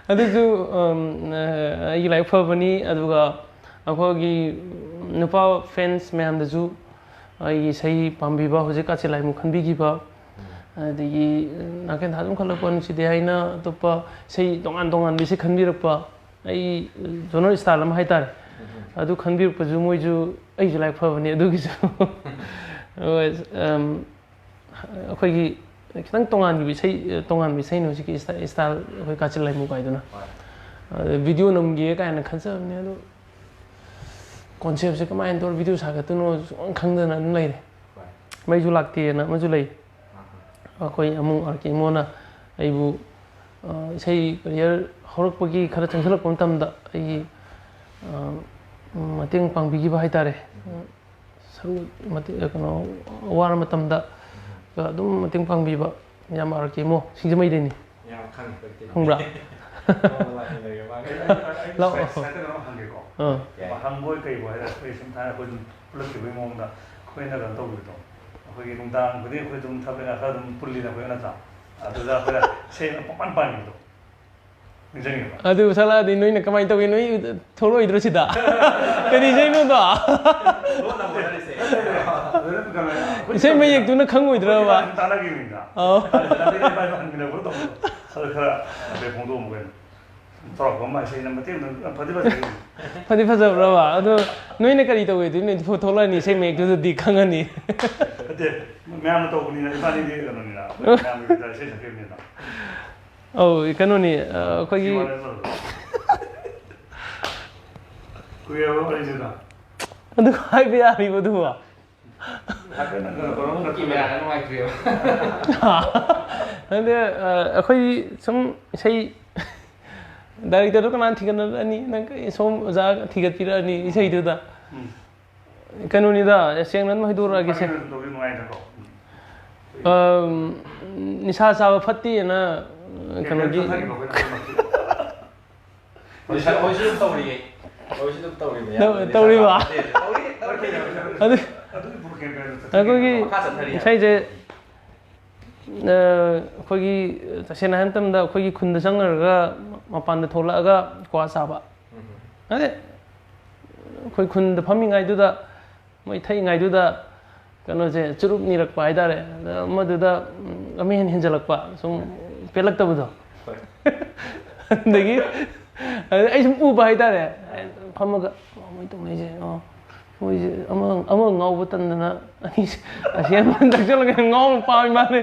ꯑꯗꯨꯁꯨ, ꯎꯝ, ꯑꯩꯒꯤ ꯂꯥꯏꯕꯛ ꯐꯕꯅꯤ꯫ ꯑꯗꯨꯒ ꯑꯩꯈꯣꯏꯒꯤ ꯅꯨꯄꯥ fans ꯃꯌꯥꯝꯗꯁꯨ ꯑꯩꯒꯤ ꯏꯁꯩ ꯄꯥꯝꯕꯤꯕ, ꯍꯧꯖꯤꯛ ꯀꯥꯆꯤꯟ ꯂꯥꯏꯃꯨ ꯈꯟꯕꯤꯈꯤꯕ, ꯑꯗꯒꯤ ꯅꯥꯀꯦꯟ ꯊꯥ ꯑꯗꯨꯝ ꯈꯜꯂꯛꯄ ꯅꯨꯡꯁꯤꯗꯦ ꯍꯥꯏꯅ ꯑꯇꯣꯞꯄ ꯏꯁꯩ ꯇꯣꯉꯥꯟ ꯇꯣꯉꯥꯟꯕ ꯏꯁꯩ ꯈꯟꯕꯤꯔꯛꯄ, ꯑꯩ genre style ꯑꯃ ꯍꯥꯏꯇꯥꯔꯦ, ꯑꯗꯨ ꯈꯟꯕꯤꯔꯛꯄꯁꯨ ꯃꯣꯏꯁꯨ ꯑꯩꯁꯨ ꯂꯥꯏꯕꯛ ꯐꯕꯅꯤ ꯑꯗꯨꯒꯤꯁꯨ꯫ ꯍꯣꯏ, ꯎꯝ, ꯑꯩꯈꯣꯏꯒꯤ ꯈꯤꯇꯪ ꯇꯣꯉꯥꯟꯕ ꯏꯁꯩ, ꯇꯣꯉꯥꯟꯕ ꯏꯁꯩꯅꯤ ꯍꯧꯖꯤꯛꯀꯤ style, style ꯑꯩꯈꯣꯏ ꯀꯥꯆꯤꯟ ꯂꯥꯏꯃꯨ ꯀꯥꯏꯗꯨꯅ꯫ ꯍꯣꯏ꯫ ꯑꯗ video ꯅꯝꯒꯦ ꯀꯥꯏꯅ ꯈꯟꯖꯕꯅꯦ, ꯑꯗꯣ conceptꯁꯦ ꯀꯃꯥꯏꯅ ꯇꯧꯔ video ꯁꯥꯒꯠꯇꯣꯏꯅꯣ ꯁꯨꯡꯈꯪ ꯈꯪꯗꯅ ꯑꯗꯨꯝ ꯂꯩꯔꯦ꯫ ꯍꯣꯏ꯫ ꯃꯩꯁꯨ ꯂꯥꯛꯇꯦꯅ ꯑꯃꯁꯨ ꯂꯩ꯫ ꯑꯥ꯫ ꯑꯩꯈꯣꯏ ꯑꯃꯨꯛ ꯑꯥꯔ ꯀꯦ ꯏꯃꯣꯅ ꯑꯩꯕꯨ, ꯑ, ꯏꯁꯩ career ꯍꯧꯔꯛꯄꯒꯤ ꯈꯔ ꯆꯪꯁꯤꯜꯂꯛꯄ ꯃꯇꯝꯗ ꯑꯩꯒꯤ, ꯑ, ꯃꯇꯦꯡ ꯄꯥꯡꯕꯤꯈꯤꯕ ꯍꯥꯏꯇꯥꯔꯦ꯫ ꯁꯔꯨ ꯃꯇꯦꯛ, ꯀꯩꯅꯣ, ꯋꯥꯔ ꯃꯇꯝꯗ ꯑꯗꯨꯝ ꯃꯇꯦꯡ ꯄꯥꯡꯕꯤꯕ꯫ ꯌꯥꯝ ꯑꯥꯔ ꯀꯦ ꯃꯣ, ꯁꯤꯡꯖꯃꯩꯗꯩꯅꯤ꯫ ꯌꯥꯝ ꯈꯪꯉꯦ ꯑꯩꯈꯣꯏꯗꯤ꯫ ꯈꯪꯕ꯭ꯔꯥ? ꯅꯣꯡꯃ ꯂꯥꯛꯃꯤꯟꯅꯒꯦ ꯃꯥꯒ꯫ ꯂꯥꯛꯑꯣ꯫ ꯁꯥꯏꯠꯇ ꯀꯩꯅꯣꯝ ꯍꯪꯒꯦꯀꯣ꯫ ꯑꯥ꯫ ꯌꯥꯏ꯫ ꯃꯍꯪꯕꯣꯏ ꯀꯩꯕꯣꯏ ꯍꯥꯏꯗꯅ ꯑꯩꯈꯣꯏ ꯁꯨꯝ ꯊꯥꯏꯅ ꯑꯩꯈꯣꯏ ꯁꯨꯝ ꯄꯨꯜꯂꯛꯈꯤꯕꯒꯤ ꯃꯑꯣꯡꯗ ꯑꯩꯈꯣꯏꯅ ꯀꯩꯅꯣ ꯇꯧꯕꯤꯕꯗꯣ, ꯑꯩꯈꯣꯏꯒꯤ ꯅꯨꯡꯗꯥꯡ ꯈꯨꯗꯤꯡ ꯑꯩꯈꯣꯏ ꯑꯗꯨꯝ ꯊꯕꯛ ꯏꯪꯈꯥꯡ ꯈꯔ ꯑꯗꯨꯝ ꯄꯨꯜꯂꯤꯅ ꯑꯩꯈꯣꯏ ꯅꯠꯇ꯭ꯔꯥ? ꯑꯗꯨꯗ ꯑꯩꯈꯣꯏꯅ ꯏꯁꯩ ꯑꯃ ꯄꯪꯄꯥꯟ ꯄꯥꯟꯈꯤꯕꯗꯣ ꯅꯤꯡꯁꯤꯡꯉꯤꯕ? ꯑꯗꯨ ꯁꯥꯂꯥꯗꯤ ꯅꯣꯏꯅ ꯀꯃꯥꯏꯅ ꯇꯧꯒꯦ? ꯅꯣꯏ ꯊꯣꯛꯂꯛꯑꯣꯏꯗ꯭ꯔꯣ ꯁꯤꯗ? ꯀꯔꯤ ꯏꯁꯩꯅꯣꯗꯣ? ꯂꯣꯟꯅ ꯍꯣꯠꯅꯔꯤꯁꯦ꯫ ꯑꯗꯨꯅ ꯀꯩꯅꯣ, ꯑꯩꯈꯣꯏ ꯏꯁꯩ ꯃꯌꯦꯛꯇꯨꯅ ꯈꯪꯉꯣꯏꯗ꯭ꯔꯕ? ꯇꯥꯟꯅꯈꯤꯕꯅꯤꯗ꯫ ꯑꯧ꯫ ꯑꯗꯨꯗ ꯂꯝꯕꯤꯗ ꯏꯕꯥꯅꯤ ꯍꯟꯃꯤꯟꯅꯕꯗꯣ ꯇꯧꯕꯗꯣ꯫ ꯑꯗꯨ ꯈꯔ ꯍꯥꯏꯐꯦꯠ ꯐꯣꯡꯗꯣꯛꯑꯝꯃꯨ ꯀꯩꯅꯣ꯫ ꯆꯥꯎꯔꯥꯛꯄ ꯑꯃ ꯏꯁꯩꯅ ꯃꯇꯦꯛ ꯑꯃ ꯐꯗꯤ ꯐꯖꯩ꯫ ꯐꯗꯤ ꯐꯖꯕ꯭ꯔꯕ? ꯑꯗꯣ ꯅꯣꯏꯅ ꯀꯔꯤ ꯇꯧꯒꯦ? ꯑꯗꯨ ꯅꯣꯏ ꯊꯣꯛꯂꯛꯑꯅꯤ, ꯏꯁꯩ ꯃꯌꯦꯛꯇꯨꯗꯗꯤ ꯈꯪꯉꯅꯤ꯫ ꯅꯠꯇꯦ, ꯃꯌꯥꯝꯅ ꯇꯧꯕꯅꯤꯅ ꯏꯕꯥꯅꯤꯗꯤ ꯀꯩꯅꯣꯅꯤꯅ, ꯃꯌꯥꯝꯒꯤ ꯏꯁꯩ ꯁꯛꯈꯤꯕꯅꯤꯅ꯫ ꯑꯧ, ꯀꯩꯅꯣꯅꯤ, ꯑ, ꯑꯩꯈꯣꯏꯒꯤ ꯀꯨꯏꯔꯕ ꯋꯥꯔꯤꯅꯤꯗ꯫ ꯑꯗꯨ ꯍꯥꯏꯕ ꯌꯥꯔꯤꯕ ꯑꯗꯨꯕꯣ? ꯍꯥꯏꯐꯦꯠ ꯅꯪ ꯀꯩꯅꯣ ꯇꯧꯔꯝꯒꯗ꯭ꯔꯥ? ꯀꯦꯃꯦꯔꯥꯅ ꯅꯨꯡꯉꯥꯏꯇ꯭ꯔꯦꯕ꯫ ꯅꯪꯗꯤ, ꯑ, ꯑꯩꯈꯣꯏ ꯁꯨꯝ ꯏꯁꯩ ꯗꯥꯏꯔꯦꯛꯇꯔꯗꯣ ꯀꯅꯥꯅ ꯊꯤꯒꯠꯅꯔꯛꯑꯅꯤ? ꯅꯪ ꯀꯩ ꯁꯣꯝ ꯑꯣꯖꯥ ꯊꯤꯒꯠꯄꯤꯔꯛꯑꯅꯤ ꯏꯁꯩꯗꯨꯗ꯫ ꯎꯝ꯫ ꯀꯩꯅꯣꯅꯤꯗ, ꯁꯦꯡꯅ ꯑꯗꯨꯝ ꯍꯥꯏꯗꯣꯔꯛꯑꯒꯦꯁꯦ꯫ ꯐꯖꯅ ꯇꯧꯕꯤ ꯅꯨꯡꯉꯥꯏꯅꯀꯣ꯫ ꯎꯝ꯫ ꯑꯝ, ꯅꯤꯁꯥ ꯆꯥꯕ ꯐꯠꯇꯦꯅ ꯀꯩꯅꯣꯒꯤ ꯊꯥꯈꯤꯕ ꯑꯩꯈꯣꯏꯅ ꯍꯟꯗꯛꯇꯤ꯫ ꯍꯧꯖꯤꯛꯁꯨ ꯍꯧꯖꯤꯛꯁꯨ ꯑꯗꯨꯝ ꯇꯧꯔꯤꯌꯦ꯫ ꯍꯧꯖꯤꯛꯁꯨ ꯑꯗꯨꯝ ꯇꯧꯔꯤꯕ꯫ ꯇꯧ-, ꯇꯧꯔꯤꯕ? ꯇꯧꯔꯤ, ꯇꯧꯔꯤ꯫ ꯑꯗꯨ ꯑꯗꯨꯒꯤ ꯄꯨꯔ ꯀꯦꯝꯄꯦꯟꯗꯣ ꯆꯠꯊꯔꯤ꯫ ꯑꯩꯈꯣꯏꯒꯤ ꯃꯈꯥ ꯆꯠꯊꯔꯤ꯫ ꯏꯁꯩꯁꯦ, ꯑ, ꯑꯩꯈꯣꯏꯒꯤ ꯇꯁꯦꯡꯅ ꯍꯥꯏꯕ ꯃꯇꯝꯗ ꯑꯩꯈꯣꯏꯒꯤ ꯈꯨꯟꯗ ꯆꯪꯉꯔꯒ ꯃꯄꯥꯟꯗ ꯊꯣꯛꯂꯛꯑꯒ ꯀ꯭ꯋꯥ ꯆꯥꯕ꯫ ꯎꯝ꯫ ꯍꯥꯏꯗꯤ ꯑꯩꯈꯣꯏ ꯈꯨꯟꯗ ꯐꯝꯃꯤꯉꯩꯗꯨꯗ ꯃꯣꯏ ꯊꯛꯏꯉꯩꯗꯨꯗ ꯀꯩꯅꯣꯁꯦ ꯆꯨꯔꯨꯞ ꯅꯤꯔꯛꯄ ꯍꯥꯏꯇꯥꯔꯦ꯫ ꯑꯗ ꯃꯗꯨꯗ, ꯎꯝ, ꯑꯃ ꯍꯦꯟꯅ ꯍꯦꯟꯖꯜꯂꯛꯄ, ꯁꯨꯝ ꯄꯦꯜꯂꯛꯇꯕꯗꯣ꯫ ꯍꯣꯏ꯫ ꯑꯗꯒꯤ ꯑꯗ ꯑꯩ ꯁꯨꯝ ꯎꯕ ꯍꯥꯏꯇꯥꯔꯦ꯫ ꯐꯝꯃꯒ, "ꯑꯣ, ꯃꯣꯏ ꯇꯧꯅꯩꯁꯦ, ꯑꯣ, ꯃꯣꯏꯁꯦ ꯑꯃ, ꯑꯃ ꯉꯥꯎꯕ ꯇꯟꯗꯅ ꯑꯅꯤꯁꯦ ꯑꯁꯤ ꯑꯃ ꯊꯛꯆꯜꯂꯒ ꯉꯥꯎꯕ ꯄꯥꯝꯃꯤ ꯃꯥꯜꯂꯦ꯫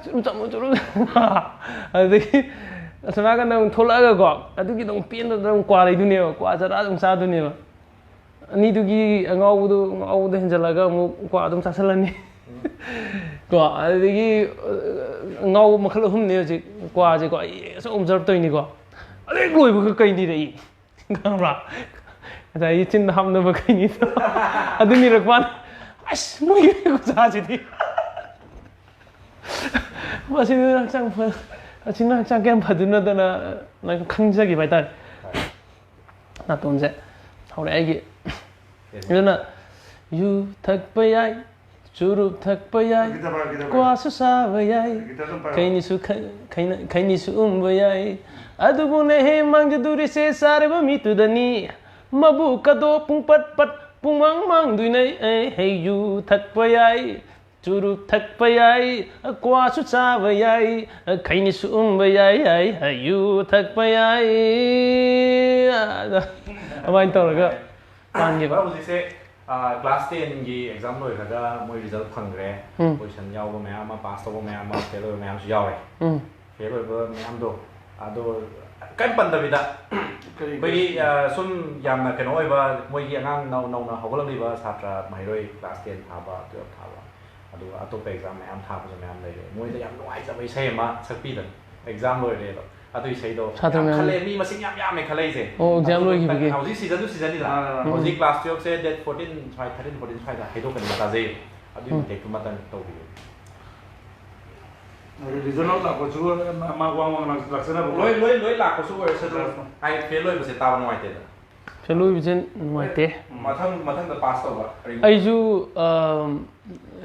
ꯆꯨꯔꯨꯞ ꯆꯥꯃꯣ, ꯆꯨꯔꯨꯞ ꯆꯥꯃꯣ꯫" ꯑꯗꯨꯗꯒꯤ ꯑꯁꯣꯝ ꯅꯥꯀꯟꯗ ꯑꯃꯨꯛ ꯊꯣꯛꯂꯛꯑꯒꯀꯣ, ꯑꯗꯨꯒꯤ ꯑꯗꯨꯝ ꯄꯦꯟꯗꯗꯅ ꯑꯃꯨꯛ ꯀ꯭ꯋꯥ ꯂꯩꯗꯣꯏꯅꯦꯕ, ꯀ꯭ꯋꯥ ꯆꯔꯥ ꯑꯗꯨꯝ ꯆꯥꯗꯣꯏꯅꯦꯕ꯫ ꯑꯅꯤꯗꯨꯒꯤ ꯑꯉꯥꯎꯕꯗꯣ, ꯉꯥꯎꯕꯗꯣ ꯍꯦꯟꯖꯜꯂꯛꯑꯒ ꯑꯃꯨꯛ ꯀ꯭ꯋꯥ ꯑꯗꯨꯝ ꯆꯥꯁꯤꯜꯂꯅꯤ꯫ ꯀꯣ, ꯑꯗꯨꯗꯒꯤ, ꯑ, ꯉꯥꯎꯕ ꯃꯈꯜ ꯑꯍꯨꯝꯅꯦ ꯍꯧꯖꯤꯛ ꯀ꯭ꯋꯥꯁꯦꯀꯣ꯫ ꯑꯩ ꯑꯁꯨꯝ observe ꯇꯧꯔꯤꯅꯤꯀꯣ꯫ ꯑꯗꯨ ꯍꯦꯛ ꯂꯣꯏꯕꯒ ꯀꯩ ꯅꯤꯔꯛꯏ? ꯈꯪꯕ꯭ꯔꯥ? ꯉꯁꯥꯏꯒꯤ ꯆꯤꯟꯗ ꯍꯥꯞꯅꯕ ꯀꯩꯅꯤꯗꯣ꯫ ꯑꯗꯨ ꯅꯤꯔꯛꯄ ꯋꯥꯅꯤ꯫ ꯑꯁ, ꯃꯣꯏꯒꯤ ꯈꯨꯆꯥꯁꯤꯗꯤ꯫ ꯃꯁꯤꯅ ꯍꯛꯆꯥꯡ ꯐ-, ꯑꯁꯤꯅ ꯍꯛꯆꯥꯡ ꯀꯌꯥꯝ ꯐꯗꯣꯏꯅꯣꯗꯅ ꯅꯪ ꯈꯪꯖꯈꯤꯕ ꯍꯥꯏꯇꯥꯔꯦ꯫ ꯅꯥꯇꯣꯟꯁꯦ ꯍꯧꯔꯛꯑꯦ ꯑꯩꯒꯤ꯫ ꯑꯗꯨꯅ ꯌꯨ ꯊꯛꯄ ꯌꯥꯏ, ꯆꯨꯔꯨꯞ ꯊꯛꯄ ꯌꯥꯏ, ꯒꯤꯇꯥꯔ ꯄꯥꯏꯔꯣ, ꯒꯤꯇꯥꯔ ꯄꯥꯏꯔꯣ꯫ ꯀ꯭ꯋꯥꯁꯨ ꯆꯥꯕ ꯌꯥꯏ, ꯒꯤꯇꯥꯔ ꯑꯗꯨꯝ ꯄꯥꯏꯔꯣ꯫ ꯈꯩꯅꯤꯁꯨ ꯈ-, ꯈꯩꯅ-, ꯈꯩꯅꯤꯁꯨ ꯎꯪꯕ ꯌꯥꯏ꯫ ꯑꯗꯨꯕꯨꯅꯦꯍꯦ ꯃꯥꯡꯖꯗꯣꯔꯤꯁꯦ ꯆꯥꯔꯕ ꯃꯤꯗꯨꯗꯅꯤ꯫ ꯃꯕꯨꯛꯀꯗꯣ ꯄꯨꯡ ꯄꯠ ꯄꯠ ꯄꯨꯡ ꯃꯥꯡ ꯃꯥꯡꯗꯣꯏꯅꯦ꯫ ꯑꯦ, ꯍꯦ, ꯌꯨ ꯊꯛꯄ ꯌꯥꯏ, ꯆꯨꯔꯨꯞ ꯊꯛꯄ ꯌꯥꯏ, ꯀ꯭ꯋꯥꯁꯨ ꯆꯥꯕ ꯌꯥꯏ, ꯈꯩꯅꯤꯁꯨ ꯎꯝꯕ ꯌꯥꯏ, ꯌꯥꯏ, ꯌꯨ ꯊꯛꯄ ꯌꯥꯏ꯫ ꯑꯗ ꯑꯗꯨꯃꯥꯏꯅ ꯇꯧꯔꯒ ꯄꯥꯟꯈꯤꯕ꯫ ꯍꯧꯖꯤꯛꯁꯦ, ꯑ, class ten ꯒꯤ exam ꯂꯣꯏꯈ꯭ꯔꯒ ꯃꯣꯏ result ꯐꯪꯈ꯭ꯔꯦ꯫ ꯎꯝ꯫ Position ꯌꯥꯎꯕ ꯃꯌꯥꯝ ꯑꯃ, pass ꯇꯧꯕ ꯃꯌꯥꯝ ꯑꯃ, fail ꯑꯣꯏꯕ ꯃꯌꯥꯝꯁꯨ ꯌꯥꯎꯔꯦ꯫ ꯎꯝ꯫ Fail ꯑꯣꯏꯕ ꯃꯌꯥꯝꯗꯣ, ꯑꯗꯣ ꯀꯔꯤꯝ ꯄꯟꯗꯕꯤꯗ ꯀꯔꯤ ꯑꯩꯈꯣꯏꯒꯤ, ꯀꯔꯤ? ꯑ, ꯁꯨꯝ ꯌꯥꯝꯅ ꯀꯩꯅꯣ ꯑꯣꯏꯕ, ꯃꯣꯏꯒꯤ ꯑꯉꯥꯡ ꯅꯧ-, ꯅꯧꯅ ꯍꯧꯒꯠꯂꯛꯂꯤꯕ ꯁꯥꯇ꯭ꯔ ꯃꯍꯩꯔꯣꯏ class ten ꯊꯥꯕ, twelve ꯊꯥꯕ, ꯑꯗꯨꯒ ꯑꯇꯣꯞꯄ exam ꯃꯌꯥꯝ ꯊꯥꯕꯁꯨ ꯃꯌꯥꯝ ꯂꯩꯔꯦ꯫ ꯃꯣꯏꯗ ꯌꯥꯝ ꯅꯨꯡꯉꯥꯏꯖꯕ ꯏꯁꯩ ꯑꯃ ꯁꯛꯄꯤꯗꯅ, exam ꯂꯣꯏꯔꯦ ꯑꯗꯣ꯫ ꯑꯗꯨ ꯏꯁꯩꯗꯣ ꯁꯥꯇ꯭ꯔ ꯌꯥꯝ ꯃꯌꯥꯝ꯫ ꯈꯜꯂꯦ, ꯃꯤ ꯃꯁꯤꯡ ꯌꯥꯝ ꯌꯥꯝꯃꯦ ꯈꯜꯂꯛꯏꯁꯦ꯫ ꯑꯣ, exam ꯑꯗꯨ ꯂꯣꯏꯈꯤꯕꯒꯤ? ꯍꯧꯖꯤꯛ season ꯁꯨ season ꯅꯤꯗꯅ꯫ ꯑꯥ, ꯑꯥ, ꯑꯥ꯫ ꯍꯧꯖꯤꯛ class twelve ꯁꯦ date fourteen ꯁ꯭ꯋꯥꯏ, thirteen, fourteen ꯁ꯭ꯋꯥꯏꯗ ꯍꯥꯏꯗꯣꯛꯀꯅꯤ ꯇꯥꯖꯩ꯫ ꯑꯗꯨꯒꯤ ꯎꯝ꯫ ꯃꯇꯦꯛꯇꯨꯃꯇꯪ ꯇꯧꯕꯤꯌꯨ꯫ ꯑꯗꯨ result out ꯂꯥꯛꯄꯁꯨ ꯃꯥ, ꯃꯥ ꯋꯥꯡ ꯋꯥꯡ ꯂꯥꯛ-, ꯂꯥꯛꯆꯅꯕꯀꯣ꯫ ꯂꯣꯏ, ꯂꯣꯏ, ꯂꯣꯏ ꯂꯥꯛꯄꯁꯨ ꯑꯣꯏꯔꯁꯅꯨ꯫ ꯍꯥꯏ, fail ꯑꯣꯏꯕꯁꯦ ꯇꯥꯕ ꯅꯨꯡꯉꯥꯏꯇꯦꯗꯅ꯫ Fail ꯑꯣꯏꯕꯁꯦ ꯅꯨꯡꯉꯥꯏꯇꯦ꯫ ꯃꯊꯪ, ꯃꯊꯪꯗ pass ꯇꯧꯕ꯫ ꯑꯩꯁꯨ, ꯑꯝ,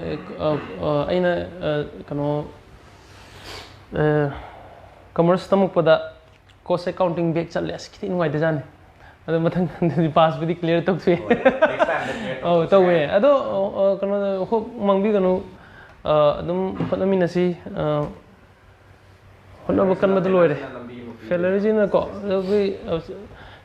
ꯑꯦ, ꯑ, ꯑ, ꯑꯩꯅ, ꯑ, ꯀꯩꯅꯣ, ꯑ, commerce ꯇꯝꯃꯛꯄꯗ cost accounting back ꯆꯠꯂꯦ꯫ ꯑꯁ, ꯈꯤꯇꯪ ꯅꯨꯡꯉꯥꯏꯇꯖꯥꯠꯅꯤ꯫ ꯑꯗꯣ ꯃꯊꯪ ꯍꯟꯗꯛꯇꯤ pass ꯄꯨꯗꯤ clear ꯇꯧꯊꯣꯛꯑꯦ꯫ ꯍꯣꯏ, next time ꯗ clear ꯑꯧ, ꯇꯧꯊꯣꯛꯁꯦ꯫ ꯇꯧꯋꯦ꯫ ꯑꯗꯣ, ꯑ, ꯑ, ꯀꯩꯅꯣꯗ, hope ꯃꯥꯡꯕꯤꯒꯅꯨ꯫ ꯑ, ꯑꯗꯨꯝ ꯍꯣꯠꯅꯃꯤꯟꯅꯁꯤ꯫ ꯑ, ꯍꯣꯠꯅꯕ ꯀꯟꯕꯗ ꯂꯣꯏꯔꯦ꯫ Failure ꯁꯤꯅ ꯂꯝꯕꯤ ꯑꯃ ꯄꯤꯕ꯫ Failure ꯁꯤꯅꯀꯣ, ꯑꯩꯈꯣꯏ, ꯑ,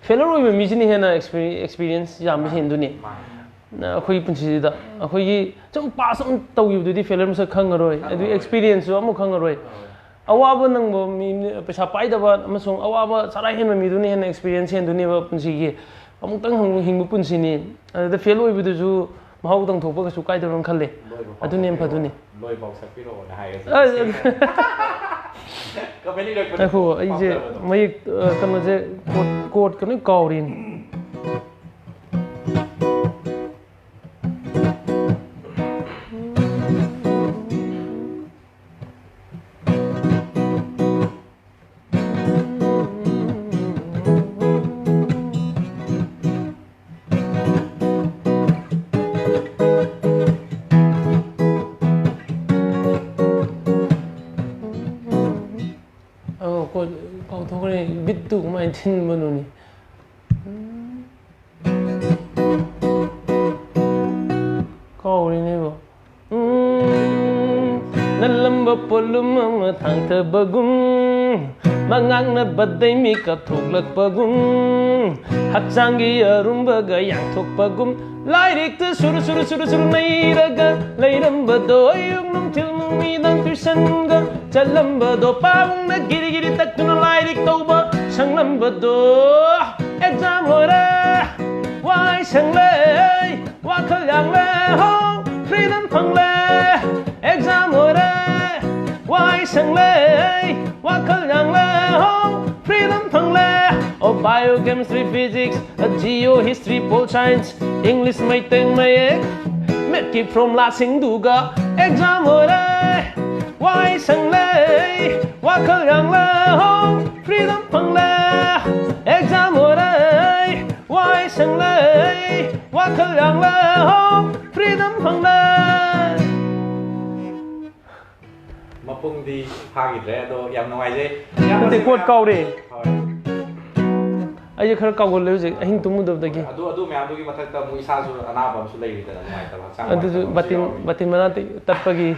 failure ꯑꯣꯏꯕ ꯃꯤꯁꯤꯅ ꯍꯦꯟꯅ experi-, experience ꯌꯥꯝꯕ ꯍꯦꯟꯗꯣꯏꯅꯤ꯫ ꯃꯥꯅꯤ꯫ ꯑꯩꯈꯣꯏꯒꯤ ꯄꯨꯟꯁꯤꯁꯤꯗ ꯑꯩꯈꯣꯏꯒꯤ ꯁꯨꯝ pass ꯑꯃ ꯇꯧꯈꯤꯕꯗꯨꯗꯤ failure ꯃꯁꯛ ꯈꯪꯉꯔꯣꯏ, ꯑꯗꯨꯒꯤ ꯈꯪꯉꯔꯣꯏ꯫ Experience ꯁꯨ ꯑꯃꯨꯛ ꯈꯪꯉꯔꯣꯏ꯫ ꯈꯪꯉꯔꯣꯏ꯫ ꯑꯋꯥꯕ ꯅꯪꯕ ꯃꯤ, ꯄꯩꯁꯥ ꯄꯥꯏꯗꯕ ꯑꯃꯁꯨꯡ ꯑꯋꯥꯕ ꯆꯔꯥ ꯍꯦꯟꯕ ꯃꯤꯗꯨꯅ ꯍꯦꯟꯅ experience ꯍꯦꯟꯗꯣꯏꯅꯦꯕ ꯄꯨꯟꯁꯤꯒꯤ꯫ ꯑꯃꯨꯛꯇꯪ ꯍꯤꯡꯕ ꯄꯨꯟꯁꯤꯅꯤ꯫ ꯑꯗꯨꯗ fail ꯑꯣꯏꯕꯗꯨꯁꯨ ꯃꯍꯥꯎ ꯇꯪꯊꯣꯛꯄ ꯀꯩꯁꯨ ꯀꯥꯏꯗꯕ꯭ꯔꯅ ꯈꯜꯂꯦ꯫ ꯂꯣꯏꯕ ꯐꯥꯎ ꯑꯗꯨꯅ ꯍꯦꯟꯅ ꯁꯛꯄꯤꯔꯛꯑꯣ꯫ ꯐꯗꯣꯏꯅꯤ꯫ ꯂꯣꯏꯕ ꯐꯥꯎ ꯁꯛꯄꯤꯔꯛꯑꯣꯅ ꯍꯥꯏꯔꯁꯦ꯫ ꯑ, comment ꯏꯔꯛꯄꯗ ꯉꯥꯏꯈꯣ, ꯑꯩꯁꯦ ꯄꯥꯝꯖꯕꯗꯣ꯫ ꯃꯌꯦꯛ, ꯑ, ꯀꯩꯅꯣꯁꯦ, chord, chord ꯀꯩꯅꯣ ꯀꯥꯎꯔꯦꯅꯦ꯫ ꯑꯧ, ꯀꯣ-, ꯀꯥꯎꯊꯣꯛꯈ꯭ꯔꯦ꯫ ꯕꯤꯠꯇꯨ ꯀꯃꯥꯏꯅ ꯊꯤꯟꯕꯅꯣꯅꯦ? ꯀꯥꯎꯔꯤꯅꯦꯕ꯫ ꯎꯝ, ꯅꯜꯂꯝꯕ ꯄꯣꯠꯂꯨꯝ ꯑꯃ ꯊꯥꯡꯊꯕꯒꯨꯝ, ꯃꯉꯥꯡꯅꯕꯗꯩ ꯃꯤꯀꯞ ꯊꯣꯛꯂꯛꯄꯒꯨꯝ, ꯍꯛꯆꯥꯡꯒꯤ ꯑꯔꯨꯝꯕꯒ ꯌꯥꯡꯊꯣꯛꯄꯒꯨꯝ, ꯂꯥꯏꯔꯤꯛꯇ ꯁꯨꯔꯨ ꯁꯨꯔꯨ ꯁꯨꯔꯨ ꯁꯨꯔꯨ ꯅꯩꯔꯒ ꯂꯩꯔꯝꯕꯗꯣ, ꯑꯌꯨꯛ ꯅꯨꯡꯊꯤꯜ ꯅꯨꯃꯤꯗꯥꯡ ꯇ꯭ꯌꯨꯁꯟꯒ ꯆꯠꯂꯝꯕꯗꯣ, ꯄꯥꯕꯨꯡꯅ ꯒꯤꯔꯤ ꯒꯤꯔꯤ ꯇꯛꯇꯨꯅ ꯂꯥꯏꯔꯤꯛ ꯇꯧꯕ ꯁꯪꯂꯝꯕꯗꯣ, ꯑꯦꯛꯖꯥꯝ ꯂꯣꯏꯔꯦ, ꯋꯥꯏ ꯁꯪꯂꯦ, ꯋꯥꯈꯜ ꯌꯥꯡꯂꯦ, ꯍꯣ, ꯐ꯭ꯔꯤꯗꯝ ꯐꯪꯂꯦ, ꯑꯦꯛꯖꯥꯝ ꯂꯣꯏꯔꯦ, ꯋꯥꯏ ꯁꯪꯂꯦ, ꯋꯥꯈꯜ ꯌꯥꯡꯂꯦ, ꯍꯣ, ꯐ꯭ꯔꯤꯗꯝ ꯐꯪꯂꯦ꯫ ꯑꯣ, bio chemistry physics, geo history pol science, English Meitei Mayek, ꯃꯦꯠꯀꯤ ꯐꯣꯔꯃꯨꯂꯥꯁꯤꯡꯗꯨꯒ ꯑꯦꯛꯖꯥꯝ ꯂꯣꯏꯔꯦ, ꯋꯥꯏ ꯁꯪꯂꯦ, ꯋꯥꯈꯜ ꯌꯥꯡꯂꯦ, ꯍꯣ, ꯐ꯭ꯔꯤꯗꯝ ꯐꯪꯂꯦ, ꯑꯦꯛꯖꯥꯝ ꯂꯣꯏꯔꯦ, ꯋꯥꯏ ꯁꯪꯂꯦ, ꯋꯥꯈꯜ ꯌꯥꯡꯂꯦ, ꯍꯣ, ꯐ꯭ꯔꯤꯗꯝ ꯐꯪꯂꯦ꯫ ꯃꯄꯨꯡꯗꯤ ꯐꯥꯈꯤꯗ꯭ꯔꯦ, ꯑꯗꯣ ꯌꯥꯝ ꯅꯨꯡꯉꯥꯏꯖꯩ꯫ ꯅꯠꯇꯦ, ꯀꯣꯠ ꯀꯥꯎꯔꯦ꯫ ꯍꯣꯏ꯫ ꯑꯩꯁꯦ ꯈꯔ ꯀꯥꯎꯒꯜꯂꯦ ꯍꯧꯖꯤꯛ, ꯑꯍꯤꯡ ꯇꯨꯝꯃꯨꯗꯕꯗꯒꯤ꯫ ꯑꯗꯨ, ꯑꯗꯨ ꯃꯌꯥꯝꯗꯨꯒꯤ ꯃꯊꯛꯇ ꯑꯃꯨꯛ ꯏꯁꯥꯁꯨ ꯑꯅꯥꯕ ꯑꯃꯁꯨ ꯂꯩꯔꯤꯗꯅ, ꯅꯨꯡꯉꯥꯏꯇꯕ, ꯍꯛꯆꯥꯡ ꯑꯗꯨꯁꯨ ꯅꯨꯡꯉꯥꯏꯇꯕ ꯑꯃꯁꯨ ꯕꯥꯇꯤꯟ, ꯌꯥꯎꯔꯤ꯫ ꯕꯥꯇꯤꯟ ꯃꯅꯥ ꯇꯠꯄꯒꯤ꯫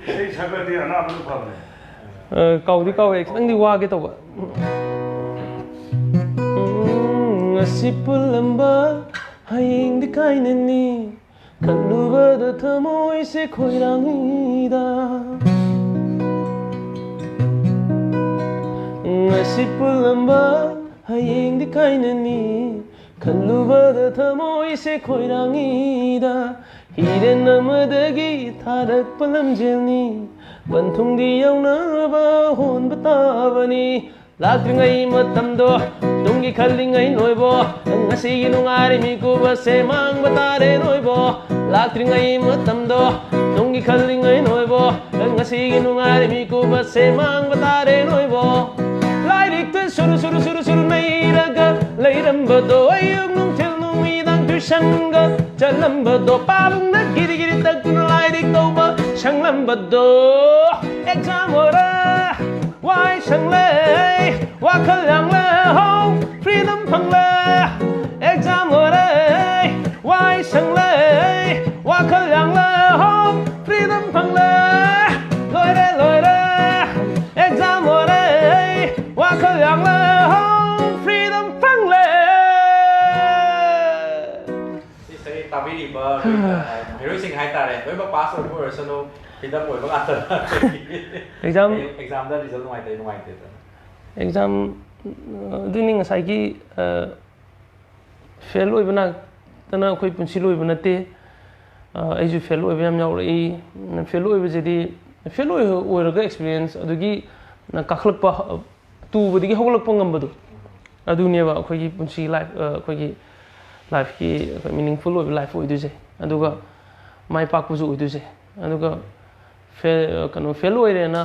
ꯏꯁꯩ ꯁꯛꯄꯗꯤ ꯑꯅꯥꯕꯅ ꯐꯕꯅꯦ꯫ ꯑ, ꯀꯥꯎꯗꯤ ꯀꯥꯎꯋꯦ, ꯈꯤꯇꯪꯗꯤ ꯋꯥꯒꯦ ꯇꯧꯕ꯫ ꯎꯝ, ꯉꯁꯤ ꯄꯨꯜꯂꯝꯕ ꯍꯌꯦꯡꯗꯤ ꯀꯥꯏꯅꯅꯤ, ꯈꯜꯂꯨꯕꯗ ꯊꯃꯣꯏꯁꯦ ꯈꯣꯏꯔꯥꯡꯉꯤꯗ꯫ ꯉꯁꯤ ꯄꯨꯜꯂꯝꯕ ꯍꯌꯦꯡꯗꯤ ꯀꯥꯏꯅꯅꯤ, ꯈꯜꯂꯨꯕꯗ ꯊꯃꯣꯏꯁꯦ ꯈꯣꯏꯔꯥꯡꯉꯤꯗ꯫ ꯍꯤꯔꯦꯟ ꯑꯃꯗꯒꯤ ꯊꯥꯔꯛꯄ ꯂꯝꯖꯦꯜꯅꯤ, ꯄꯟꯊꯨꯡꯗꯤ ꯌꯧꯅꯕ ꯍꯣꯟꯕ ꯇꯥꯕꯅꯤ꯫ ꯂꯥꯛꯇ꯭ꯔꯤꯉꯩ ꯃꯇꯝꯗꯣ, ꯇꯨꯡꯒꯤ ꯈꯜꯂꯤꯉꯩ ꯅꯣꯏꯕꯣ, ꯉꯁꯤꯒꯤ ꯅꯨꯡꯉꯥꯏꯔꯤ ꯃꯤꯀꯨꯞ ꯑꯁꯦ ꯃꯥꯡꯕ ꯇꯥꯔꯦ ꯅꯣꯏꯕꯣ꯫ ꯂꯥꯛꯇ꯭ꯔꯤꯉꯩ ꯃꯇꯝꯗꯣ, ꯇꯨꯡꯒꯤ ꯈꯜꯂꯤꯉꯩ ꯅꯣꯏꯕꯣ, ꯉꯁꯤꯒꯤ ꯅꯨꯡꯉꯥꯏꯔꯤ ꯃꯤꯀꯨꯞ ꯑꯁꯦ ꯃꯥꯡꯕ ꯇꯥꯔꯦ ꯅꯣꯏꯕꯣ꯫ ꯂꯥꯏꯔꯤꯛꯇ ꯁꯨꯔꯨ ꯁꯨꯔꯨ ꯁꯨꯔꯨ ꯁꯨꯔꯨ ꯅꯩꯔꯒ ꯂꯩꯔꯝꯕꯗꯣ, ꯑꯌꯨꯛ ꯅꯨꯡꯊꯤꯜ ꯅꯨꯃꯤꯗꯥꯡ ꯇ꯭ꯌꯨꯁꯟ ꯁꯪꯒ ꯆꯠꯂꯝꯕꯗꯣ, ꯄꯥꯕꯨꯡꯅ ꯒꯤꯔꯤ ꯒꯤꯔꯤ ꯇꯛꯇꯨꯅ ꯂꯥꯏꯔꯤꯛ ꯇꯧꯕ ꯁꯪꯂꯝꯕꯗꯣ꯫ ꯑꯦꯛꯖꯥꯝ ꯑꯣꯏꯔꯦ, ꯋꯥꯏ ꯁꯪꯂꯦ, ꯋꯥꯈꯜ ꯌꯥꯡꯂꯦ, ꯍꯣ, ꯐ꯭ꯔꯤꯗꯝ ꯐꯪꯂꯦ꯫ ꯑꯦꯛꯖꯥꯝ ꯑꯣꯏꯔꯦ, ꯋꯥꯏ ꯁꯪꯂꯦ, ꯋꯥꯈꯜ ꯌꯥꯡꯂꯦ, ꯍꯣ, ꯐ꯭ꯔꯤꯗꯝ ꯐꯪꯂꯦ꯫ ꯂꯣꯏꯔꯦ, ꯂꯣꯏꯔꯦ, ꯑꯦꯛꯖꯥꯝ ꯑꯣꯏꯔꯦ, ꯋꯥꯈꯜ ꯌꯥꯡꯂꯦ, ꯍꯣ, ꯐ꯭ꯔꯤꯗꯝ ꯐꯪꯂꯦ꯫ ꯁꯤꯁꯇꯔꯒꯤ ꯇꯥꯕꯤꯔꯤꯕ ꯃꯍꯩꯔꯣꯏꯁꯤꯡ ꯍꯥꯏꯇꯥꯔꯦ, ꯂꯣꯏꯅꯃꯛ ꯄꯥꯁ ꯑꯣꯏꯕ ꯑꯣꯏꯔꯁꯅꯨ, ꯐ꯭ꯔꯤꯗꯝ ꯑꯣꯏꯕ ꯉꯥꯛꯇ꯫ ꯑꯦꯛꯖꯥꯝ ꯑꯦꯛꯖꯥꯝꯗ ꯔꯤꯖꯜ ꯅꯨꯡꯉꯥꯏꯇꯦ, ꯅꯨꯡꯉꯥꯏꯇꯦꯗꯅ꯫ ꯑꯦꯛꯖꯥꯝ, ꯑ, ꯑꯗꯨꯅꯤ ꯉꯁꯥꯏꯒꯤ, ꯑ, ꯐꯦꯜ ꯑꯣꯏꯕ ꯉꯥꯛꯇꯅ ꯑꯩꯈꯣꯏ ꯄꯨꯟꯁꯤ ꯂꯣꯏꯕ ꯅꯠꯇꯦ꯫ ꯑ, ꯑꯩꯁꯨ ꯐꯦꯜ ꯑꯣꯏꯕ ꯌꯥꯝ ꯌꯥꯎꯔꯛꯏ꯫ ꯐꯦꯜ ꯑꯣꯏꯕꯁꯤꯗꯤ, ꯐꯦꯜ ꯑꯣꯏ-, ꯑꯣꯏꯔꯒ ꯑꯦꯛꯁꯄꯤꯔꯤꯌꯦꯟꯁ, ꯑꯗꯨꯒꯤ ꯀꯥꯈꯠꯂꯛꯄ, ꯇꯨꯕꯗꯒꯤ ꯍꯧꯒꯠꯂꯛꯄ ꯉꯝꯕꯗꯣ, ꯑꯗꯨꯅꯦꯕ ꯑꯩꯈꯣꯏꯒꯤ ꯄꯨꯟꯁꯤꯒꯤ ꯂꯥꯏꯐ, ꯑ, ꯑꯩꯈꯣꯏꯒꯤ ꯂꯥꯏꯐꯀꯤ ꯑꯩꯈꯣꯏ ꯃꯤꯅꯤꯡꯐꯨꯜ ꯑꯣꯏꯕ ꯂꯥꯏꯐ ꯑꯣꯏꯗꯣꯏꯁꯦ꯫ ꯑꯗꯨꯒ ꯃꯥꯏ ꯄꯥꯛꯄꯁꯨ ꯑꯣꯏꯗꯣꯏꯁꯦ꯫ ꯑꯗꯨꯒ ꯐꯦ-, ꯀꯩꯅꯣ, ꯐꯦꯜ ꯑꯣꯏꯔꯦꯅ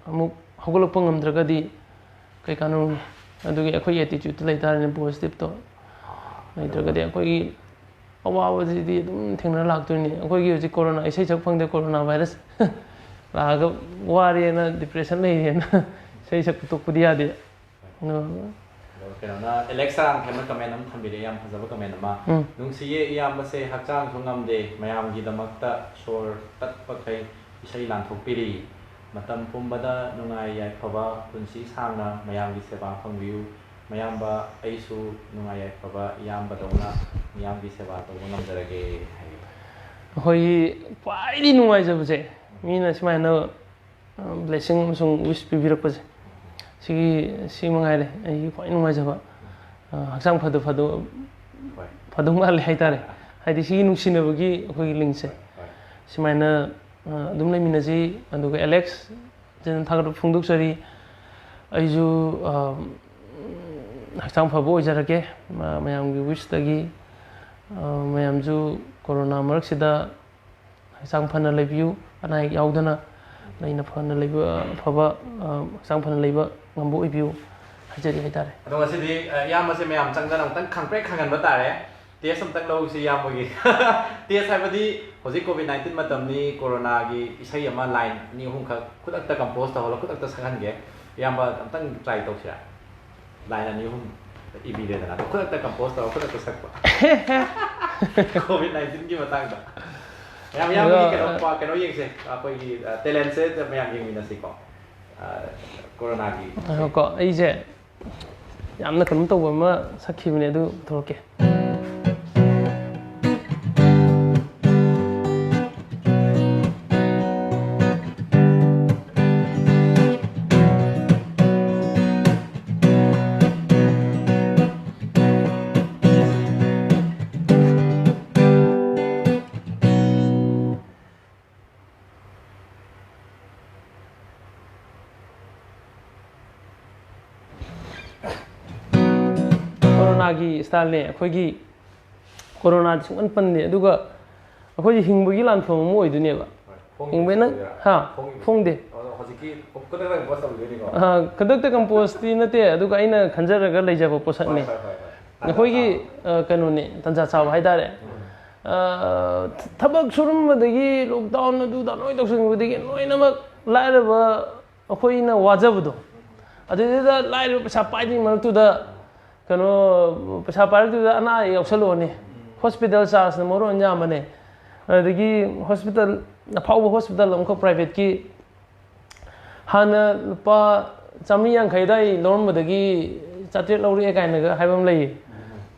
ꯑꯃꯨꯛ ꯍꯧꯒꯠꯂꯛꯄ ꯉꯝꯗ꯭ꯔꯒꯗꯤ ꯀꯩ ꯀꯥꯟꯅꯔꯨꯅꯤ? ꯑꯗꯨꯒꯤ ꯑꯩꯈꯣꯏꯒꯤ ꯑꯦꯇꯤꯇ꯭ꯌꯨꯠꯇ ꯂꯩꯇꯥꯔꯦꯅꯦ, ꯄꯣꯖꯤꯇꯤꯞꯇꯣ꯫ ꯂꯩꯇ꯭ꯔꯒꯗꯤ ꯑꯩꯈꯣꯏꯒꯤ ꯑꯋꯥꯕꯁꯤꯗꯤ ꯑꯗꯨꯝ ꯊꯦꯡꯅꯔ ꯂꯥꯛꯇꯣꯏꯅꯤ꯫ ꯑꯩꯈꯣꯏꯒꯤ ꯍꯧꯖꯤꯛ ꯀꯣꯔꯣꯅꯥ, ꯏꯁꯩ ꯁꯛ ꯐꯪꯗꯦ, ꯀꯣꯔꯣꯅꯥ ꯚꯥꯏꯔꯁ ꯂꯥꯛꯑꯒ ꯋꯥꯔꯦꯅ, ꯗꯤꯄ꯭ꯔꯦꯁꯟ ꯂꯩꯔꯦꯅ ꯏꯁꯩ ꯁꯛꯄ ꯇꯣꯛꯄꯗꯤ ꯌꯥꯗꯦ꯫ ꯑꯗꯣ ꯑꯗꯣ ꯀꯩꯅꯣꯅ, ꯑꯦꯂꯦꯛꯁ ꯁꯔꯥꯡꯊꯦꯝꯅ ꯀꯃꯦꯟ ꯑꯃ ꯊꯝꯕꯤꯔꯛꯑꯦ, ꯌꯥꯝ ꯐꯖꯕ ꯀꯃꯦꯟ ꯑꯃ꯫ ꯎꯝ꯫ "ꯅꯨꯡꯁꯤꯌꯦ ꯏꯌꯥꯝꯕꯁꯦ, ꯍꯛꯆꯥꯡꯁꯨ ꯉꯝꯗꯦ, ꯃꯌꯥꯝꯒꯤꯗꯃꯛꯇ ꯁꯣꯔ ꯇꯠꯄꯈꯩ ꯏꯁꯩ ꯂꯥꯟꯊꯣꯛꯄꯤꯔꯤ꯫ ꯃꯇꯝ ꯄꯨꯝꯕꯗ ꯅꯨꯡꯉꯥꯏ ꯌꯥꯏꯐꯕ, ꯄꯨꯟꯁꯤ ꯁꯥꯡꯅ ꯃꯌꯥꯝꯒꯤ ꯁꯦꯕꯥ ꯐꯪꯕꯤꯌꯨ꯫ ꯃꯌꯥꯝꯕ, ꯑꯩꯁꯨ ꯅꯨꯡꯉꯥꯏ ꯌꯥꯏꯐꯕ ꯏꯌꯥꯝꯕꯗꯧꯅ ꯃꯤꯌꯥꯝꯒꯤ ꯁꯦꯕꯥ ꯇꯧꯕ ꯉꯝꯖꯔꯒꯦ" ꯍꯥꯏꯌꯦ꯫ ꯑꯩꯈꯣꯏꯒꯤ ꯈ꯭ꯋꯥꯏꯗꯒꯤ ꯅꯨꯡꯉꯥꯏꯖꯕꯁꯦ, ꯃꯤꯅ ꯁꯨꯃꯥꯏꯅ, ꯑ, ꯕ꯭ꯂꯦꯁꯤꯡ ꯑꯃꯁꯨꯡ ꯋꯤꯁ ꯄꯤꯕꯤꯔꯛꯄꯁꯦ, ꯁꯤꯒꯤ, ꯁꯤ ꯃꯉꯥꯏꯔꯦ ꯑꯩꯒꯤ ꯈ꯭ꯋꯥꯏ ꯅꯨꯡꯉꯥꯏꯖꯕ꯫ ꯑ, ꯍꯛꯆꯥꯡ ꯐꯗ-, ꯐꯗ-, ꯍꯣꯏ꯫ ꯐꯗꯧ ꯃꯥꯜꯂꯦ ꯍꯥꯏꯇꯥꯔꯦ꯫ ꯍꯥꯏꯗꯤ ꯁꯤꯒꯤ ꯅꯨꯡꯁꯤꯅꯕꯒꯤ ꯑꯩꯈꯣꯏꯒꯤ ꯂꯤꯡꯁꯦ꯫ ꯍꯣꯏ꯫ ꯁꯨꯃꯥꯏꯅ, ꯑ, ꯑꯗꯨꯝ ꯂꯩꯃꯤꯟꯅꯁꯤ꯫ ꯑꯗꯨꯒ ꯑꯦꯂꯦꯛꯁ, ꯊꯥꯒꯠꯄ ꯐꯣꯡꯗꯣꯛꯆꯔꯤ꯫ ꯑꯩꯁꯨ, ꯑ, ꯍꯛꯆꯥꯡ ꯐꯕ ꯑꯣꯏꯖꯔꯒꯦ, ꯃ-, ꯃꯌꯥꯝꯒꯤ ꯋꯤꯁꯇꯒꯤ꯫ ꯑ, ꯃꯌꯥꯝꯁꯨ ꯀꯣꯔꯣꯅꯥ ꯃꯔꯛꯁꯤꯗ ꯍꯛꯆꯥꯡ ꯐꯅ ꯂꯩꯕꯤꯌꯨ, ꯑꯅꯥ ꯑꯌꯦꯛ ꯌꯥꯎꯗꯅ ꯂꯩꯅ ꯐꯅ ꯂꯩꯕ, ꯑꯐꯕ, ꯑ, ꯍꯛꯆꯥꯡ ꯐꯅ ꯂꯩꯕ ꯉꯝꯕ ꯑꯣꯏꯕꯤꯌꯨ ꯍꯥꯏꯖꯔꯤ ꯍꯥꯏꯇꯥꯔꯦ꯫ ꯑꯗꯣ ꯉꯁꯤꯗꯤ, ꯑ, ꯏꯌꯥꯝꯕꯁꯦ ꯃꯌꯥꯝ ꯆꯪꯗꯅ ꯑꯃꯨꯛꯇꯪ ꯈꯪꯄ꯭ꯔꯦꯛ ꯈꯪꯍꯟꯕ ꯇꯥꯔꯦ꯫ Test ꯑꯝꯇꯪ ꯂꯧꯁꯤ ꯏꯌꯥꯝꯕꯒꯤ꯫ Test ꯍꯥꯏꯕꯗꯤ ꯍꯧꯖꯤꯛ COVID nineteen ꯃꯇꯝꯅꯤ, ꯀꯣꯔꯣꯅꯥꯒꯤ ꯏꯁꯩ ꯑꯃ line ꯑꯅꯤ ꯑꯍꯨꯝꯈꯛ ꯈꯨꯗꯛꯇ compose ꯇꯧꯍꯜꯂ ꯈꯨꯗꯛꯇ ꯁꯛꯍꯟꯒꯦ꯫ ꯏꯌꯥꯝꯕ ꯑꯝꯇꯪ try ꯇꯧꯁꯤꯔꯥ? Line ꯑꯅꯤ ꯑꯍꯨꯝ ꯏꯕꯤꯔꯦꯗꯅ, ꯑꯗꯣ ꯈꯨꯗꯛꯇ compose ꯇꯧꯔ ꯈꯨꯗꯛꯇ ꯁꯛꯄ꯫ COVID nineteen ꯒꯤ ꯃꯇꯥꯡꯗ꯫ ꯌꯥꯝ ꯏꯌꯥꯝꯕꯒꯤ ꯑꯗꯣ, ꯀꯩꯅꯣ, ꯄ-, ꯀꯩꯅꯣ ꯌꯦꯡꯁꯦ, ꯑꯩꯈꯣꯏꯒꯤ, ꯑ, talent ꯁꯦ ꯃꯌꯥꯝ ꯌꯦꯡꯃꯤꯟꯅꯁꯤꯀꯣ꯫ ꯑ, ꯀꯣꯔꯣꯅꯥꯒꯤ ꯏꯁꯩ꯫ ꯉꯥꯏꯈꯣꯀꯣ, ꯑꯩꯁꯦ ꯌꯥꯝꯅ ꯀꯩꯅꯣꯝ ꯇꯧꯕ ꯑꯃ ꯁꯛꯈꯤꯕꯅꯦ, ꯑꯗꯨ ꯄꯨꯊꯣꯔꯛꯀꯦ꯫ ꯀꯣꯔꯣꯅꯥꯒꯤ style ꯅꯦ ꯑꯩꯈꯣꯏꯒꯤ꯫ ꯀꯣꯔꯣꯅꯥꯗꯤ ꯁꯨꯡꯄꯟ ꯄꯟꯗꯦ, ꯑꯗꯨꯒ ꯑꯩꯈꯣꯏꯁꯦ ꯍꯤꯡꯕꯒꯤ ꯂꯥꯟꯐꯝ ꯑꯃ ꯑꯣꯏꯗꯣꯏꯅꯦꯕ꯫ ꯍꯣꯏ, ꯐꯣꯡꯉꯤꯕ ꯍꯤꯡꯕꯩ ꯅꯪ-, ꯁꯛꯇꯣꯏꯔꯥ? ꯍꯥ? ꯐꯣꯡꯉꯤꯕ ꯐꯣꯡꯗꯦ꯫ ꯑꯗꯣ ꯍꯧꯖꯤꯛꯀꯤ ꯈꯨꯗꯛꯇ compose ꯇꯧꯗꯣꯏꯅꯤꯀꯣ? ꯑ, ꯈꯨꯗꯛꯇ compose ꯇꯤ ꯅꯠꯇꯦ, ꯑꯗꯨꯒ ꯑꯩꯅ ꯈꯟꯖꯔꯒ ꯂꯩꯖꯕ ꯄꯣꯠꯁꯛꯅꯦ꯫ ꯍꯣꯏ, ꯍꯣꯏ, ꯍꯣꯏ, ꯍꯣꯏ꯫ ꯇꯥꯟꯖꯥ ꯑꯩꯈꯣꯏꯒꯤ, ꯆꯥꯕ꯫ ꯑ, ꯀꯩꯅꯣꯅꯦ, ꯇꯥꯟꯖꯥ ꯆꯥꯕ ꯍꯥꯏꯇꯥꯔꯦ꯫ ꯎꯝ꯫ ꯑ, ꯊ-, ꯊꯕꯛ ꯁꯨꯔꯝꯕꯗꯒꯤ lockdown ꯑꯗꯨꯗ ꯂꯣꯏ ꯇꯧꯁꯤꯟꯈꯤꯕꯗꯒꯤ ꯂꯣꯏꯅꯃꯛ ꯂꯥꯏꯔꯕ ꯑꯩꯈꯣꯏꯅ ꯋꯥꯖꯕꯗꯣ, ꯑꯗꯨꯗꯨꯗ ꯂꯥꯏꯔꯕ ꯄꯩꯁꯥ ꯄꯥꯏꯗ꯭ꯔꯤ ꯃꯔꯛꯇꯨꯗ, ꯀꯩꯅꯣ, ꯄꯩꯁꯥ ꯄꯥꯏꯔꯛꯇꯨꯗ ꯑꯅꯥ ꯑꯌꯦꯛ ꯌꯥꯎꯁꯜꯂꯛꯑꯅꯤ꯫ Hospital charge ꯅ ꯃꯔꯣꯟ ꯌꯥꯝꯕꯅꯦ꯫ ꯑꯗꯒꯤ hospital, ꯑꯐꯥꯎꯕ hospital ꯑꯃꯈꯛ private ꯀꯤ ꯍꯥꯟꯅ ꯂꯨꯄꯥ ꯆꯥꯝꯃꯔꯤ ꯌꯥꯡꯈꯩ ꯑꯗꯥꯏ ꯂꯧꯔꯝꯕꯗꯒꯤ ꯆꯥꯇ꯭ꯔꯦꯠ ꯂꯧꯔꯛꯑꯦ ꯀꯥꯏꯅꯒ ꯍꯥꯏꯕ ꯑꯃ ꯂꯩꯌꯦ꯫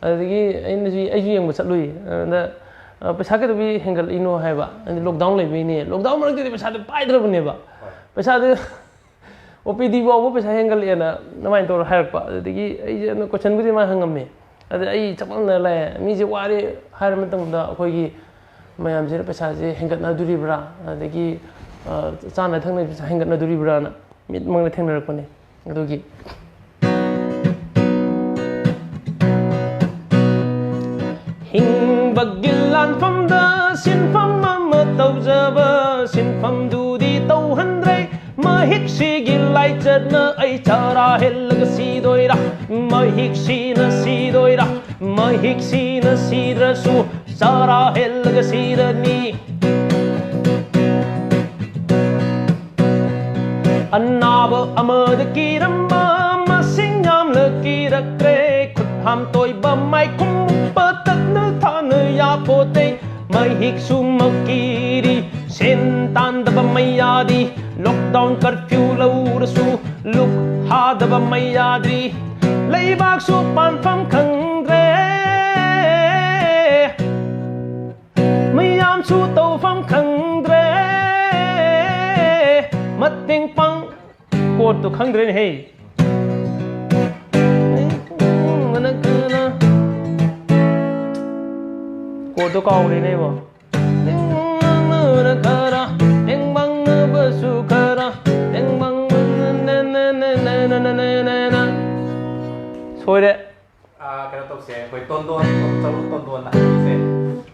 ꯑꯗꯒꯤ ꯑꯩꯅꯁꯨ, ꯑꯩꯁꯨ ꯌꯦꯡꯕ ꯆꯠꯂꯨꯏ꯫ ꯑꯗ, ꯑ, "ꯄꯩꯁꯥ ꯀꯩꯗꯧꯕꯩ ꯍꯦꯟꯒꯠꯂꯛꯏꯅꯣ?" ꯍꯥꯏꯕ꯫ ꯑꯗꯤ "Lockdown ꯂꯩꯕꯩꯅꯦ"꯫ Lockdown ꯃꯔꯛꯇꯗꯤ ꯄꯩꯁꯥꯗꯣ ꯄꯥꯏꯗ꯭ꯔꯕꯅꯦꯕ꯫ ꯍꯣꯏ꯫ ꯄꯩꯁꯥꯗꯣ OPD ꯐꯥꯎꯕ ꯄꯩꯁꯥ ꯍꯦꯟꯒꯠꯂꯛꯑꯦꯅ ꯑꯗꯨꯃꯥꯏꯅ ꯇꯧꯔ ꯍꯥꯏꯔꯛꯄ꯫ ꯑꯗꯨꯗꯒꯤ ꯑꯩꯁꯦ ꯑꯗꯨ question ꯕꯨꯗꯤ ꯃꯥ ꯍꯪꯉꯝꯃꯦ꯫ ꯑꯗ ꯑꯩ ꯆꯞ ꯃꯥꯟꯅꯅ ꯂꯥꯛꯑꯦ꯫ ꯃꯤꯁꯦ ꯋꯥꯔꯦ ꯍꯥꯏꯔ ꯃꯇꯝꯗ ꯑꯩꯈꯣꯏꯒꯤ ꯃꯌꯥꯝꯁꯤꯅ ꯄꯩꯁꯥꯁꯦ ꯍꯦꯟꯒꯠꯅꯗꯣꯔꯤꯕ꯭ꯔꯥ, ꯑꯗꯒꯤ, ꯑ, ꯆꯥꯅ ꯊꯛꯅꯕ ꯄꯩꯁꯥ ꯍꯦꯟꯒꯠꯅꯗꯣꯔꯤꯕ꯭ꯔꯥꯅ ꯃꯤꯠꯃꯛꯅ ꯊꯦꯡꯅꯔꯛꯄꯅꯦ꯫ ꯑꯗꯨꯒꯤ ꯍꯤꯡꯕꯒꯤ ꯂꯥꯟꯐꯝꯗ ꯁꯤꯟꯐꯝ ꯑꯃ ꯇꯧꯖꯕ, ꯁꯤꯟꯐꯝꯗꯨꯗꯤ ꯇꯧꯍꯟꯗ꯭ꯔꯦ꯫ ꯃꯍꯤꯛꯁꯤꯒꯤ ꯂꯥꯏꯆꯠꯅ ꯑꯩ ꯆꯔꯥ ꯍꯦꯜꯂꯒ ꯁꯤꯗꯣꯏꯔꯥ? ꯃꯍꯤꯛꯁꯤꯅ ꯁꯤꯗꯣꯏꯔꯥ? ꯃꯍꯤꯛ ꯍꯤꯛꯁꯤꯅ ꯁꯤꯗ꯭ꯔꯁꯨ ꯆꯔꯥ ꯍꯦꯜꯂꯒ ꯁꯤꯔꯅꯤ꯫ ꯑꯅꯥꯕ ꯑꯃꯗ ꯀꯤꯔꯝꯕ ꯃꯁꯤꯡ ꯌꯥꯝꯂ ꯀꯤꯔꯛꯇ꯭ꯔꯦ꯫ ꯈꯨꯠ ꯍꯥꯝꯇꯣꯏꯕ ꯃꯥꯏꯈꯨꯝ ꯎꯞꯄ ꯇꯠꯅ ꯊꯥꯅ ꯌꯥꯄꯣꯠꯇꯦ꯫ ꯃꯍꯤꯛꯁꯨ ꯃꯀꯤꯔꯤ ꯁꯦꯟ ꯇꯥꯟꯗꯕ ꯃꯩꯌꯥꯗꯤ꯫ ꯂꯣꯛꯗꯥꯎꯟ ꯀꯔꯐ꯭ꯌꯨ ꯂꯧꯔꯁꯨ ꯂꯨꯛ ꯍꯥꯗꯕ ꯃꯩꯌꯥꯗꯤ꯫ ꯂꯩꯕꯥꯛꯁꯨ ꯄꯥꯟꯐꯝ ꯈꯪꯗ꯭ꯔꯦ꯫ ꯃꯌꯥꯝꯁꯨ ꯇꯧꯐꯝ ꯈꯪꯗ꯭ꯔꯦ꯫ ꯃꯇꯦꯡ ꯄꯥꯡ ꯀꯣꯔꯠꯇꯣ ꯈꯪꯗ꯭ꯔꯦꯅꯦ ꯍꯦ꯫ ꯀꯣꯔꯠꯇꯣ ꯀꯥꯎꯔꯦꯅꯦ ꯏꯕꯣ꯫ ꯈꯔ ꯇꯦꯡꯕꯥꯡꯅꯕꯁꯨ ꯈꯔ ꯇꯦꯡꯕꯥꯡ-, ꯁꯣꯏꯔꯦ꯫ ꯑꯥ, ꯀꯩꯅꯣ ꯇꯧꯁꯦ, ꯑꯩꯈꯣꯏ ꯇꯣꯟꯗꯣꯟ, ꯆꯔꯨ ꯇꯣꯟꯗꯣꯟꯅ ꯍꯪꯉꯤꯁꯦ,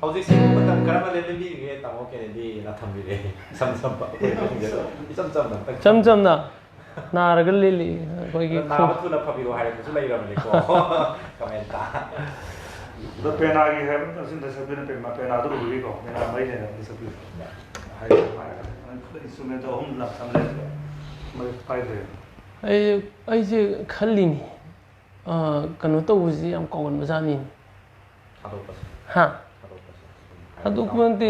ꯍꯧꯖꯤꯛꯁꯤꯕꯨ ꯃꯇꯝ ꯀꯔꯝꯅ ꯂꯦꯟꯕꯤꯔꯤꯒꯦ? ꯇꯥꯃꯣ ꯀꯦꯅꯦꯗꯤꯅ ꯊꯝꯕꯤꯔꯦ꯫ ꯏꯁꯝ ꯁꯝꯕ, ꯑꯩꯈꯣꯏ ꯏꯆꯝ ꯆꯝꯅ ꯑꯝꯇꯪ ꯏꯆꯝ ꯆꯝꯅ ꯅꯥꯔꯒ ꯂꯦꯜꯂꯤ ꯑꯩꯈꯣꯏꯒꯤ ꯑꯗꯣ ꯅꯥꯕ ꯈꯨ- ꯊꯨꯅ ꯐꯕꯤꯔꯣ ꯍꯥꯏꯔꯛꯄꯁꯨ ꯂꯩꯔꯕꯅꯤꯀꯣ꯫ ꯀꯃꯦꯟꯇ꯫ ꯑꯗꯣ ꯄꯦꯅꯥꯒꯤ ꯍꯥꯏꯕ ꯃꯇꯝꯁꯤꯗ ꯁꯛꯄꯤꯅ ꯄꯦ-, ꯄꯦꯅꯥꯗꯨ ꯂꯣꯏꯕꯒꯤꯀꯣ, ꯄꯦꯅꯥ ꯃꯔꯤ ꯂꯩꯅꯕꯗꯤ ꯁꯛꯄꯤꯌꯨ꯫ ꯍꯥꯏꯔꯒ ꯏꯟꯁꯇ꯭ꯔꯨꯃꯦꯟꯗꯣ ꯑꯍꯨꯝ ꯂꯥꯛꯁꯜꯂꯦ, ꯃꯔꯤ ꯄꯥꯏꯗ꯭ꯔꯦ꯫ ꯑꯩ, ꯑꯩꯁꯦ ꯈꯜꯂꯤꯅꯤ꯫ ꯑ, ꯀꯩꯅꯣ ꯇꯧꯕꯁꯤ ꯌꯥꯝ ꯀꯥꯎꯒꯟꯕꯖꯥꯠꯅꯤ꯫ ꯊꯥꯗꯣꯛꯄꯁꯦ꯫ ꯍꯥ? ꯊꯥꯗꯣꯛꯄꯁꯦ꯫ ꯊꯥꯗꯣꯛꯄ ꯅꯠꯇꯦ,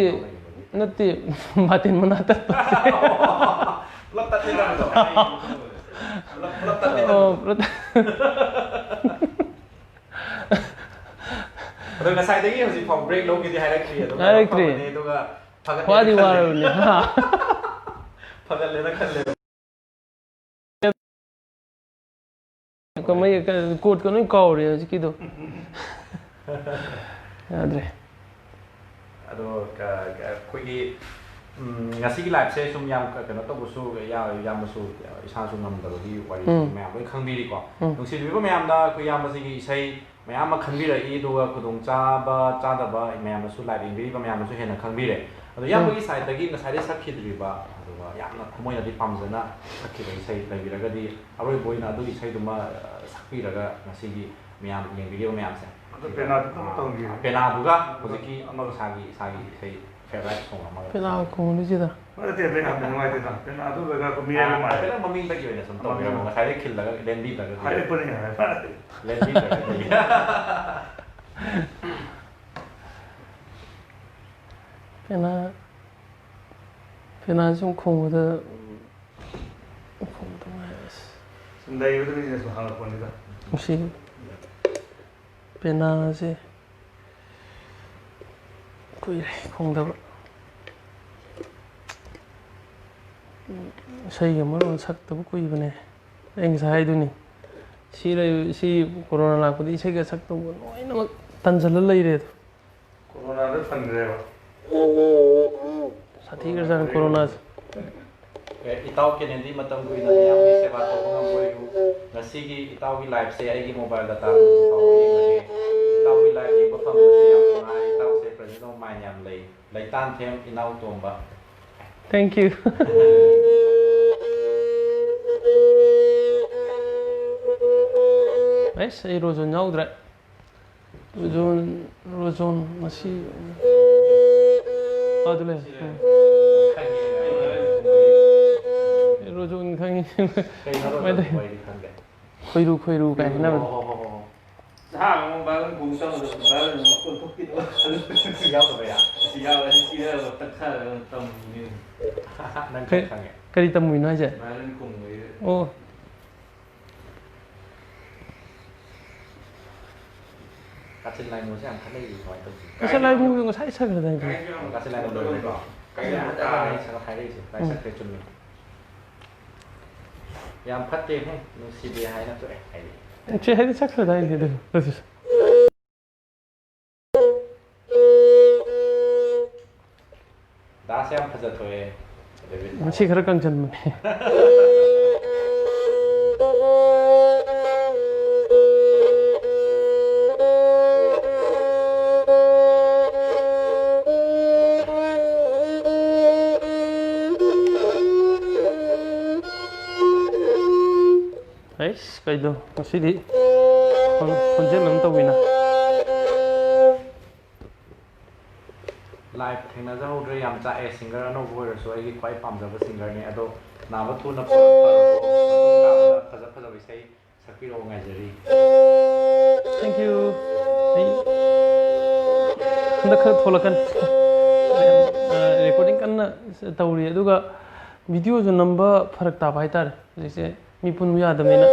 ꯅꯠꯇꯦ, ꯕꯥꯇꯤꯟ ꯃꯅꯥ ꯇꯠꯄ꯫ ꯄꯨꯂꯞ ꯇꯠꯂꯦ ꯅꯪꯗꯣ꯫ ꯄꯨꯂꯞ, ꯄꯨꯂꯞ ꯇꯠꯂꯦ ꯑꯣ, ꯅꯪꯗꯣ꯫ ꯄꯨꯂꯞ꯫ ꯑꯗꯣ ꯉꯁꯥꯏꯗꯒꯤ ꯍꯧꯖꯤꯛ ꯐꯥꯎ ꯕ꯭ꯔꯦꯛ ꯂꯧꯒꯦꯗꯤ ꯍꯥꯏꯔꯛꯇ꯭ꯔꯤ, ꯑꯗꯨꯒ ꯍꯥꯏꯔꯛꯇ꯭ꯔꯤ꯫ ꯐꯕꯅꯦ, ꯑꯗꯨꯒ ꯐꯒꯠꯂꯦꯅ ꯋꯥꯗꯤ ꯈꯜꯂꯦ꯫ ꯋꯥꯔꯕꯅꯦ, ꯍꯥ? ꯐꯒꯠꯂꯦꯅ ꯈꯜꯂꯦ꯫ ꯀꯃꯥꯏ-, ꯀ-, ꯀꯣꯠꯀ ꯂꯣꯏ ꯀꯥꯎꯔꯦ ꯍꯧꯖꯤꯛꯀꯤꯗꯣ꯫ ꯌꯥꯗ꯭ꯔꯦ꯫ ꯑꯗꯣ, ꯀ-, ꯀ-, ꯑꯩꯈꯣꯏꯒꯤ, ꯎꯝ, ꯉꯁꯤꯒꯤ ꯂꯥꯏꯐꯁꯦ ꯁꯨꯝ ꯌꯥꯝ ꯀ-, ꯀꯩꯅꯣ ꯇꯧꯕꯁꯨ, ꯌꯥ-, ꯌꯥꯝꯅꯁꯨ ꯏꯁꯥꯁꯨ ꯉꯝꯗꯕꯒꯤ ꯋꯥꯔꯤꯁꯨ ꯎꯝ꯫ ꯃꯌꯥꯝ ꯂꯣꯏ ꯈꯪꯕꯤꯔꯤꯀꯣ꯫ ꯎꯝ꯫ ꯅꯨꯡꯁꯤꯕꯤꯕ ꯃꯌꯥꯝꯗ ꯑꯩꯈꯣꯏ ꯏꯌꯥꯝꯕꯁꯤꯒꯤ ꯏꯁꯩ ꯃꯌꯥꯝ ꯑꯃ ꯈꯟꯕꯤꯔꯛꯏ, ꯑꯗꯨꯒ ꯈꯨꯗꯣꯡ ꯆꯥꯕ ꯆꯥꯗꯕ ꯃꯌꯥꯝꯅꯁꯨ, ꯂꯥꯏꯚ ꯌꯦꯡꯕꯤꯔꯤꯕ ꯃꯌꯥꯝꯅꯁꯨ ꯍꯦꯟꯅ ꯈꯪꯕꯤꯔꯦ꯫ ꯑꯗꯣ ꯎꯝ꯫ ꯏꯌꯥꯝꯕꯒꯤ ꯁꯥꯏꯠꯇꯒꯤ ꯉꯁꯥꯏꯗꯩ ꯁꯛꯈꯤꯗ꯭ꯔꯤꯕ, ꯑꯗꯨꯒ ꯌꯥꯝꯅ ꯊꯃꯣꯏꯅꯗꯤ ꯄꯥꯝꯖꯅ ꯁꯛꯈꯤꯕ ꯏꯁꯩ ꯂꯩꯕꯤꯔꯒꯗꯤ, ꯑꯔꯣꯏꯕ ꯑꯣꯏꯅ ꯑꯗꯨꯒꯤ ꯏꯁꯩꯗꯨꯃ, ꯑ, ꯁꯛꯄꯤꯔꯒ ꯉꯁꯤꯒꯤ ꯃꯌꯥꯝ ꯌꯦꯡꯕꯤꯔꯤꯕ ꯃꯌꯥꯝꯁꯦ꯫ ꯄꯦꯅꯥꯗꯨ ꯑꯗꯨꯝ ꯇꯧꯍꯟꯕꯤꯌꯨ꯫ ꯄꯦꯅꯥꯗꯨꯒ ꯍꯧꯖꯤꯛꯀꯤ ꯑꯃꯒ ꯏꯁꯥꯒꯤ, ꯏꯁꯥꯒꯤ ꯏꯁꯩ favourite song ꯑꯃꯒ꯫ ꯄꯦꯅꯥ ꯈꯣꯡꯂꯤꯁꯤꯗ꯫ ꯅꯠꯇꯦ, ꯄꯦꯅꯥꯗꯨ ꯅꯨꯡꯉꯥꯏꯇꯦꯗ꯫ ꯄꯦꯅꯥꯗꯨ ꯑꯣꯏꯔꯒ ꯑꯩꯈꯣꯏ ꯃꯤꯔꯦꯜ ꯑꯥ, ꯃꯥꯜꯂꯦ꯫ ꯈꯤꯇꯪ ꯃꯃꯤꯡꯗꯒꯤ ꯑꯣꯏꯅ ꯁꯨꯝ ꯇꯧꯕꯤꯔꯝꯃꯣ꯫ ꯃꯃꯤꯡ꯫ ꯉꯁꯥꯏꯗꯩ ꯈꯤꯜꯂꯒ ꯂꯦꯟꯕꯤꯗ꯭ꯔꯒꯗꯤ꯫ ꯍꯥꯏꯔꯛꯄꯅꯤ ꯍꯥꯏꯕ꯫ ꯂꯦꯟꯕꯤꯗ꯭ꯔꯒꯗꯤ꯫ ꯄꯦꯅꯥ, ꯄꯦꯅꯥ ꯁꯨꯝ ꯈꯣꯡꯕꯗ, ꯈꯣꯡꯕꯗ ꯅꯨꯡꯉꯥꯏ ꯑꯁ꯫ ꯁꯨꯝ ꯂꯩꯕꯗ ꯃꯤꯅ ꯁꯨꯝ ꯍꯪꯉꯛꯄꯅꯤꯗ꯫ ꯃꯁꯤ ꯄꯦꯅꯥꯁꯦ ꯀꯨꯏꯔꯦ ꯈꯣꯡꯗꯕ꯫ ꯏꯁꯩꯒ ꯃꯔꯣꯟ ꯁꯛꯇꯕ ꯀꯨꯏꯕꯅꯦ꯫ ꯑꯩ ꯉꯁꯥꯏ ꯍꯥꯏꯗꯨꯅꯤ, ꯁꯤ ꯂꯩ-, ꯁꯤ ꯀꯣꯔꯣꯅꯥ ꯂꯥꯛꯄꯗ ꯏꯁꯩꯒ ꯁꯛꯇꯧꯕ ꯂꯣꯏꯅꯃꯛ ꯇꯟꯁꯤꯜꯂ ꯂꯩꯔꯦ ꯑꯗꯣ꯫ ꯀꯣꯔꯣꯅꯥꯗ ꯐꯪꯗ꯭ꯔꯦꯕ꯫ ꯁꯥꯊꯤꯈ꯭ꯔꯖꯥꯠꯅꯤ ꯀꯣꯔꯣꯅꯥꯁꯦ꯫ ꯑꯦ, ꯏꯇꯥꯎ ꯀꯦꯅꯦꯗꯤ, ꯃꯇꯝ ꯀꯨꯏꯅ ꯃꯤꯌꯥꯝꯒꯤ ꯁꯦꯕꯥ ꯇꯧꯕ ꯉꯝꯕ ꯑꯣꯏꯌꯨ꯫ ꯉꯁꯤꯒꯤ ꯏꯇꯥꯎꯒꯤ liveꯁꯦ ꯑꯩꯒꯤ mobile dataꯗ ꯐꯥꯎꯕ ꯌꯦꯡꯕꯅꯦ꯫ ꯏꯇꯥꯎꯒꯤ live ꯌꯦꯡꯕ ꯐꯪꯕꯁꯦ ꯌꯥꯝ ꯅꯨꯡꯉꯥꯏ꯫ ꯏꯇꯥꯎꯁꯦ presence of mind ꯌꯥꯝ ꯂꯩ꯫ ꯂꯩꯇꯥꯟꯊꯦꯝ ꯏꯅꯥꯎꯇꯣꯝꯕ꯫ Thank you꯫ ꯑꯩꯁ, ꯑꯩ ꯔꯣꯖꯣꯟ ꯌꯥꯎꯗ꯭ꯔꯦ꯫ ꯔꯣꯖꯣꯟ, ꯔꯣꯖꯣꯟ ꯉꯁꯤ꯫ ꯑꯗꯨ ꯂꯩ꯫ ꯎꯝ꯫ ꯔꯣꯖꯣꯟ ꯈꯪꯉꯤ꯫ ꯀꯩꯅꯣ ꯔꯣꯖꯣꯟ ꯃꯩꯇꯩ꯫ ꯈꯪꯗꯦ꯫ ꯈꯣꯏꯔꯨ, ꯈꯣꯏꯔꯨ ꯀꯥꯏ ꯍꯥꯏꯅꯕꯗꯣ꯫ ꯑꯣ, ꯍꯣ, ꯍꯣ, ꯍꯣ, ꯍꯣ꯫ ꯅꯍꯥꯟ ꯑꯃꯨꯛ violin ꯈꯣꯡ ꯆꯪꯕꯗ violin ꯑꯃ ꯀꯣꯟꯊꯣꯛꯈꯤꯗꯕ꯫ ꯁꯤ ꯌꯥꯎꯗꯕ ꯌꯥ? ꯁꯤ ꯌꯥꯎꯔꯦ, ꯁꯤ ꯌꯥꯎꯔꯦ, ꯇꯛꯊꯔꯒ ꯇꯝꯃꯤꯅꯦ꯫ ꯅꯪ ꯀꯩ ꯀꯔꯤ ꯈꯪꯉꯦ? ꯀꯔꯤ ꯇꯝꯃꯨꯏꯅꯣ ꯍꯥꯏꯁꯦ? Violin ꯈꯣꯡꯕꯒꯤ꯫ ꯑꯣ꯫ ꯀꯥꯆꯤꯟ ꯂꯥꯏꯃꯨꯁꯦ ꯌꯥꯝ ꯈꯠꯅꯩ, ꯀꯃꯥꯏꯅ ꯇꯧꯁꯤ? ꯀꯥꯆꯤꯟ ꯂꯥꯏꯃꯨ ꯉꯁꯥꯏ ꯁꯛꯈ꯭ꯔꯗꯥꯏꯅꯦ? ꯀꯥꯆꯤꯟ ꯂꯥꯏꯃꯨ ꯂꯣꯏꯔꯦꯀꯣ? ꯀꯥꯆꯤꯟ ꯂꯥꯏꯃꯨ ꯇꯥꯔꯦ ꯁꯛꯈ꯭ꯔꯦ, ꯆꯨꯝꯃꯤ꯫ ꯌꯥꯝ ꯐꯠꯇꯦ, ꯍꯨꯝ, ꯅꯨꯡꯁꯤꯗꯦ ꯍꯥꯏꯅ ꯇꯣꯛꯑꯦ ꯍꯥꯏꯗꯤ꯫ ꯆꯦ ꯍꯥꯏꯗꯤ ꯆꯠꯈ꯭ꯔꯗꯥꯏꯅꯦ ꯑꯗꯨ? ꯑꯗꯨꯁꯨ꯫ ꯗꯥꯁꯦ ꯌꯥꯝ ꯐꯖꯊꯣꯛꯑꯦ꯫ ꯉꯁꯤ ꯈꯔ ꯀꯪꯁꯟꯕꯅꯦ꯫ ꯑꯩꯁ, ꯀꯩꯗꯣ ꯉꯁꯤꯗꯤ ꯈꯣꯟ-, ꯈꯣꯟꯖꯦꯜ ꯑꯃ ꯇꯧꯋꯤꯅ꯫ ꯂꯥꯏꯚ ꯊꯦꯡꯅꯖꯍꯧꯗ꯭ꯔꯦ, ꯌꯥꯝ ꯆꯥꯛꯑꯦ꯫ ꯁꯤꯡꯒꯔ ꯑꯅꯧꯕ ꯑꯣꯏꯔꯁꯨ ꯑꯩꯒꯤ ꯈ꯭ꯋꯥꯏ ꯄꯥꯝꯖꯕ ꯁꯤꯡꯒꯔꯅꯦ꯫ ꯑꯗꯣ ꯅꯥꯕ ꯊꯨꯅ ꯐꯔꯣꯀꯣ꯫ ꯃꯇꯨꯡ ꯇꯥꯕꯗ ꯐꯖ ꯐꯖꯕ ꯏꯁꯩ ꯁꯛꯄꯤꯔꯛꯑꯣ, ꯉꯥꯏꯖꯔꯤ꯫ Thank you. ꯑꯩ ꯍꯟꯗꯛ ꯈꯔ ꯊꯣꯛꯂꯛꯀꯅꯤ꯫ ꯔꯦꯀꯣꯔꯗꯤꯡ ꯀꯟꯅ ꯇꯧꯔꯤ, ꯑꯗꯨꯒ ꯚꯤꯗꯤꯑꯣꯁꯨ ꯅꯝꯕ ꯐꯔꯛ ꯇꯥꯕ ꯍꯥꯏꯇꯥꯔꯦ꯫ ꯍꯧꯖꯤꯛꯁꯦ ꯃꯤ ꯄꯨꯟꯕ ꯌꯥꯗꯕꯅꯤꯅ꯫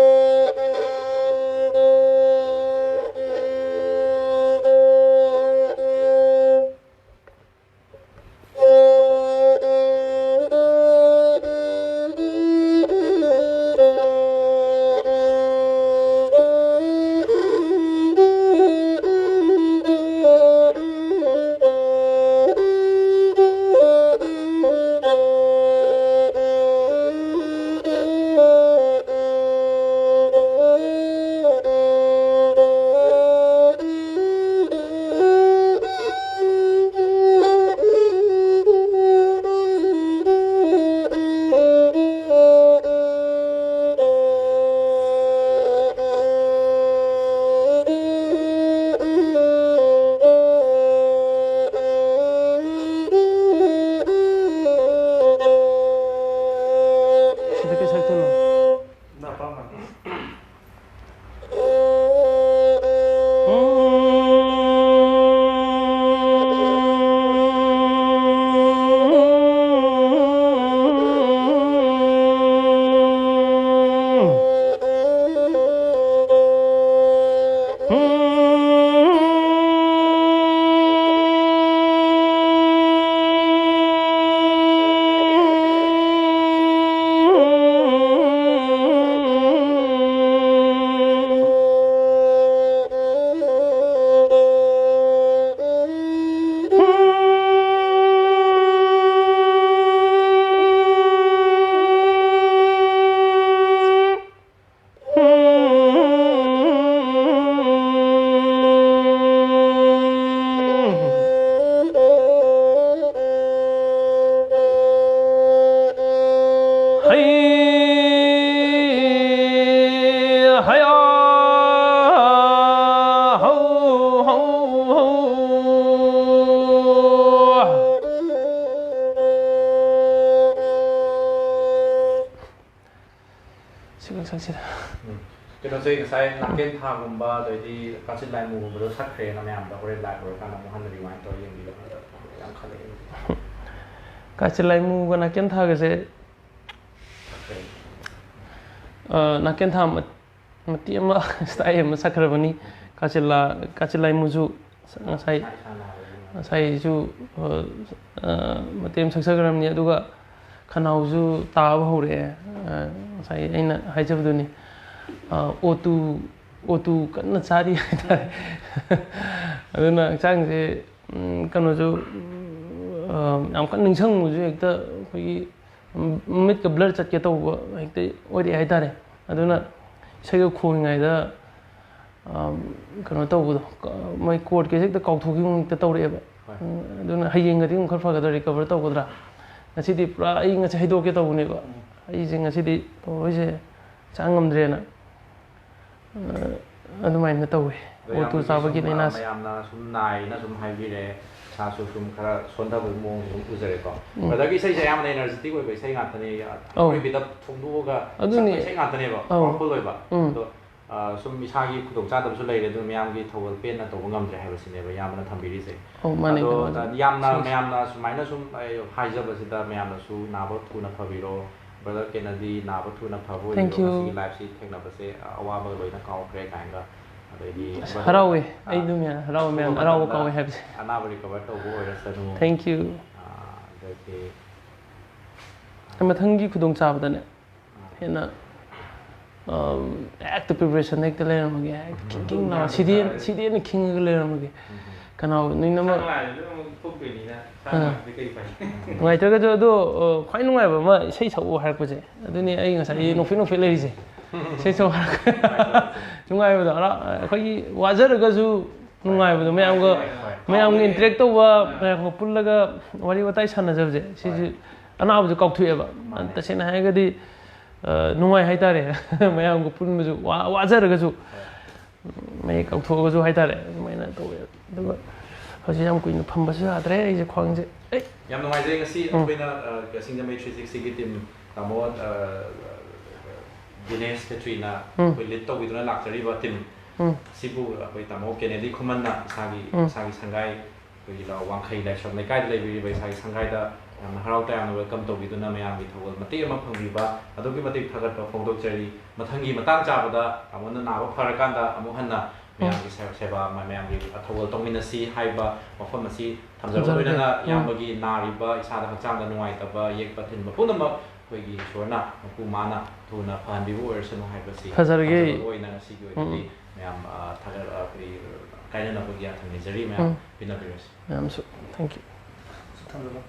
ꯁꯛꯁꯤꯗ꯫ ꯎꯝ꯫ ꯀꯩꯅꯣꯁꯦ ꯉꯁꯥꯏ ꯅꯥꯀꯦꯟ ꯊꯥꯒꯨꯝꯕ ꯑꯗꯩꯗꯤ ꯀꯥꯆꯤꯟ ꯂꯥꯏꯃꯨꯒꯨꯝꯕꯗꯣ ꯁꯛꯈ꯭ꯔꯦꯅ ꯃꯌꯥꯝꯗ ꯍꯣꯔꯦꯟ ꯂꯥꯏꯚ ꯑꯣꯏꯔꯀꯥꯟꯗ ꯑꯃꯨꯛ ꯍꯟꯅ ꯔꯤꯋꯥꯏꯟ ꯇꯧꯔ ꯌꯦꯡꯕꯤꯒꯗ꯭ꯔꯥ ꯌꯥꯝ ꯈꯜꯂꯛꯑꯦ꯫ ꯀꯥꯆꯤꯟ ꯂꯥꯏꯃꯨꯒ ꯅꯥꯀꯦꯟ ꯊꯥꯒꯁꯦ, ꯁꯛꯈ꯭ꯔꯦ꯫ ꯑ, ꯅꯥꯀꯦꯟ ꯊꯥ ꯃ-, ꯃꯇꯦꯛ ꯑꯃ ꯁ꯭ꯇꯥꯏꯜ ꯑꯃ ꯁꯛꯈ꯭ꯔꯕꯅꯤ꯫ ꯀꯥꯆꯤꯟ ꯂꯥ-, ꯀꯥꯆꯤꯟ ꯂꯥꯏꯃꯨꯁꯨ ꯉꯁꯥꯏ, ꯏꯁꯥ ꯏꯁꯥꯅ ꯍꯥꯏꯕꯒꯤ ꯉꯁꯥꯏꯁꯨ, ꯑ, ꯑ, ꯃꯇꯦꯛ ꯑꯃ ꯁꯛꯆꯈ꯭ꯔꯕꯅꯤ꯫ ꯑꯗꯨꯒ ꯈꯅꯥꯎꯁꯨ ꯇꯥꯕ ꯍꯧꯔꯛꯑꯦ꯫ ꯑ, ꯉꯁꯥꯏ ꯑꯩꯅ ꯍꯥꯏꯖꯕꯗꯨꯅꯤ꯫ ꯑ, ꯑꯣꯇꯨ, ꯑꯣꯇꯨ ꯀꯟꯅ ꯆꯥꯔꯤ ꯍꯥꯏꯇꯥꯔꯦ꯫ ꯑꯗꯨꯅ ꯍꯛꯆꯥꯡꯁꯦ, ꯎꯝ, ꯀꯩꯅꯣꯁꯨ, ꯎꯝ, ꯑ, ꯌꯥꯝ ꯀꯟꯅ ꯅꯤꯡꯁꯤꯡꯕꯁꯨ ꯍꯦꯛꯇ ꯑꯩꯈꯣꯏꯒꯤ ꯃꯤꯠꯀ ꯕ꯭ꯂꯔ ꯆꯠꯀꯦ ꯇꯧꯕ ꯍꯦꯛꯇ ꯑꯣꯏꯔꯛꯑꯦ ꯍꯥꯏꯇꯥꯔꯦ꯫ ꯑꯗꯨꯅ ꯏꯁꯩꯒ ꯈꯣꯡꯉꯤꯉꯩꯗ, ꯑ, ꯀꯩꯅꯣ ꯇꯧꯕꯗꯣ, ꯀ-, ꯃꯣꯏ ꯀꯣꯔꯠꯀꯁꯦ ꯍꯦꯛꯇ ꯀꯥꯎꯊꯣꯛꯈꯤꯕ ꯍꯦꯛꯇ ꯇꯧꯔꯛꯑꯦꯕ꯫ ꯍꯣꯏ꯫ ꯎꯝ, ꯑꯗꯨꯅ ꯍꯌꯦꯡꯒꯗꯤ ꯑꯃꯨꯛ ꯈꯔ ꯐꯒꯗ꯭ꯔꯥ, ꯔꯤꯀꯚꯔ ꯇꯧꯒꯗ꯭ꯔꯥ? ꯉꯁꯤꯗꯤ ꯄꯨꯔꯥ ꯑꯩ ꯉꯁꯤ ꯍꯩꯗꯣꯛꯀꯦ ꯇꯧꯕꯅꯦꯕ꯫ ꯑꯩꯁꯦ ꯉꯁꯤꯗꯤ ꯇꯧꯔꯣꯏꯁꯦ, ꯆꯥ ꯉꯝꯗ꯭ꯔꯦꯅ꯫ ꯑ, ꯑꯗꯨꯃꯥꯏꯅ ꯇꯧꯋꯤ꯫ ꯑꯗꯣ ꯑꯣꯇꯨ ꯌꯥꯝꯅ ꯆꯥꯕꯒꯤ ꯁꯨꯝ, ꯂꯥꯏꯅꯥꯁꯦ꯫ ꯃꯌꯥꯝꯅ ꯁꯨꯝ ꯅꯥꯏꯅ ꯁꯨꯝ ꯍꯥꯏꯕꯤꯔꯦ, ꯏꯁꯥꯁꯨ ꯁꯨꯝ ꯈꯔ ꯁꯣꯟꯊꯕꯒꯤ ꯃꯑꯣꯡꯁꯨ ꯑꯗꯨꯝ ꯎꯖꯔꯦꯀꯣ꯫ ꯎꯝ꯫ ꯕ꯭ꯔꯗꯔꯒꯤ ꯏꯁꯩꯁꯦ ꯑꯌꯥꯝꯕꯅ ꯑꯦꯅꯔꯖꯤꯇꯤꯛ ꯑꯣꯏꯕ ꯏꯁꯩ ꯉꯥꯛꯇꯅꯦ, ꯑꯧ꯫ ꯑꯔꯣꯏꯕꯤꯗ ꯐꯣꯡꯗꯣꯛꯑꯒ ꯑꯗꯨꯅꯤ꯫ ꯁꯛꯄ ꯏꯁꯩ ꯉꯥꯛꯇꯅꯦꯕ, ꯑꯧ꯫ ꯄꯥꯋꯔꯐꯨꯜ ꯑꯣꯏꯕ꯫ ꯎꯝ꯫ ꯑꯗꯣ ꯑ, ꯁꯨꯝ ꯏꯁꯥꯒꯤ ꯈꯨꯗꯣꯡꯆꯥꯗꯕꯁꯨ ꯂꯩꯔꯦ, ꯑꯗꯨꯅ ꯃꯌꯥꯝꯒꯤ ꯊꯧꯒꯜ ꯄꯦꯟꯅ ꯇꯧꯕ ꯉꯝꯗ꯭ꯔꯦ ꯍꯥꯏꯕꯁꯤꯅꯦꯕ ꯏꯌꯥꯝꯕꯅ ꯊꯝꯕꯤꯔꯤꯁꯦ꯫ ꯑꯧ, ꯃꯥꯅꯦ, ꯑꯗꯣ, ꯀꯩꯅꯣ, ꯑ, ꯌꯥꯝꯅ, ꯁꯤꯡꯁꯦ꯫ ꯃꯌꯥꯝꯅ ꯁꯨꯃꯥꯏꯅ ꯁꯨꯝ ꯑꯩ ꯍꯥꯏꯖꯕꯁꯤꯗ ꯃꯌꯥꯝꯅꯁꯨ ꯅꯥꯕ ꯊꯨꯅ ꯐꯕꯤꯔꯣ, ꯕ꯭ꯔꯗꯔ ꯀꯦꯅꯗꯤ ꯅꯥꯕ ꯊꯨꯅ ꯐꯕ Thank ꯑꯣꯏꯕꯤꯔꯣ, you. ꯉꯁꯤꯒꯤ ꯂꯥꯏꯐꯁꯤ ꯊꯦꯡꯅꯕꯁꯦ, ꯑ, ꯑꯋꯥꯕ ꯂꯣꯏꯅ ꯀꯥꯎꯈ꯭ꯔꯦ ꯀꯥꯏꯅꯒ꯫ ꯑꯗꯩꯗꯤ ꯑꯁ, ꯕ꯭ꯔꯗꯔ, ꯍꯔꯥꯎꯋꯦ꯫ ꯑ, ꯑꯩ ꯑꯗꯨꯝ ꯌꯥ-, ꯍꯔꯥꯎꯋꯦ, ꯃꯌꯥꯝ ꯑꯊꯨꯕ ꯍꯔꯥꯎꯕ ꯃꯇꯝꯗ ꯀꯥꯎꯋꯦ ꯍꯥꯏꯕꯁꯦ꯫ ꯑꯅꯥꯕ ꯔꯤꯀꯚꯔ ꯇꯧꯕ ꯑꯣꯏꯔꯁꯅꯨ꯫ Thank you. ꯑ, ꯑꯗꯒꯤ ꯃꯊꯪꯒꯤ ꯈꯨꯗꯣꯡꯆꯥꯕꯗꯅꯦ, ꯍꯦꯟꯅ, ꯑꯝ, ꯍꯦꯛꯇ ꯄ꯭ꯔꯤꯄꯦꯔꯦꯁꯟ ꯍꯦꯛꯇ ꯂꯩꯔꯝꯃꯒꯦ, ꯍꯦꯛꯇ ꯈꯤꯡ ꯈꯤꯡ ꯂꯥꯎ-, ꯁꯤꯗꯤ ꯍꯦꯟꯅ, ꯁꯤꯗꯤ ꯍꯦꯟꯅ ꯈꯤꯡꯉꯒ ꯂꯩꯔꯝꯃꯒꯦ꯫ ꯀꯅꯥ ꯅꯣꯏꯅꯃꯛ ꯁꯛ ꯂꯥꯏꯗꯨꯗ ꯑꯃꯨꯛ ꯊꯣꯛꯇꯣꯏꯅꯤꯅ, ꯁꯛ ꯑꯥ꯫ ꯂꯥꯏꯗꯨꯗꯤ ꯀꯩ ꯐꯩ? ꯅꯨꯡꯉꯥꯏꯇ꯭ꯔꯒꯁꯨ ꯑꯗꯣ, ꯑ, ꯈ꯭ꯋꯥꯏ ꯅꯨꯡꯉꯥꯏꯕ ꯑꯃ ꯏꯁꯩ ꯁꯛꯎ ꯍꯥꯏꯔꯛꯄꯁꯦ, ꯑꯗꯨꯅꯤ ꯑꯩ ꯉꯁꯥꯏ ꯅꯣꯛꯐꯦꯠ ꯅꯣꯛꯐꯦꯠ ꯂꯩꯔꯤꯁꯦ꯫ ꯏꯁꯩ ꯁꯛꯎ ꯍꯥꯏꯔꯛꯄ꯫ ꯅꯨꯡꯉꯥꯏꯕꯗꯣ, ꯍꯔꯥꯎ-, ꯑꯩꯈꯣꯏꯒꯤ ꯋꯥꯖꯔꯒꯁꯨ ꯅꯨꯡꯉꯥꯏꯕꯗꯣ, ꯃꯌꯥꯝꯒ, ꯍꯣꯏ꯫ ꯃꯌꯥꯝꯒ ꯏꯟꯇꯔꯦꯛ ꯇꯧꯕ, ꯃꯌꯥꯝꯒ ꯄꯨꯜꯂꯒ ꯋꯥꯔꯤ ꯋꯥꯇꯥꯏ ꯁꯥꯟꯅꯖꯕꯁꯦ, ꯁꯤꯁꯨ ꯑꯅꯥꯕꯁꯨ ꯀꯥꯎꯊꯣꯛꯑꯦꯕ꯫ ꯃꯥꯅꯦ꯫ ꯇꯁꯦꯡꯅ ꯍꯥꯏꯔꯒꯗꯤ, ꯑ, ꯅꯨꯡꯉꯥꯏ ꯍꯥꯏꯇꯥꯔꯦ꯫ ꯃꯌꯥꯝꯒ ꯄꯨꯟꯕꯁꯨ ꯋꯥ-, ꯋꯥꯖꯔꯒꯁꯨ, ꯃꯌꯦꯛ ꯀꯥꯎꯊꯣꯛꯑꯒꯁꯨ ꯍꯥꯏꯇꯥꯔꯦ, ꯑꯗꯨꯃꯥꯏꯅ ꯇꯧꯋꯦ꯫ ꯑꯗꯨꯒ ꯍꯧꯖꯤꯛ ꯌꯥꯝ ꯀꯨꯏꯅ ꯐꯝꯕꯁꯨ ꯌꯥꯗ꯭ꯔꯦ, ꯑꯩꯁꯦ ꯈ꯭ꯋꯥꯡꯁꯦ꯫ ꯑꯩ ꯌꯥꯝ ꯅꯨꯡꯉꯥꯏꯖꯩ ꯉꯁꯤ ꯎꯝ꯫ ꯑꯩꯈꯣꯏꯅ, ꯑ, ꯁꯤꯡꯖꯃꯩ ꯊ꯭ꯔꯤ ꯁꯤꯛꯁꯇꯤꯒꯤ ꯇꯤꯝ ꯇꯥꯃꯣ, ꯑ, ꯗꯤꯅꯦꯁ ꯈꯦꯇ꯭ꯔꯤꯅ ꯎꯝ꯫ ꯑꯩꯈꯣꯏ ꯂꯤꯗ ꯇꯧꯕꯤꯗꯨꯅ ꯂꯥꯛꯆꯔꯤꯕ ꯇꯤꯝ ꯎꯝ꯫ ꯑꯁꯤꯕꯨ ꯑꯩꯈꯣꯏ ꯇꯥꯃꯣ ꯀꯦꯅꯦꯗꯤ ꯈꯨꯃꯟꯅ ꯏꯁꯥꯒꯤ ꯎꯝ꯫ ꯏꯁꯥꯒꯤ ꯁꯪꯒꯥꯏ, ꯑꯩꯈꯣꯏꯒꯤ ꯂ- ꯋꯥꯡꯈꯩ ꯂꯥꯏꯁ꯭ꯔꯝ ꯂꯩꯀꯥꯏꯗ ꯂꯩꯕꯤꯔꯤꯕ ꯏꯁꯥꯒꯤ ꯁꯪꯒꯥꯏꯗ ꯌꯥꯝꯅ ꯍꯔꯥꯎ ꯇꯌꯥꯝꯅ ꯋꯦꯜꯀꯝ ꯇꯧꯕꯤꯗꯨꯅ ꯃꯌꯥꯝꯒꯤ ꯊꯧꯒꯜ ꯃꯇꯦꯛ ꯑꯃ ꯐꯪꯕꯤꯕ ꯑꯗꯨꯛꯀꯤ ꯃꯇꯤꯛ ꯊꯥꯒꯠꯄ ꯐꯣꯡꯗꯣꯛꯆꯔꯤ꯫ ꯃꯊꯪꯒꯤ ꯃꯇꯥꯡ ꯆꯥꯕꯗ ꯇꯥꯃꯣꯅ ꯅꯥꯕ ꯐꯔꯀꯥꯟꯗ ꯑꯃꯨꯛ ꯍꯟꯅ ꯃꯌꯥꯝꯒꯤ ꯁꯦ- ꯁꯦꯕꯥ, ꯃ- ꯃꯌꯥꯝꯒꯤ ꯊꯧꯒꯜ ꯇꯧꯃꯤꯟꯅꯁꯤ ꯍꯥꯏꯕ ꯋꯥꯐꯝ ꯑꯁꯤ ꯊꯝꯖꯔꯒ, ꯊꯝꯖꯔꯒꯦ꯫ ꯂꯣꯏꯅꯅ ꯎꯝ꯫ ꯏꯌꯥꯝꯕꯒꯤ ꯅꯥꯔꯤꯕ, ꯏꯁꯥꯗ ꯍꯛꯆꯥꯡꯗ ꯅꯨꯡꯉꯥꯏꯇꯕ, ꯌꯦꯛꯄ ꯊꯤꯟꯕ ꯄꯨꯝꯅꯃꯛ ꯑꯩꯈꯣꯏꯒꯤ ꯏꯁꯣꯔꯅ ꯃꯄꯨ ꯃꯥꯅ ꯊꯨꯅ ꯐꯍꯟꯕꯤꯕ ꯑꯣꯏꯔꯁꯅꯨ ꯍꯥꯏꯕꯁꯤ ꯐꯖꯔꯒꯦ꯫ ꯊꯝꯖꯕ ꯑꯣꯏꯅ ꯉꯁꯤꯒꯤ ꯑꯣꯏꯅꯗꯤ ꯎꯝ꯫ ꯃꯌꯥꯝ, ꯑ, ꯊꯥꯒꯠ-, ꯑ, ꯑꯩꯈꯣꯏ ꯀꯥꯏꯅꯅꯕꯒꯤ ꯌꯥꯊꯪ ꯅꯤꯖꯔꯤ꯫ ꯃꯌꯥꯝ ꯎꯝ꯫ ꯄꯤꯅꯕꯤꯔꯁꯤ꯫ ꯃꯌꯥꯝꯁꯨ thank you꯫ ꯊꯝꯖꯔꯣ꯫